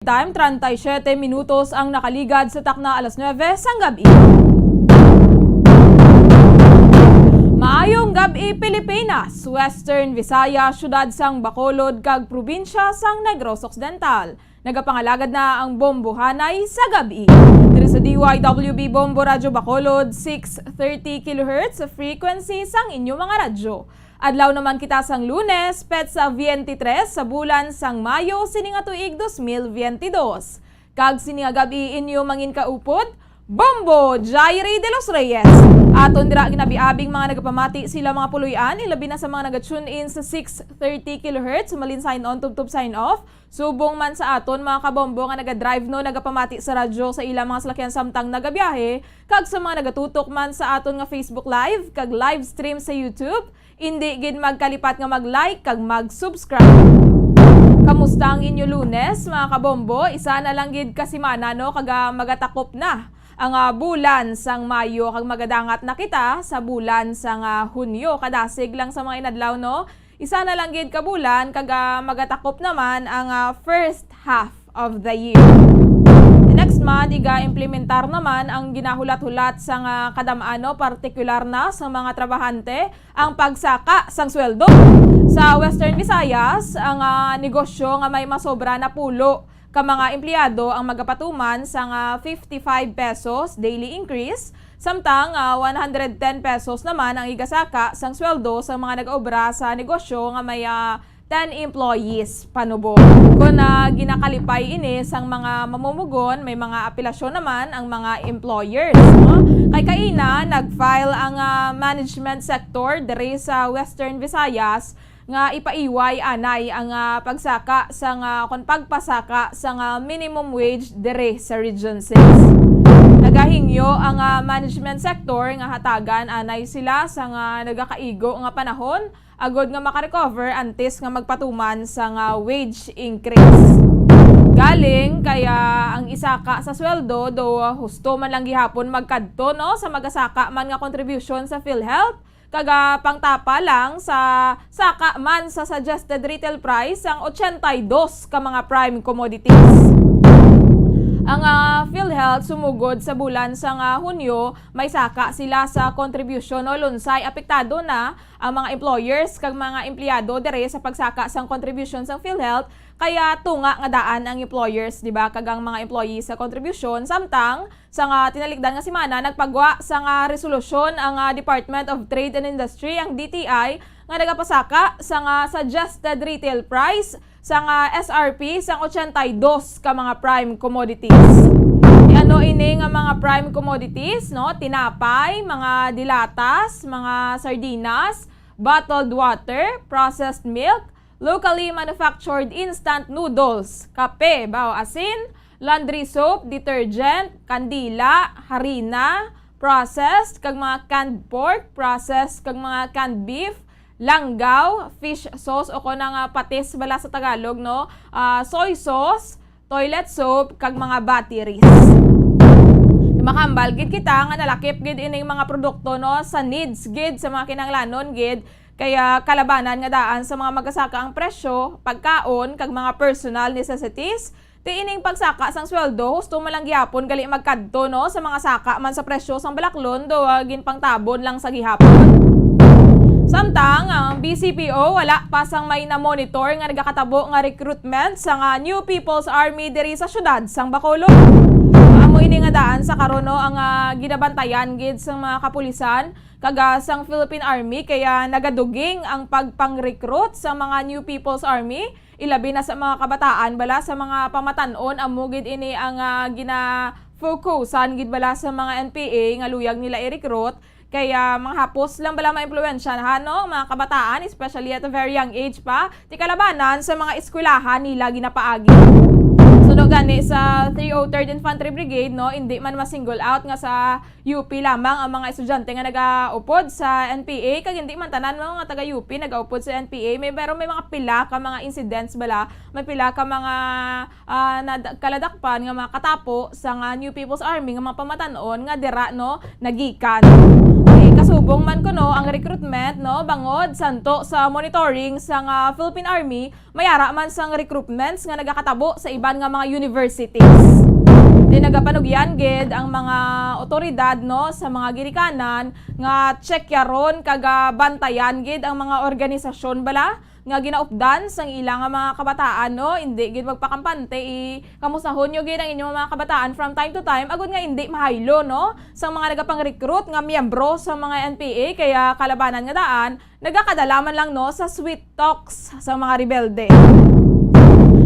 Time, treinta y siete minutos ang nakaligad sa takna alas nuebe sang gab-i. Maayong gab-i, Pilipinas, Western Visayas, siyudad sang Bacolod kag probinsya sang Negros Occidental. Nagapangalagad na ang Bombohanay sa gab-i. Diri sa D Y W B Bombo Radyo Bacolod, six thirty kilohertz frequency sang inyo mga radyo. Adlaw naman kita sang Lunes, petsa twenty-three sa bulan sang Mayo sini nga tuig dos mil veinte dos. Kag sini nga gab-i inyo mangin kaupod, Bombo Jairi de los Reyes. Aton dira ginabiabing mga nagapamati sila mga puloy-an, ilabi na sa mga naga-tune in sa six thirty kilohertz, malin sign on, tubtob sign off. Subong man sa aton mga kabombo nga naga-drive, no, nagapamati sa radyo sa ilang mga salakyan samtang nagabiyahe, kag sa mga nagatutok man sa aton nga Facebook Live kag live stream sa YouTube, indi gid magkalipat nga mag-like kag mag-subscribe. Kamusta ang inyo Lunes, mga kabombo? Isa na lang gid ka semana, no, kag, ah, magatakop na ang, ah, bulan sang Mayo kag magadangat na kita sa bulan sang, ah, Hunyo. Kadasig lang sa mga inadlaw, no? Isa na lang gid ka bulan kag, ah, magatakop naman ang, ah, first half of the year. The next month, iga-implementar naman ang ginahulat-hulat sang, ah, kadam-ano, partikular na sa mga trabahante, ang pagsaka sang sweldo. Sa Western Visayas, ang, ah, negosyo nga may masobra napulo ka mga empleyado ang magapatuman sang, ah, fifty-five pesos daily increase, samtang, ah, one hundred ten pesos naman ang igasaka sang sweldo sang mga nag-obra sa negosyo nga may, ah, ten employees panubo. Kon, ah, ginakalipay ini sang mga mamumugon, may mga apelasyon naman ang mga employers, no? Kay kaina, nag-file ang, ah, management sector diri sa Western Visayas nga ipaiway anay ang, ah, pagsaka sang, ah, kon pagpasaka sang, ah, minimum wage diri sa Region six. Nagahingyo ang, ah, management sector nga hatagan anay sila sang, ah, nagakaigo nga panahon agod nga makarecover antes nga magpatuman sang, ah, wage increase. Galing kay ang isaka sa sweldo, do husto man lang gihapon magkadto, no, sa magasaka man nga contribution sa PhilHealth, kag, ah, pangtapa lang sa saka man sa suggested retail price ang ochenta y dos ka mga prime commodities. Ang, ah, PhilHealth sumugod sa bulan sang, ah, Hunyo, may saka sila sa contribution o lunsay apektado na ang mga employers kag mga empleyado diri sa pagsaka sang contribution sang PhilHealth, kaya tunga nga daan ang employers, di ba, kag ang mga employees sa contribution. Samtang, sa nga tinalikdan nga semana, nagpagwa sa nga resolusyon ang, ah, Department of Trade and Industry, ang D T I, nga nagapasaka sa nga suggested retail price sa nga S R P sang ochenta y dos ka mga prime commodities. Ti ano ini nga mga prime commodities, no? Tinapay, mga dilatas, mga sardinas, bottled water, processed milk, locally manufactured instant noodles, kape, bao, asin, laundry soap, detergent, kandila, harina, processed kag mga canned pork, processed kag mga canned beef, langgaw, fish sauce o kon ang, ah, patis bala sa Tagalog, no? Ah, soy sauce, toilet soap, kag mga batteries. Makahambal gid kita nga nalakip gid ining mga produkto, no, sa needs gid, sa mga kinahanglanon gid, kaya kalabanan nga daan sa mga magasaka ang presyo, pagkaon, kag mga personal necessities. Ti ining pagsaka sang sweldo, husto man lang gihapon gali magkadto, no, sa mga saka man sa presyo sang balaklon, do, ah, ginpangtabon lang sa gihapon. Samtang ang B C P O wala pa sang may na-monitor nga nagakatabo nga recruitment sa nga New People's Army diri sa siyudad sang Bacolod. Amo ini nga daan sa karon, no, ang, ah, ginabantayan gid sang mga kapulisan kag, ah, sang Philippine Army, kaya nagaduging ang pagpang-recruit sa mga New People's Army, ilabi na sa mga kabataan bala, sa mga pamatan-on. Amo gid ini ang, ah, gina-focusan gid bala sa mga N P A nga luyag nila i-recruit. Kaya mga hapos lang bala maimpluwensyahan, no, mga kabataan, especially at a very young age pa, ti kalabanan sa mga eskwelahan nila ginapaagi. Suno gani sa three oh third Infantry Brigade, no, indi man ma-single out nga sa U P lamang ang mga estudyante nga nagaupod sa N P A, kag hindi man tanan mga taga U P nagaupod sa N P A. May, pero may mga pila ka mga incidents bala, may pila ka mga, ah, nad-, kaladakpan nga mga katapo sa nga New People's Army nga mga pamatan-on nga dira, no, nagikan. Kay kasubong man kuno ang recruitment, no, bangod santo sa monitoring sa nga Philippine Army, may ara man sang recruitments nga nagakatabo sa iban nga mga universities. Di nagapanugyan gid ang mga otoridad, no, sa mga ginikanan nga tsekyaron kag, ah, bantayan gid ang mga organisasyon bala nga ginaupdan sang ila nga mga kabataan, no, indi gid magpakampante. I-, kamusahon nyo gid ang inyong mga kabataan from time to time, agud nga indi mahaylo, no, sang mga nagapang-recruit nga miyembro sa mga N P A, kaya kalabanan nga daan nagakadala man lang, no, sa sweet talks sa mga rebelde.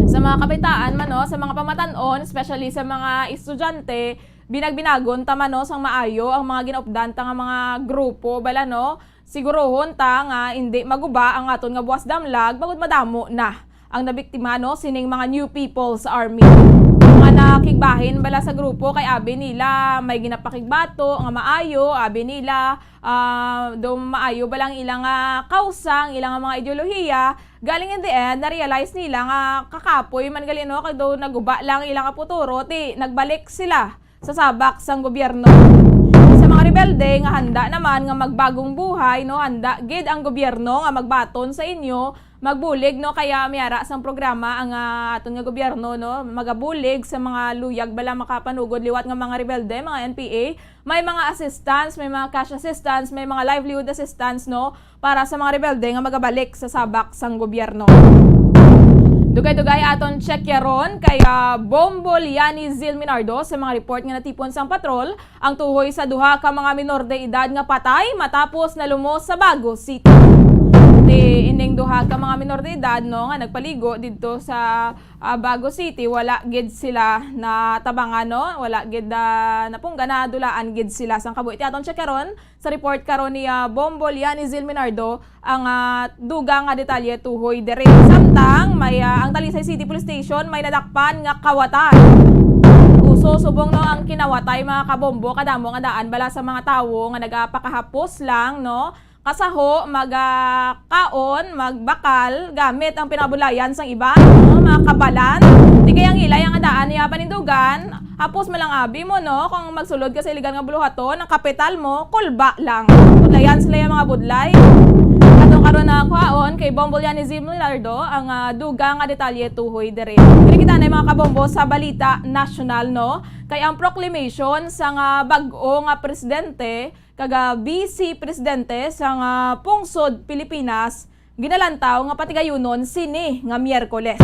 Sa mga kabataan man, no, sa mga pamatan-on, especially sa mga estudyante, binag-binagon ta man, no, sang maayo ang mga ginaupdan ta nga mga grupo bala, no. Sigurohon ta nga indi maguba ang aton nga buwas damlag, bangod madamo na ang nabiktima, no, sining mga New People's Army. Mga nakigbahin bala sa grupo kay abi nila may ginapakigbato nga maayo, abi nila, ah, daw maayo ba lang ilang, ah, kausa, ang ilang mga ideolohiya. Galing in the end, na-realize nila nga kakapoy man gali, no, kag daw naguba lang ilang futuro, ti nagbalik sila sa sabak sang gobyerno. Sa mga rebelde nga handa naman nga magbagong buhay, no, handa gid ang gobyerno nga magbaton sa inyo, magbulig, no, kaya may ara sang programa ang, ah, aton nga gobyerno, no, magabulig sa mga luyag bala makapanugod liwat nga mga rebelde, mga N P A. May mga assistance, may mga cash assistance, may mga livelihood assistance, no, para sa mga rebelde nga magabalik sa sabak sang gobyerno. Dugay-dugay aton tsekyaron kay, ah, Bombo Liani Zil Minardo sa mga report nga natipon sang patrol. Ang tuhoy sa duha ka mga minor de edad nga patay matapos nalumos sa Bago City. Ti ining duha ka mga minor de edad, no, nga nagpaligo didto sa, ah, Bago City, wala gid sila natabangan, no? Wala gid, ah, napunggan, nadulaan gid sila. Sang kabuhi ti aton tsekyaron, sa report karon ni, ah, Bombo Liani Zil Minardo, ang, ah, dugang nga detalye tuhoy diri. Samtang may, ah, ang Talisay City Police Station may nadakpan nga kawatan. Uso subong, no, ang kinawatay, mga kabombo, kadamo nga daan bala sa mga tawo nga nagapakahapos lang, no, kasaho, magakaon, magbakal gamit ang pinabulayan sang iban, no, mga kabalan. Di kay ang ila ya nga daan niya panindugan, hapos man lang abi mo, no? Kung magsulod ka sa iligan nga buluhaton, ang kapital mo, kulba lang. Budlayan sila ya mga budlay. Atong karon na kuhaon kay Bombo Liani Zil Milardo ang, ah, dugang nga detalye tuhoy diri. Diri kita na, mga kabombo, sa balita nasyonal, no? Kay ang proclamation sa nga bag-o nga presidente kag, ah, vice presidente sa nga pungsod Pilipinas, ginalantaw nga patigayunon sini nga Miyerkules.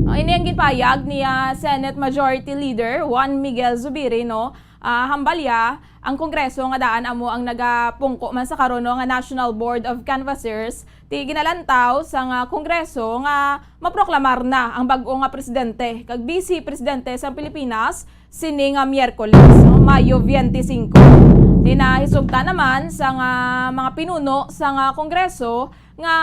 Ang ini ang ginpahayag ni, ah, Senate Majority Leader Juan Miguel Zubiri, no, Ah, hambalya, ang Kongreso nga daan amo ang nagapungko man sa karon, no, nga National Board of Canvassers, ti ginalantaw sang Kongreso nga maproklamar na ang bag-o nga presidente kag bisi presidente sa Pilipinas sini nga Miyerkules, no, Mayo twenty-five. Ti nahisugta naman sang mga pinuno sang Kongreso nga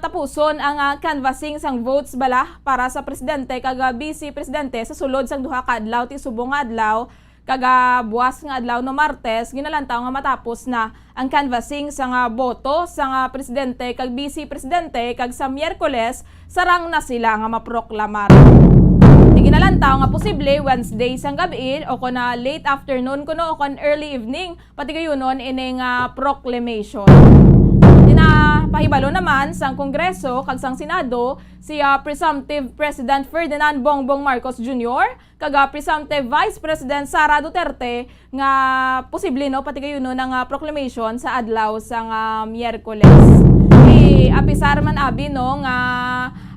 tapuson ang ah, canvassing sang votes bala para sa presidente kag ah, bisi presidente sa sulod sang duha ka adlaw ti subong nga adlaw kag ah, buwas nga adlaw, no, Martes, ginalantaw nga matapos na ang canvassing sang ah, boto sang ah, presidente kag bisi presidente, kag sa Miyerkules sarang na sila nga maproklamar. Ti ginalantaw nga posible Wednesday sang gab-i o kon ah, late afternoon kuno o kon early evening patigayunon ining ah, proclamation. Ti napahibalo naman sang Kongreso kag sang Senado si ah, presumptive President Ferdinand Bongbong Marcos Junior kag ah, presumptive Vice President Sara Duterte nga posible, no, patigayunon ang ah, proclamation sa adlaw sang ah, Miyerkules. Ti apisar man abi, no, nga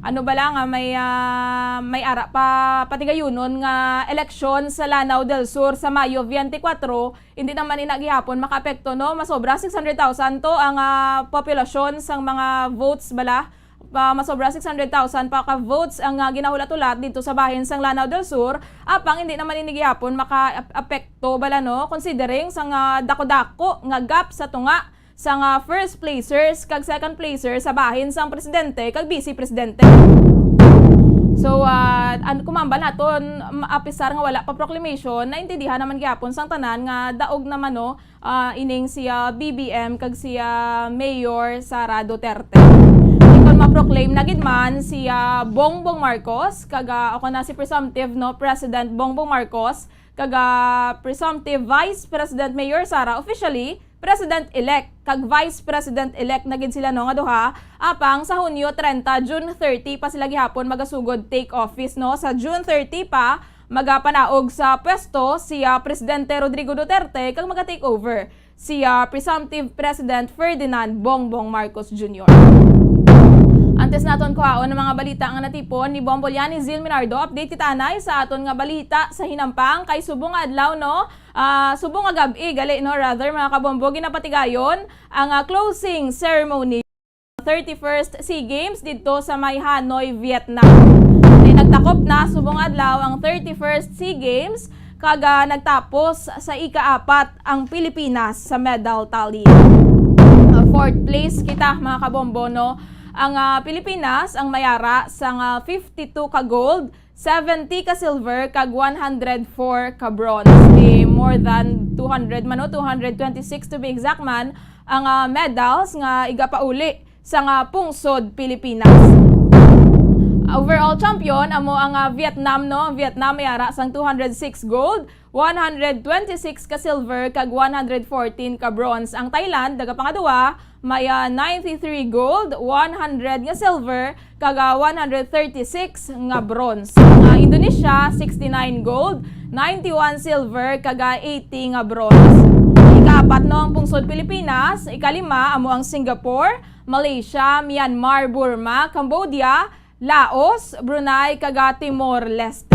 ano bala nga may ah, may ara pa patigayunon nga eleksyon sa Lanao del Sur sa Mayo twenty-four, hindi naman ina gihapon makaapekto, no? Masobra six hundred thousand to ang ah, populasyon sang mga votes bala. Pa, masobra six hundred thousand pa ka votes ang ah, ginahulat-hulat dito sa bahin sang Lanao del Sur. Apang hindi naman ini gihapon makaapekto bala, no, considering sang ah, dako-dako nga gap sa tunga sang ah, first placers kag second placer sa bahin sang presidente kag vice presidente. So, ah, an kumambal naton, ma- apisar nga wala pa proclamation, naintindihan naman gyapon sang tanan nga daog naman, no, ah, ining si ah, B B M kag si ah, Mayor Sara Duterte. Kon ma-proclaim na gid man si ah, Bongbong Marcos kag ah, ako na si presumptive, no, President Bongbong Marcos kag ah, presumptive Vice President Mayor Sara, officially President-elect kag Vice President-elect na gid sila, no, nga duha. Apang sa Hunyo treinta, June thirty pa sila gihapon magasugod take office, no. Sa June thirty pa magapanaog sa pwesto si ah, Presidente Rodrigo Duterte kag maga-take over si ah, presumptive President Ferdinand Bongbong Marcos Junior. Antes naton kuhaon ang mga balita nga natipon ni Bombo Liani Zil Minardo, update kita anay sa aton nga balita sa hinampang kay subong nga adlaw, no? Ah, subong nga gab-i gali, no, rather, mga kabombo, ginapatigayon ang ah, closing ceremony thirty-first SEA Games didto sa may Hanoi, Vietnam. Kay nagtakop na subong adlaw ang thirty-first SEA Games kag ah, nagtapos sa ikaapat ang Pilipinas sa medal tally. Ah, fourth place kita, mga kabombo, no? Ang ah, Pilipinas ang mayara sang ah, fifty-two ka gold, seventy ka silver kag one hundred four ka bronze. Di more than two hundred man, no, two hundred twenty-six to be exact man, ang ah, medals nga igapauli sang ah, pungsod Pilipinas. Overall champion amo ang ah, Vietnam, no? Ang Vietnam may ara sang two hundred six gold, one hundred twenty-six ka silver kag one hundred fourteen ka bronze. Ang Thailand, nagapangaduwa, may ah, ninety-three gold, one hundred nga silver, kag ah, one hundred thirty-six nga bronze. Ang ah, Indonesia, sixty-nine gold, ninety-one silver, kag ah, eighty nga bronze. Ikaapat, no, ang pungsod Pilipinas, ikalima amo ang Singapore, Malaysia, Myanmar, Burma, Cambodia, Laos, Brunei, kag ah, Timor-Leste.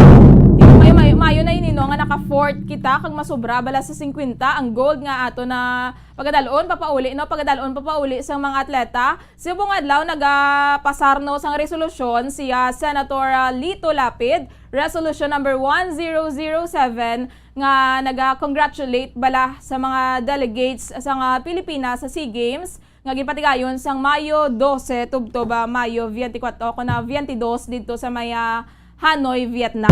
Di ko mayo, mayo, mayo na ini, no, nga naka-fourth kita kag masobra bala sa singkwenta ang gold nga ato na pagadalon papauli, no, pagadalon papauli sa mga atleta. Subong adlaw nagapasar, no, sang resolusyon si ah, Senator ah, Lito Lapid, resolution number one zero zero seven, nga naga-congratulate bala sa mga delegates sang ah, Pilipinas sa SEA Games nga ginpatigayon sang Mayo dose tubtob ah, Mayo twenty-four o kon na twenty-two didto sa may ah, Hanoi, Vietnam.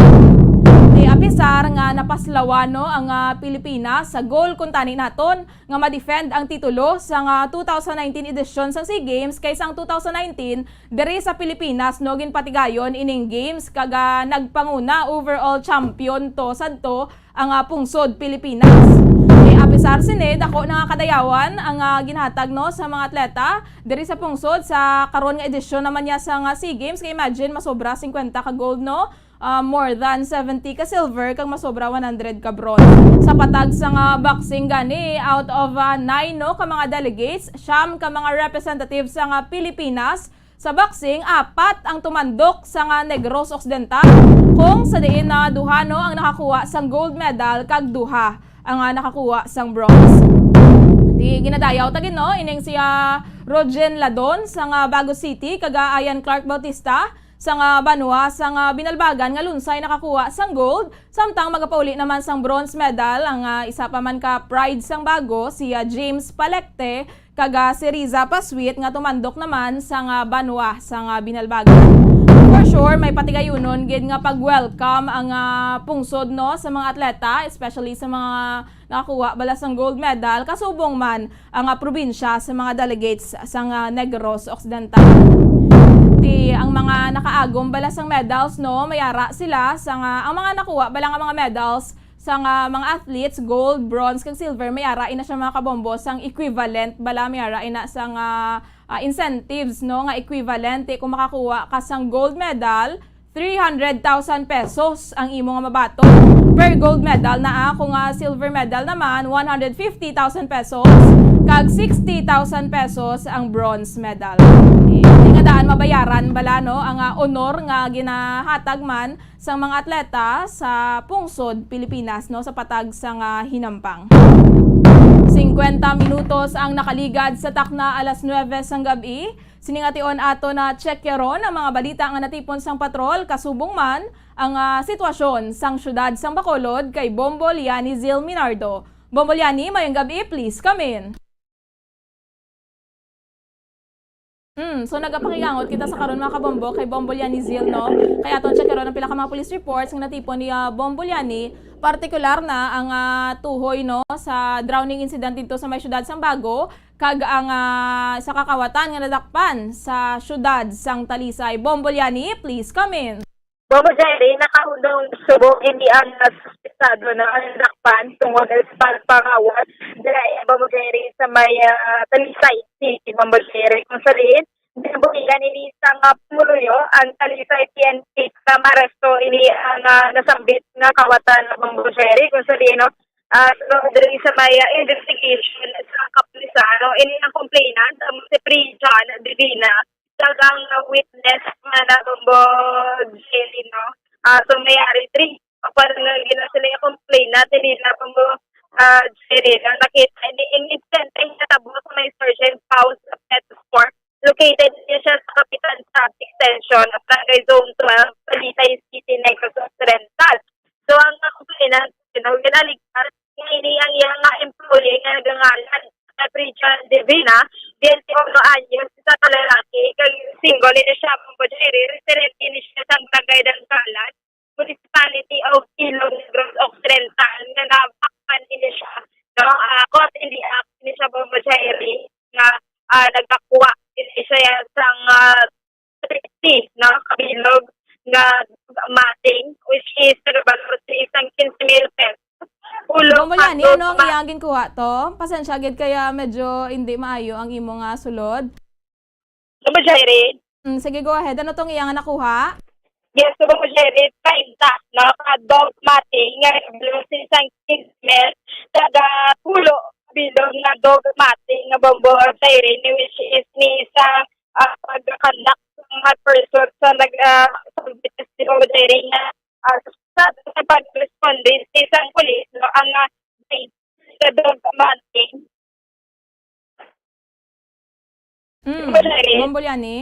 Di apisar nga napaslawan, no, ang ah, Pilipinas sa goal kuntani naton nga ma-defend ang titulo sang ah, two thousand nineteen edisyon sang SEA Games, kay sang two thousand nineteen diri sa Pilipinas, no, ginpatigayon ining games kag ah, nagpanguna, overall champion to sadto ang ah, pungsod Pilipinas. Kay apisar sini, dako na nga kadayawan ang ah, ginhatag, no, sa mga atleta diri sa pungsod sa karon nga edisyon naman niya sang ah, SEA Games. Kay imagine, masobra singkwenta ka gold, no? Ah, more than seventy ka silver kag masobra one hundred ka bronze. Sa patag sang ah, boxing gani, out of ah, nine, no, ka mga delegates, siyam ka mga representatives sang ah, Pilipinas. Sa boxing, apat ang tumandok sang ah, Negros Occidental, kung sa diin na duha, no, ang nakakuha sang gold medal kag duha ang, ah, nakakuha sang bronze. Di ginadayaw ta gid, no, ining si, ah, Rogen Ladon sang, ah, Bago City, kag, ah, Ian Clark Bautista sang, ah, banwa sang, ah, Binalbagan nga lunsay nakakuha sang gold, samtang magapauli naman sang bronze medal ang, ah, isa pa man ka pride sang Bago, si, ah, James Palecte, kag, ah, si Riza Paswit nga tumandok naman sang, ah, banwa sang, ah, Binalbagan. For sure, may patigayunon gid nga pag-welcome ang, ah, pungsod, no, sa mga atleta, especially sa mga nakakuha bala sang gold medal, kasubong man ang, ah, probinsya sa mga delegates sang, ah, Negros Occidental. Ti ang mga nakaagom bala sang medals, no, may ara sila sang, ah, ang mga nakuha bala nga mga medals sang, ah, mga athletes, gold, bronze, kag silver, may ara ina siya, mga kabombo, sang equivalent bala, may ara ina sang, ah, ah, incentives, no, nga equivalent. Ti kung makakuha ka sang gold medal, three hundred thousand pesos ang imo nga mabaton per gold medal na, ah, kung, ah, silver medal naman, one hundred fifty thousand pesos, kag sixty thousand pesos ang bronze medal. Ti, ti nga daan mabayaran bala, no, ang, ah, honor nga ginahatag man sang mga atleta sa pungsod Pilipinas, no, sa patag sang, ah, hinampang. Singkwenta minutos ang nakaligad sa takna alas nuebe sang gab-i. Sini nga tion ato na tsekyaron ang mga balita nga natipon sang patrol, kasubong man ang, ah, sitwasyon sang siyudad sang Bacolod kay Bombo Liani Zil Minardo. Bombo Liani, mayong gab-i, please come in. Mm, so nagapakigangot kita sa karon, mga kabombo, kay Bombo Liani Zil, no? Kay aton tsekyaron ang pila ka mga police reports nga natipon ni, ah, Bombo Liani, partikular na ang, ah, tuhoy, no, sa drowning incident dito sa may siyudad sang Bago, kag ang, ah, sa kakawatan nga nadakpan sa siyudad sang Talisay. Bombo Liani, please come in. Bombo Jerry, nakahunong subong ini ang, ah, suspetsado na ang nadakpan tungod sa pagpangawat dira, eh, Bombo Jerry, sa may, ah, Talisay City, Bombo Jerry, kung sa diin ginabuhigan ini sang, ah, pumuluyo ang Talisay P N P na maaresto ini ang, ah, nasambit nga kawatan, Bombo Jerry, kung sa diin, no, ah, so, diri sa may, ah, investigation sa kapulisan, no, ini ang complainant, amo si Pre John Divina, kag ang witness nga na Bombo Jerry, no? Ah, so, may ari three. Para nga gina sila yung complainant, hindi na Bombo, ah, Jerry, na nakita. Ini, ini insidente nga natabo sa may Sergeant Paus Pet Store. Located niya siya sa Kapitan sa Extension, Barangay Zone twelve, Talisay City, Negros Occidental. So, ang complainant, you know, ginaligtas nga ini ang iyang nga employee nga nagangalan nga Pre John Divina, twenty-one anyos, isa ka lalaki, kag single ini siya, Bombo Jerry, residente ini siya sa Barangay Dangkalan, Municipality of Ilog Negros Occidental, nga nabakpan ini siya, no? Ah, caught in the act ini siya, Bombo Jerry, nga, ah, nagkakuha ini siya sang, ah, thirty, no, kabilog nga mating, which is nagabalor sa isang quince mil pesos. Ulo, Bombo Liani, ano ang iyang ginkuha to? Pasensya gid kaya medyo hindi maayo ang imo nga sulod. Bombo Jerry. Mm, sige, go ahead. Ano tong iyang nakuha? Yes, so, Bombo Jerry, treinta, no, ka dog mating nga nagabalor sa isang quince mil, taga Pulo, bilog nga dog mating nga Bombo Jerry, ni which is ni sa, ah, pagkakandak sa mga person sa nag, ah, sa Bombo Jerry nga, ah, sa, sa pag-responde sa isang pulis, no, ang, ah, sa dog mating. Mm. Bombo Jerry. Bombo Liani?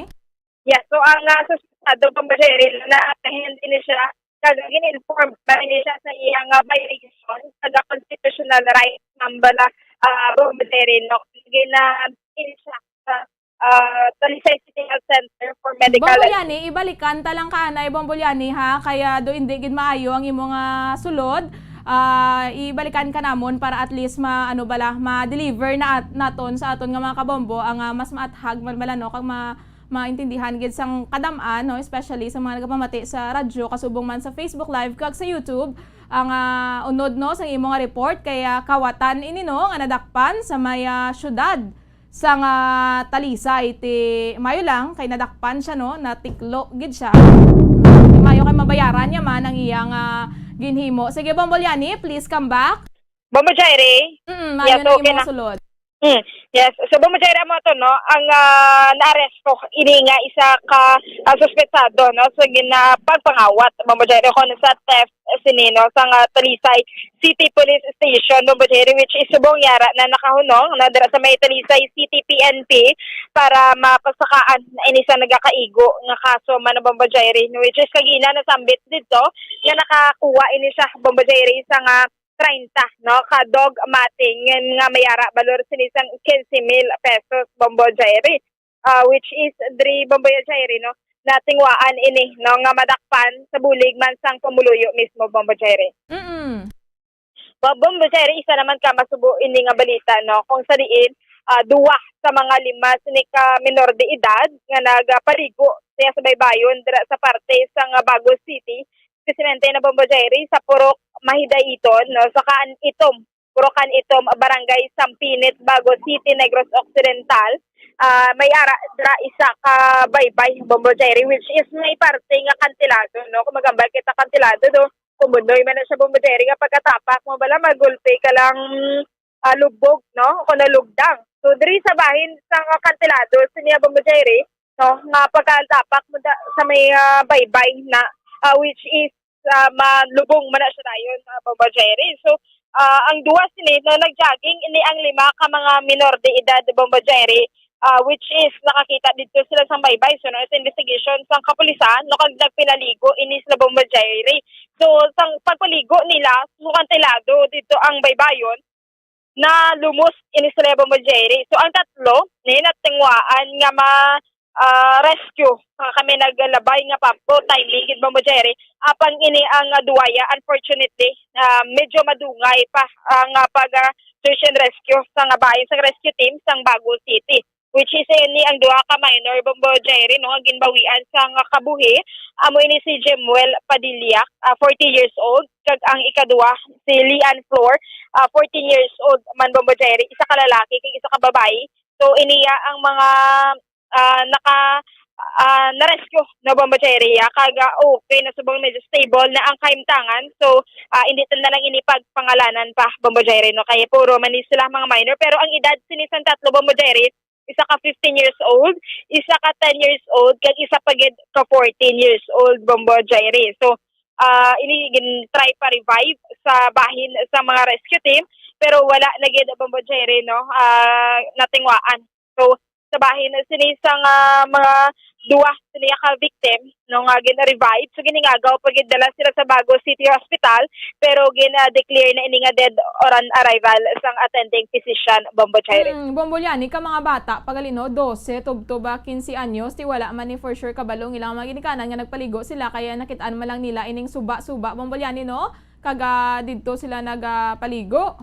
Yeah, so ang, ah, suspetsado, Bombo Jerry, na apprehended ni siya, kag gin-inform pa ni siya sa iyang, ah, violation sa constitutional rights, ma'am, bala, ah, Bombo Jerry, no? Gina-, ini siya sa, ah, Talisay City Health Center for medical. Bombo Liani, ibalikan ta lang ka anay, Bombo Liani, ha? Kaya do hindi gid maayo ang imo nga sulod. Ah, ibalikan ka namon para at least ma-, ano bala, ma-deliver na at-, naton sa aton nga mga kabombo ang, ah, mas maathag man bala, no, kag ma-, maintindihan gid sang kadam-an, no, especially sa mga nagapamati sa radyo, kasubong man sa Facebook Live kag sa YouTube. Ang, ah, unod, no, sa imo nga report kay, ah, kawatan ini, no, nga nadakpan sa may, ah, syudad sang, ah, Talisay. Ti mayo lang kay nadakpan siya, no, natiklo gid siya. Mayo kay mabayaran niya man ang iyang, ah, ginhimo. Sige, Bombo Liani, please come back. Bombo Jerry? Mm, mayo na imo sulod. Hmm. Yes. So, Bombo Jerry, amo to, no? Ang, ah, naaresto ini nga isa ka, ah, suspetsado, no, sa gina-, pagpangawat, Bombo Jerry, kon sa theft sini, no, sa nga Talisay City Police Station, Bombo Jerry, which is subong yara na nakahunong na dira sa may Talisay City P N P para mapasakaan na ini sa nagakaigo nga kaso man, Bombo Jerry, no, which is kagina nasambit dito nga nakakuha ini siya, Bombo Jerry, sa nga treinta, no, ka dog matting nga may ara balor sini sang quince mil pesos, Bombo Jerry, ah, which is diri, Bombo Jerry, no, natingwaan ini, no, nga madakpan sa bulig man sang pumuluyo mismo, Bombo Jerry. Mm. Ba-, Bombo Jerry, isa naman ka masubo ini nga balita, no, kung sa diin, ah, duwa sa mga lima sini ka minor de edad nga nagapaligo sa iya sa baybayon dira sa parte sa nga Bago City, espesiyalmente na, Bombo Jerry, sa Purok Mahidaiton, no, sa Kan Itom, Purok Kan Itom, Barangay Sampinit, Bago City, Negros Occidental. Ah, may ara dira isa ka baybay, Bombo Jerry, which is may parte nga kantilado, no? Kung magambal kita kantilado, do, kumunoy man na siya, Bombo Jerry, nga pagkatapak mo bala, magulpi ka lang, ah, lubog, no? O nalugdang. So, diri sa bahin sa nga kantilado, siya, Bombo Jerry, no, nga pagkatapak mo da, sa may, ah, baybay na, ah, which is, ah, malubong man na siya dayon, ah, Bombo Jerry. So, ah, ang duwa sini, no, nag-jogging, ini ang lima ka mga minor de edad, Bombo Jerry, ah, which is nakakita dito sila sa baybay. So, no, sa investigation sa kapulisan, no, kag nagpinaligo ini sila, Bombo Jerry. So, sang pagpaligo nila, so, kantilado dito ang baybayon, na lumos ini sila, Bombo Jerry. So, ang tatlo, ni natingwaan nga ma-, ah, rescue, ah, kami naglabay nga pampo, timing gid, Bombo Jerry. Apang ini ang, ah, duwaya, unfortunately, ah, medyo madungay pa ang, ah, pag, ah, search and rescue sa nga bahin sang rescue team sang Bago City, which is ini ang duha ka minor, Bombo Jerry, no, nga ginbawian sa nga kabuhi. Amo ini si Jemuel Padilla, ah, forty years old, kag ang ikaduha si Lian Flor, ah, fourteen years old man, Bombo Jerry, isa ka lalaki kag isa ka babayi. So, iniya ang mga, ah, naka-, ah, na-rescue, no, Bombo Jerry, ah, kag, ah, okay na, subong medyo stable na ang kahimtangan. So, ah, hindi ta na lang ini pagpangalanan pa, Bombo Jerry, no, kay puro man ni sila mga minor. Pero ang edad sini sang tatlo, Bombo Jerry, isa ka fifteen years old, isa ka ten years old, kag isa pa gid ka fourteen years old, Bombo Jerry. So, ah, ini gin-try pa revive sa bahin sa mga rescue team, pero wala na gid, Bombo Jerry, no, ah, natingwaan. So, sa bahin sini sang, ah, mga duwa sini ka victim, no, nga gin-revive, so giningagaw pa gid, dala sila sa Bago City Hospital, pero gin-declare na ini nga dead on arrival sang attending physician, Bombo Jerry. Hmm, Bombo Liani, ka mga bata, pagalino, dose, tubtob, ah, quince anyos, ti wala man ni for sure kabalo ang ilang mga ginikanan nga nagpaligo sila, kaya nakit-an man lang nila ining suba-suba, Bombo Liani, no? Kag, ah, didto sila nagapaligo.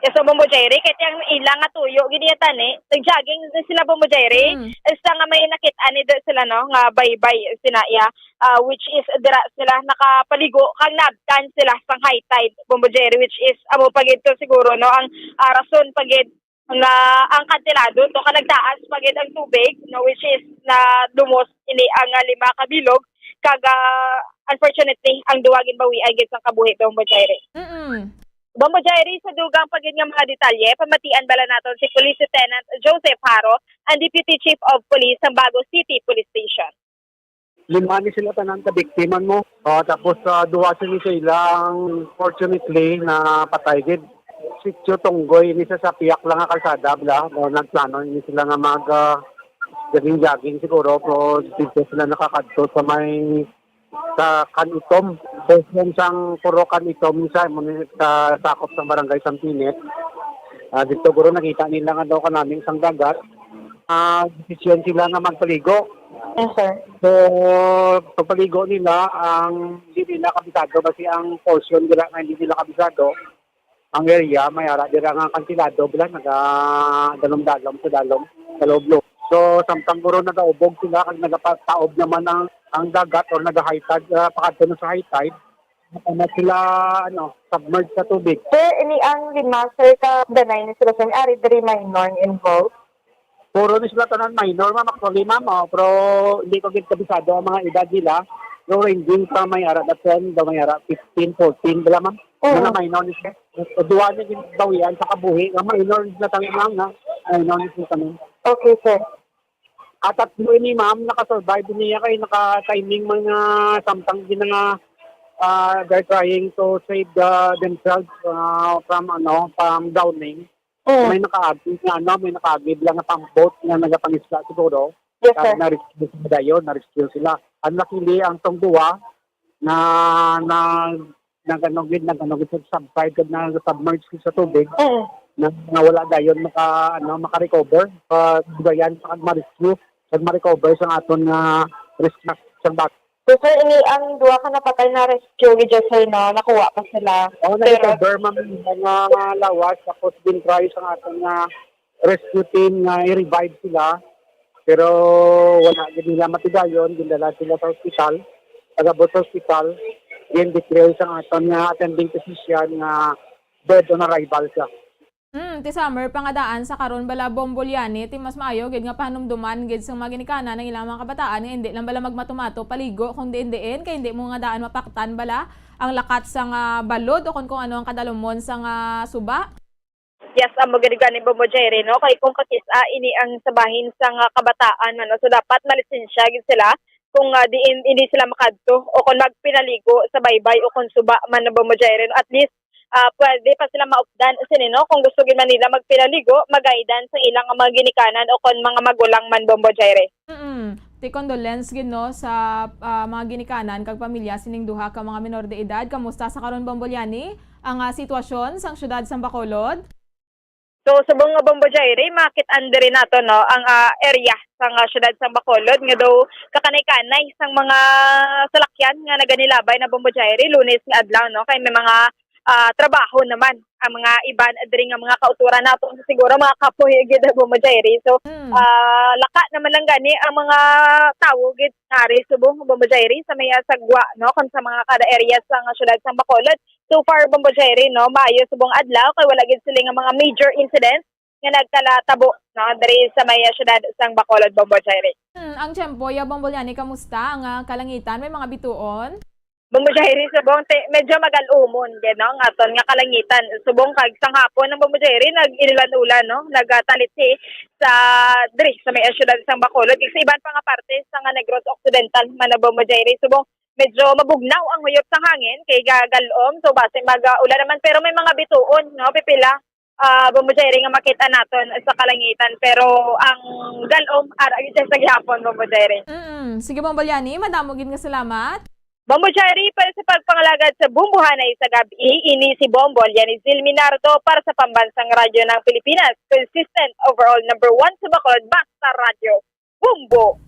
Yes, so, Bombo Jerry, kay ang ila nga tuyo, gid iya tani, nag-jogging na sila, Bombo Jerry. Mm. Isa nga may nakit-an ni sila, no, nga baybay sina iya, ah, which is dira sila nakapaligo kag naabtan sila sang high tide, Bombo Jerry, which is amo pa gid to siguro, no, ang, ah, rason pa gid nga ang kantilado to, ka nagtaas pa gid ang tubig, no, which is na lumos ini ang, ah, lima ka bilog, kag, ah, unfortunately, ang duha ginbawian gid sang kabuhi, Bombo Jerry. Mm-mm. Bombo Jerry, sa dugang pa gid nga mga detalye, pamatian bala naton si Police Lieutenant Joseph Haro, ang Deputy Chief of Police sang Bago City Police Station. Lima ni sila tanan ka biktima mo. Ah, tapos, ah, duha sini sa ilang, fortunately, na patay gid. Sitio Tunggoy, ini sa, sa piyak lang nga kalsada, bla. O, nagplano ini sila nga mag, ah, jogging-jogging siguro, pero dito sila nakakadto sa may, sa Kan Itom. Portion sang Puro Kan Itom sa, mo ni, sa sakop sa Barangay Sampinit. Ah, dito guro nakita nila nga daw kanami sang dagat. Ah, desisyon sila nga magpaligo. Yes, sir. So, pagpaligo nila, ang hindi nila kabisado, basi ang portion nila nga hindi nila kabisado, ang area, may ara dira nga kantilado, bila nagadalom-dalom sa dalom, sa loob-loob. So, samtang guro nagaubog sila, kag nagapataob naman ang, ang dagat or naga-high tide, ah, pakadto na sa high tide, ano sila, ano, submerge sa tubig. Sir, ini ang lima, sir, ka danay ni sila, sir, ari diri minor involved? Puro ni sila tanan minor, ma'am. Actually, ma'am, oh, pero hindi ko gid kabisado ang mga edad nila. Pero ranging pa may ara, that's why daw may ara fifteen, fourteen bala, ma'am. Oo. Nga minor ni siya. Duha ni ginbawian sa kabuhi, nga minor na tayo, ma'am, na minor ni siya kami. Okay, sir. At tatlo ini, ma'am, nakasurvive niya kay naka-timing man nga samtang gina nga, ah, they're trying to save the, themselves, ah, from, ano, from drowning. Oo. May nakaagi nga, ano, may nakaagi lang nga pang-boat nga nagapangisda siguro. Yes, sir. Kaya na-rescue sila dayon, na-rescue sila. Ang luckily, ang tong duha na, na, nag-ano gid, nag-ano gid, subside kag na-submerge gid sa tubig, Mm. na, na wala dayon maka, ano, maka-recover. Ah, dugayan pa kag ma-rescue, kag ma-recover sa aton nga rescue sa bat. So, sir, ini ang duha ka napatay na rescue gid, sir, no? Nakuha pa sila. Oo, Pero na-recover, ma'am, mga, mga lawas, tapos gin-try sa aton nga rescue team nga i-revive sila. Pero wala gid nila matigayon, gindala sila sa ospital. Pag-abot sa ospital, gin-declare sa aton nga attending physician nga dead on arrival siya. Hmm, ti Summer, pangadaan sa karon bala, Bombo Liani, ti mas maayo gid nga pahanumduman gid sang mga ginikanan ang ilang mga kabataan nga indi lang bala magmato-mato paligo kung diin-diin, kay indi mo nga daan mapaktan bala ang lakat sang, ah, balod o kon kung ano ang kadalumon sang, ah, suba. Yes, amo gid gani, Bombo Jerry, no? Kay kung kakis-a ini ang sa bahin sang, ah, kabataan man, no? So, dapat malisensya gid sila kung, ah, diin, hindi sila makadto o kung magpinaligo sa baybay o kung suba man, Bombo Jerry, no? At least, ah, pwede pa sila maupdan sini, no? Kung gusto gid man nila magpinaligo, mag-guidance sa ilang mga ginikanan o kung mga magulang man, Bombo Jerry. Mm. Ti condolence gid, no, sa, ah, mga ginikanan kag pamilya sining duha ka mga menor de edad. Kamusta sa karon, Bombo Liani, ang, ah, sitwasyon sang siyudad sang Bacolod? So, subong nga, Bombo Jerry, makit-an diri nato, no, ang, ah, area sang, ah, siyudad sang Bacolod nga daw kakanay-kanay sang mga salakyan nga naganilabay na, Bombo Jerry, Lunes nga adlaw, no, kay may mga, ah, trabaho naman ang mga iban diri nga mga kautoran nato, siguro mga kapoy gid, Bombo Jerry. So, Mm. ah, laka naman lang gani ang mga tawo gid ari subong, Bombo Jerry, sa may, ah, sagwa, no, kon sa mga kada areas sang siyudad sang Bacolod. So far, Bombo Jerry, no, maayo subong adlaw kay wala gid sila nga mga major incidents nga nagkalatabo, no, diri sa may, ah, siyudad sang Bacolod, Bombo Jerry. Hmm, ang tiyempo, ya, Bombo Liani, kamusta ang, ah, kalangitan? May mga bituon? Bombo Jerry, subong ti-, medyo magal-umon gid, no, ang aton nga kalangitan. Subong kag sang hapon ang, Bombo Jerry, nag-inulan-ulan, no, nagatalit si sa diri sa may, ah, siyudad sang Bacolod, kag sa iban pa nga parte sa nga Negros Occidental man, Bombo Jerry. Subong medyo mabugnaw ang huyop sang hangin kay gagal-om, so basi mag, ah, ulan naman, pero may mga bituon, no, pipila, ah, Bombo Jerry, nga makita naton sa kalangitan, pero ang gal-om ara gid siya sa gihapon, Bombo Jerry. Mm. Sige, Bombo Liani, madamo gid nga salamat. Bombo Jerry, para sa pagpangalagad sa bumbuhanay sa gab-i, ini si Bombo Liani Zil Minardo para sa Pambansang Radyo ng Pilipinas, consistent, overall number one sa Bacolod, basta radyo. Bombo!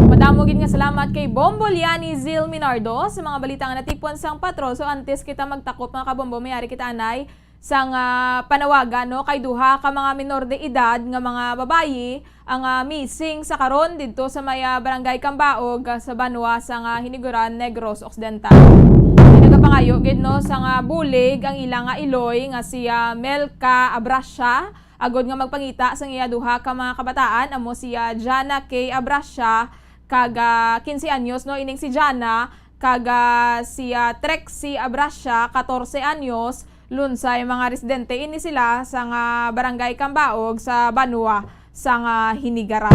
Madamo gid nga salamat kay Bombo Liani Zil Minardo sa mga balita nga natipon sang patrol. So, antes kita magtakop, mga kabombo, mayari kita anay sang, ah, panawagan, no, kay duha ka mga menor de edad nga mga babayi ang, ah, missing sa karon didto sa may, ah, Barangay Cambaog, ah, sa banwa sang, ah, Hinigaran, Negros Occidental. Nagapangayo gid, no, sang, ah, bulig ang ila nga iloy nga si, ah, Melka Abrasia, agod nga magpangita sang iya duha ka mga kabataan, amo si, ah, Jana K Abrasia kag, ah, quince anyos, no, ining si Jana, kag, ah, si, ah, Trexie Abrasia, catorce anyos, lunsay mga residente ini sila sang, ah, Barangay Cambaog sa banwa sang, ah, Hinigaran.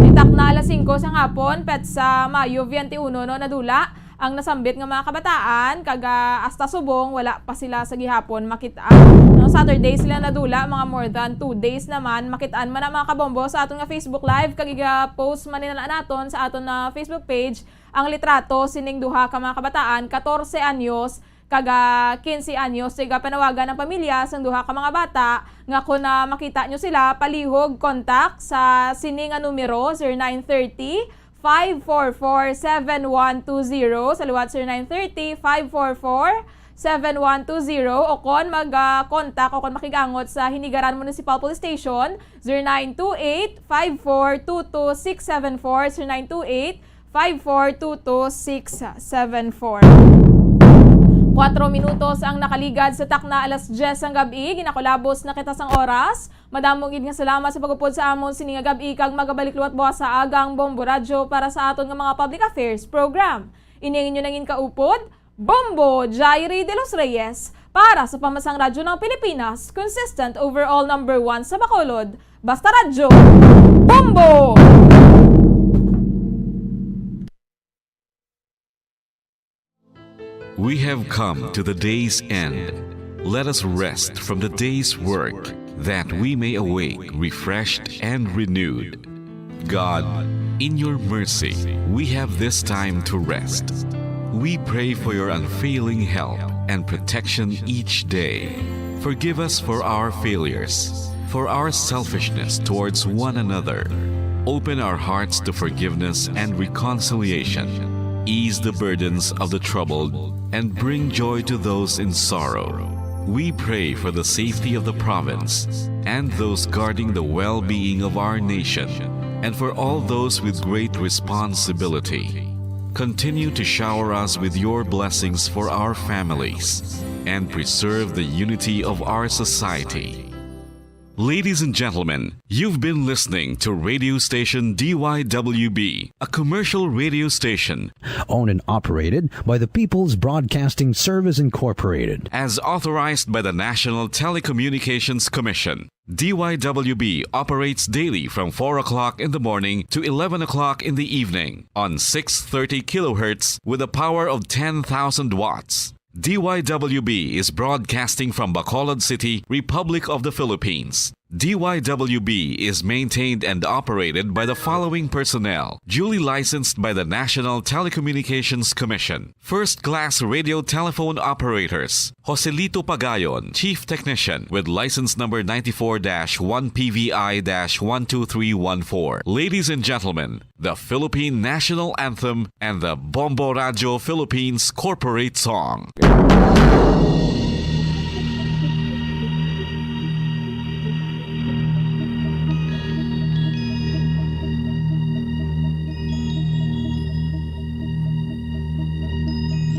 Intak na alas singko sang hapon, petsa Mayo twenty-one, no, nadula ang nasambit nga mga kabataan, kag, ah, hasta subong wala pa sila sa gihapon makit-an. No, Saturday sila nadula, mga more than two days naman. Makit-an man ang, mga kabombo, sa aton nga Facebook Live, kag iga-post man nila naton sa aton, ah, Facebook page ang litrato sining duha ka mga kabataan, catorce anyos kag, ah, quince anyos. Igapanawagan ang pamilya sang duha ka mga bata nga kon, ah, makita nyo sila, palihog contact sa sini nga numero, zero nine thirty, five four four, seven one two zero, sa liwat zero nine thirty, five four four, seven one two zero, o kon mag, ah, contact o kon makigangot sa Hinigaran Municipal Police Station, zero nine two eight, five four two two six seven four, zero nine two eight, five four two two six seven four. Kuwatro minutos ang nakaligad sa takna alas dyes sang gab-i, ginakulabos na kita sang oras. Madamo gid nga salamat sa pag-upod sa amon sini nga gab-i, kag magabalik liwat buwas sa aga ang Bombo Radyo para sa aton nga mga public affairs program. Ini ang inyo nangin kaupod, Bombo Jairi de los Reyes para sa Pambansang Radyo ng Pilipinas, consistent overall number one sa Bacolod, Basta Radyo, Bombo! We have come to the day's end. Let us rest from the day's work, that we may awake refreshed and renewed. God, in your mercy, we have this time to rest. We pray for your unfailing help and protection each day. Forgive us for our failures, for our selfishness towards one another. Open our hearts to forgiveness and reconciliation. Ease the burdens of the troubled and bring joy to those in sorrow. We pray for the safety of the province and those guarding the well-being of our nation, and for all those with great responsibility. Continue to shower us with your blessings for our families and preserve the unity of our society. Ladies and gentlemen, you've been listening to radio station D Y W B, a commercial radio station Owned and operated by the People's Broadcasting Service Incorporated. As authorized by the National Telecommunications Commission. D Y W B operates daily from four o'clock in the morning to eleven o'clock in the evening on six thirty kilohertz with a power of ten thousand watts. D Y W B is broadcasting from Bacolod City, Republic of the Philippines. D Y W B is maintained and operated by the following personnel, duly licensed by the National Telecommunications Commission. First class radio telephone operators, Joselito Pagayon, Chief Technician, with license number ninety-four dash one P V I dash one two three one four. Ladies and gentlemen, the Philippine National Anthem and the Bombo Radio Philippines Corporate Song.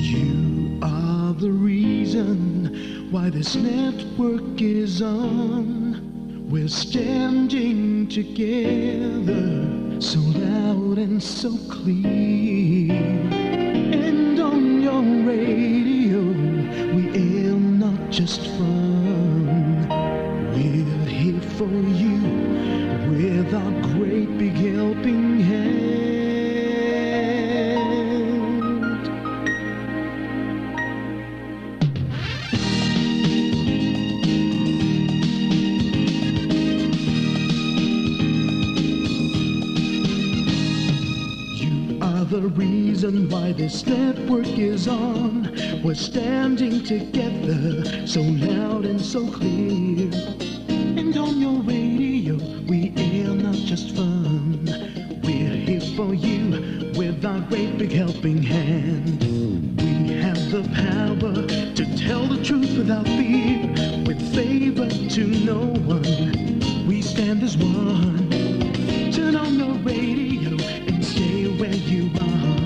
You are the reason why this network is on. We're standing together, so loud and so clear. And on your radio, we aim not just fun. We're here for you with our great big helping hand. You are the reason why this network is on. We're standing together, so loud and so clear. And on your radio, we air not just fun. We're here for you with our great big helping hand. We have the power to tell the truth without fear, with favor to no one. We stand as one. Turn on your radio and stay where you are.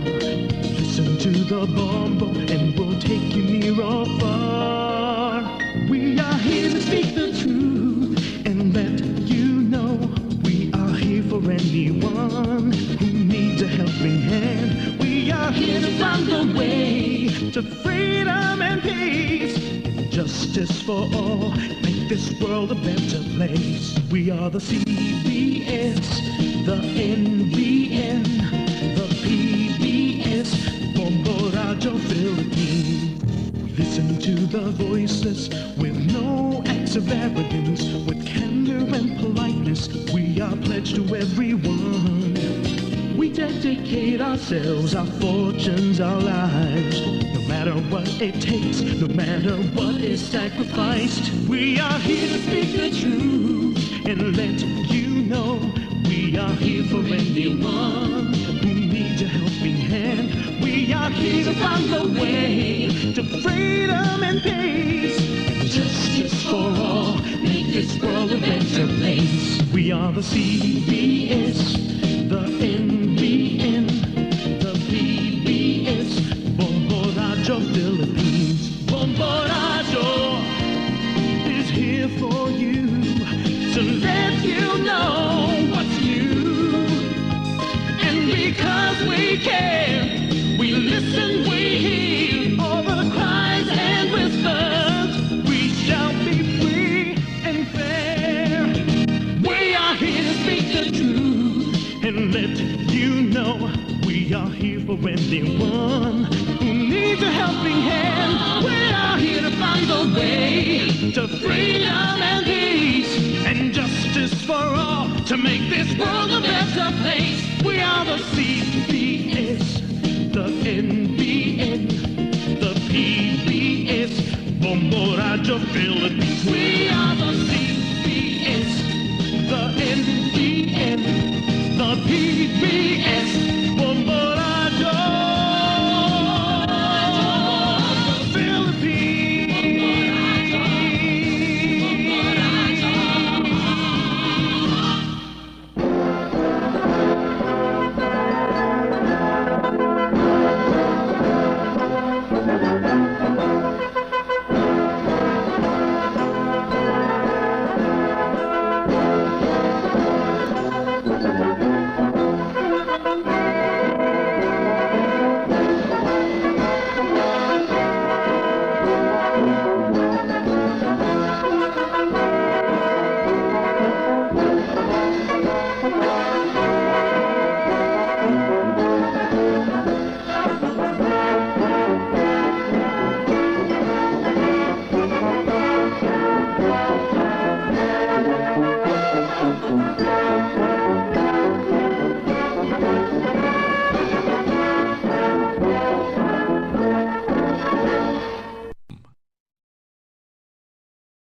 Listen to the Bombo and we'll take you near or far. We are here to speak the truth and let you know we are here for anyone who needs a helping hand. We are here to find the way to freedom and peace and justice for all. Make this world a better place. We are the C B S, the N B N, the P B S, Bombo Radio Philippines. We listen to the voiceless with no acts of arrogance, with candor and politeness. We are pledged to everyone. We dedicate ourselves, our fortunes, our lives. No matter what it takes, no matter what is sacrificed, we are here to speak the truth and let you know we are here for anyone who needs a helping hand. We are here to find the way to freedom and peace and justice for all. Make this world a better place. We are the C B S, the N B N, the P B S, Bombo Radio Philippines. Bombo Radio is here for you to let you know what's new. And because we care, we listen, we hear all the the truth and let you know we are here for anyone who needs a helping hand. We are here to find the way to freedom and peace and justice for all to make this world a better place. We are the C B S, the N B N, the P B S, Bombo Radio Philippines. We are the C B S, the N B N, the P B S.